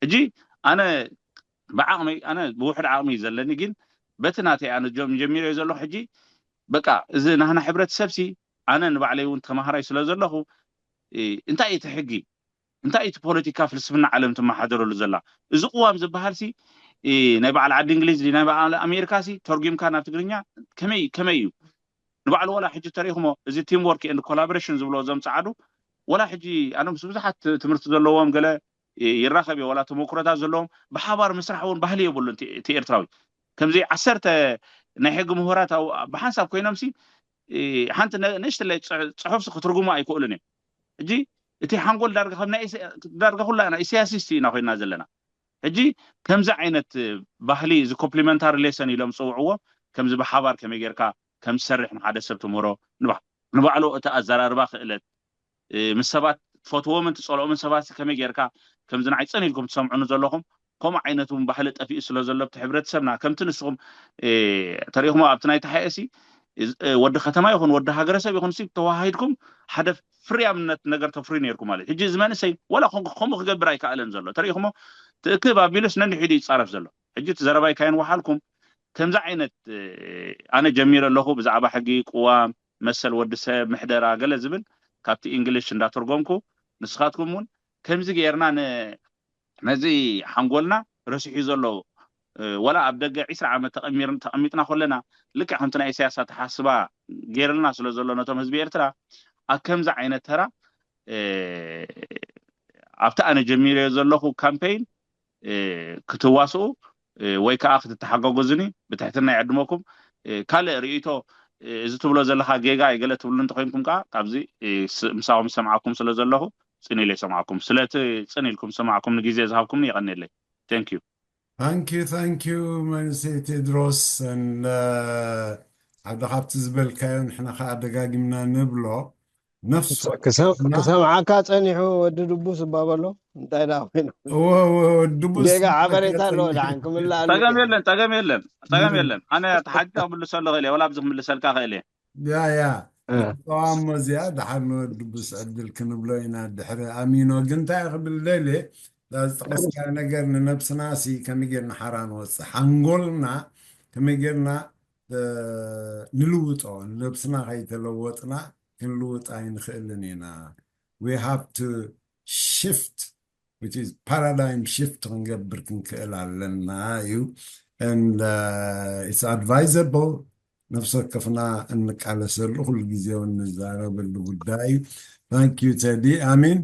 ሕጂ ኣነ ብዓቕመይ ኣነ ብውሕድ ዓቕሚ እዩ ዘለኒ ግን በቲ ናተይ ኣነ ጀሚረዮ ዘለኹ ሕጂ በቃ እዚ ናህና ሕብረተሰብ ሲ ኣነ ንባዕለይ እውን ተማሃራይ ስለ ዘለኹ እንታይ እቲ ሕጊ እንታይ እቲ ፖለቲካ ፍልስፍና ዓለም ትመሓደረሉ ዘላ እዚ ቅዋም ዝበሃል ሲ ናይ በዓል ዓዲ እንግሊዝ ናይ በዓል ኣሜሪካ ሲ ተርጉምካ ናብ ትግርኛ ከመይ ከመይ እዩ ንባዕሉ ወላ ሕጂ ተሪኢኹሞ እዚ ቲም ወርክ ኤንድ ኮላቦሬሽን ዝብሎ እዞም ጸዓዱ ወላ ሕጂ ኣነ ምስ ብዙሓት ትምህርቲ ዘለዎም ገለ ይራኸብ እየ ወላ ተመክሮታት ዘለዎም ብሓባር ምስራሕ እውን ባህሊ የብሉን እቲ ኤርትራዊ ከምዚ ዓሰርተ ናይ ሕጊ ምሁራት ብሓንሳብ ኮይኖም ሲ ሓንቲ ንእሽትለይ ፅሑፍ ክትርጉሙ ኣይክእሉን እዮም ሕጂ እቲ ሓንጎል ዳርጋ ኩላ ኢና ኢሳያሲስት ኢና ኮይና ዘለና ሕጂ ከምዚ ዓይነት ባህሊ እዚ ኮምፕሊመንታሪ ሌሰን ኢሎም ዝፅውዕዎ ከምዚ ብሓባር ከመይ ጌርካ ከም ዝሰርሕ ንሓደ ሰብ ትምህሮ ንባዕሉ እቲ ኣዘራርባ ክእለት ምስ ሰባት ትፈትዎምን ትፀልኦምን ሰባት ከመይ ጌርካ ከምዚ ንዓይ ፀን ኢልኩም ትሰምዑኒ ዘለኹም ከምኡ ዓይነት እውን ባህሊ ጠፊኡ ስለ ዘሎ ኣብቲ ሕብረተሰብና ከምቲ ንስኹም ተሪኢኹም ኣብቲ ናይ ተሓኤሲ ወዲ ከተማ ይኹን ወዲ ሃገረሰብ ይኹን ሲ ተዋሃሂድኩም ሓደ ፍርያምነት ነገር ተፍርዩ ነርኩም ማለት ሕጂ እዚ መንእሰይ ወላ ከምኡ ክገብር ኣይከኣለን ዘሎ ተሪኢኹሞ ትእክብ ኣቢሉስ ነንሒዱ ይፃረፍ ዘሎ ሕጂ እቲ ዘረባይ ካየን ወሓልኩም ከምዚ ዓይነት ኣነ ጀሚረ ኣለኹ ብዛዕባ ሕጊ ቅዋም መሰል ወዲ ሰብ፣ ምሕደራ፣ ገለ ዝብል ካብቲ እንግሊሽ እንዳተርጎምኩ፣ ንስኻትኩም እውን ከምዚ ገይርና ን ነዚ ሓንጎልና ረሲሑ ዘሎ ወላ ኣብ ደገ ዒስራ ዓመት ተቐሚጥና ከለና ልክዕ ከምቲ ናይ ኢሳያስ ኣተሓስባ ገይርልና ስለ ዘሎ ነቶም ህዝቢ ኤርትራ ኣብ ከምዚ ዓይነት ተራ ኣብቲ ኣነ ጀሚረዮ ዘለኹ ካምፔይን ክትዋስኡ ወይ ከዓ ክትተሓጋገዙኒ ብትሕትና ይዕድመኩም። ካልእ ርእይቶ እዚ ትብሎ ዘለካ ጌጋ ይገለ ትብሉ እንተኮይንኩም ከዓ ካብዚ ምሳኹም ዝሰምዓኩም ስለ ዘለኹ ፅን ኢለ ይሰምዓኩም። ስለቲ ፅን ኢልኩም ዝሰማዕኩም ንግዜ ዝሃብኩምኒ የቐንየለይ። Thank you። Thank you thank you መንእሰይ ቴድሮስ። ሓደ ካብቲ ዝበልካዮ ንሕና ከዓ ደጋጊምና ንብሎ ነፍሱ ክሰምዓካ ፀኒሑ ወዲ ድቡስ እባ በሎ። እንታይ ደኣ ኮይኑ ድቡስ ጌጋ ሓበሬታ ኣለዎ ደሓን ክምላእ ፀገም የለን፣ ፀገም የለን፣ ፀገም የለን። ኣነ ተሓቂቀ ክምልሰሉ ክእል እየ፣ ወላ ኣብዚ ክምልሰልካ ክእል እየ። ያ ያ ተዋሞ እዚኣ ደሓር ንወዲ ድቡስ ዕድል ክንብሎ ኢና ድሕሪ ኣሚኖ። ግን እንታይ ክብል ደልየ ዝጠቀስካ ነገር ንነብስና ሲ ከመይ ጌርና ሓራ ንወፅእ ሓንጎልና ከመይ ጌርና ንልውጦ፣ ንነብስና ከይተለወጥና ክንልውጥ ኣይንኽእልን ኢና። We have to shift which is paradigm shift ክንገብር ክንክእል ኣለና እዩ። And it's advisable ነፍሲ ወከፍና እንቃለሰሉ ኩሉ ግዜ እውን ንዛረበሉ ጉዳይ እዩ። Thank you ቴዲ። ኣሚን።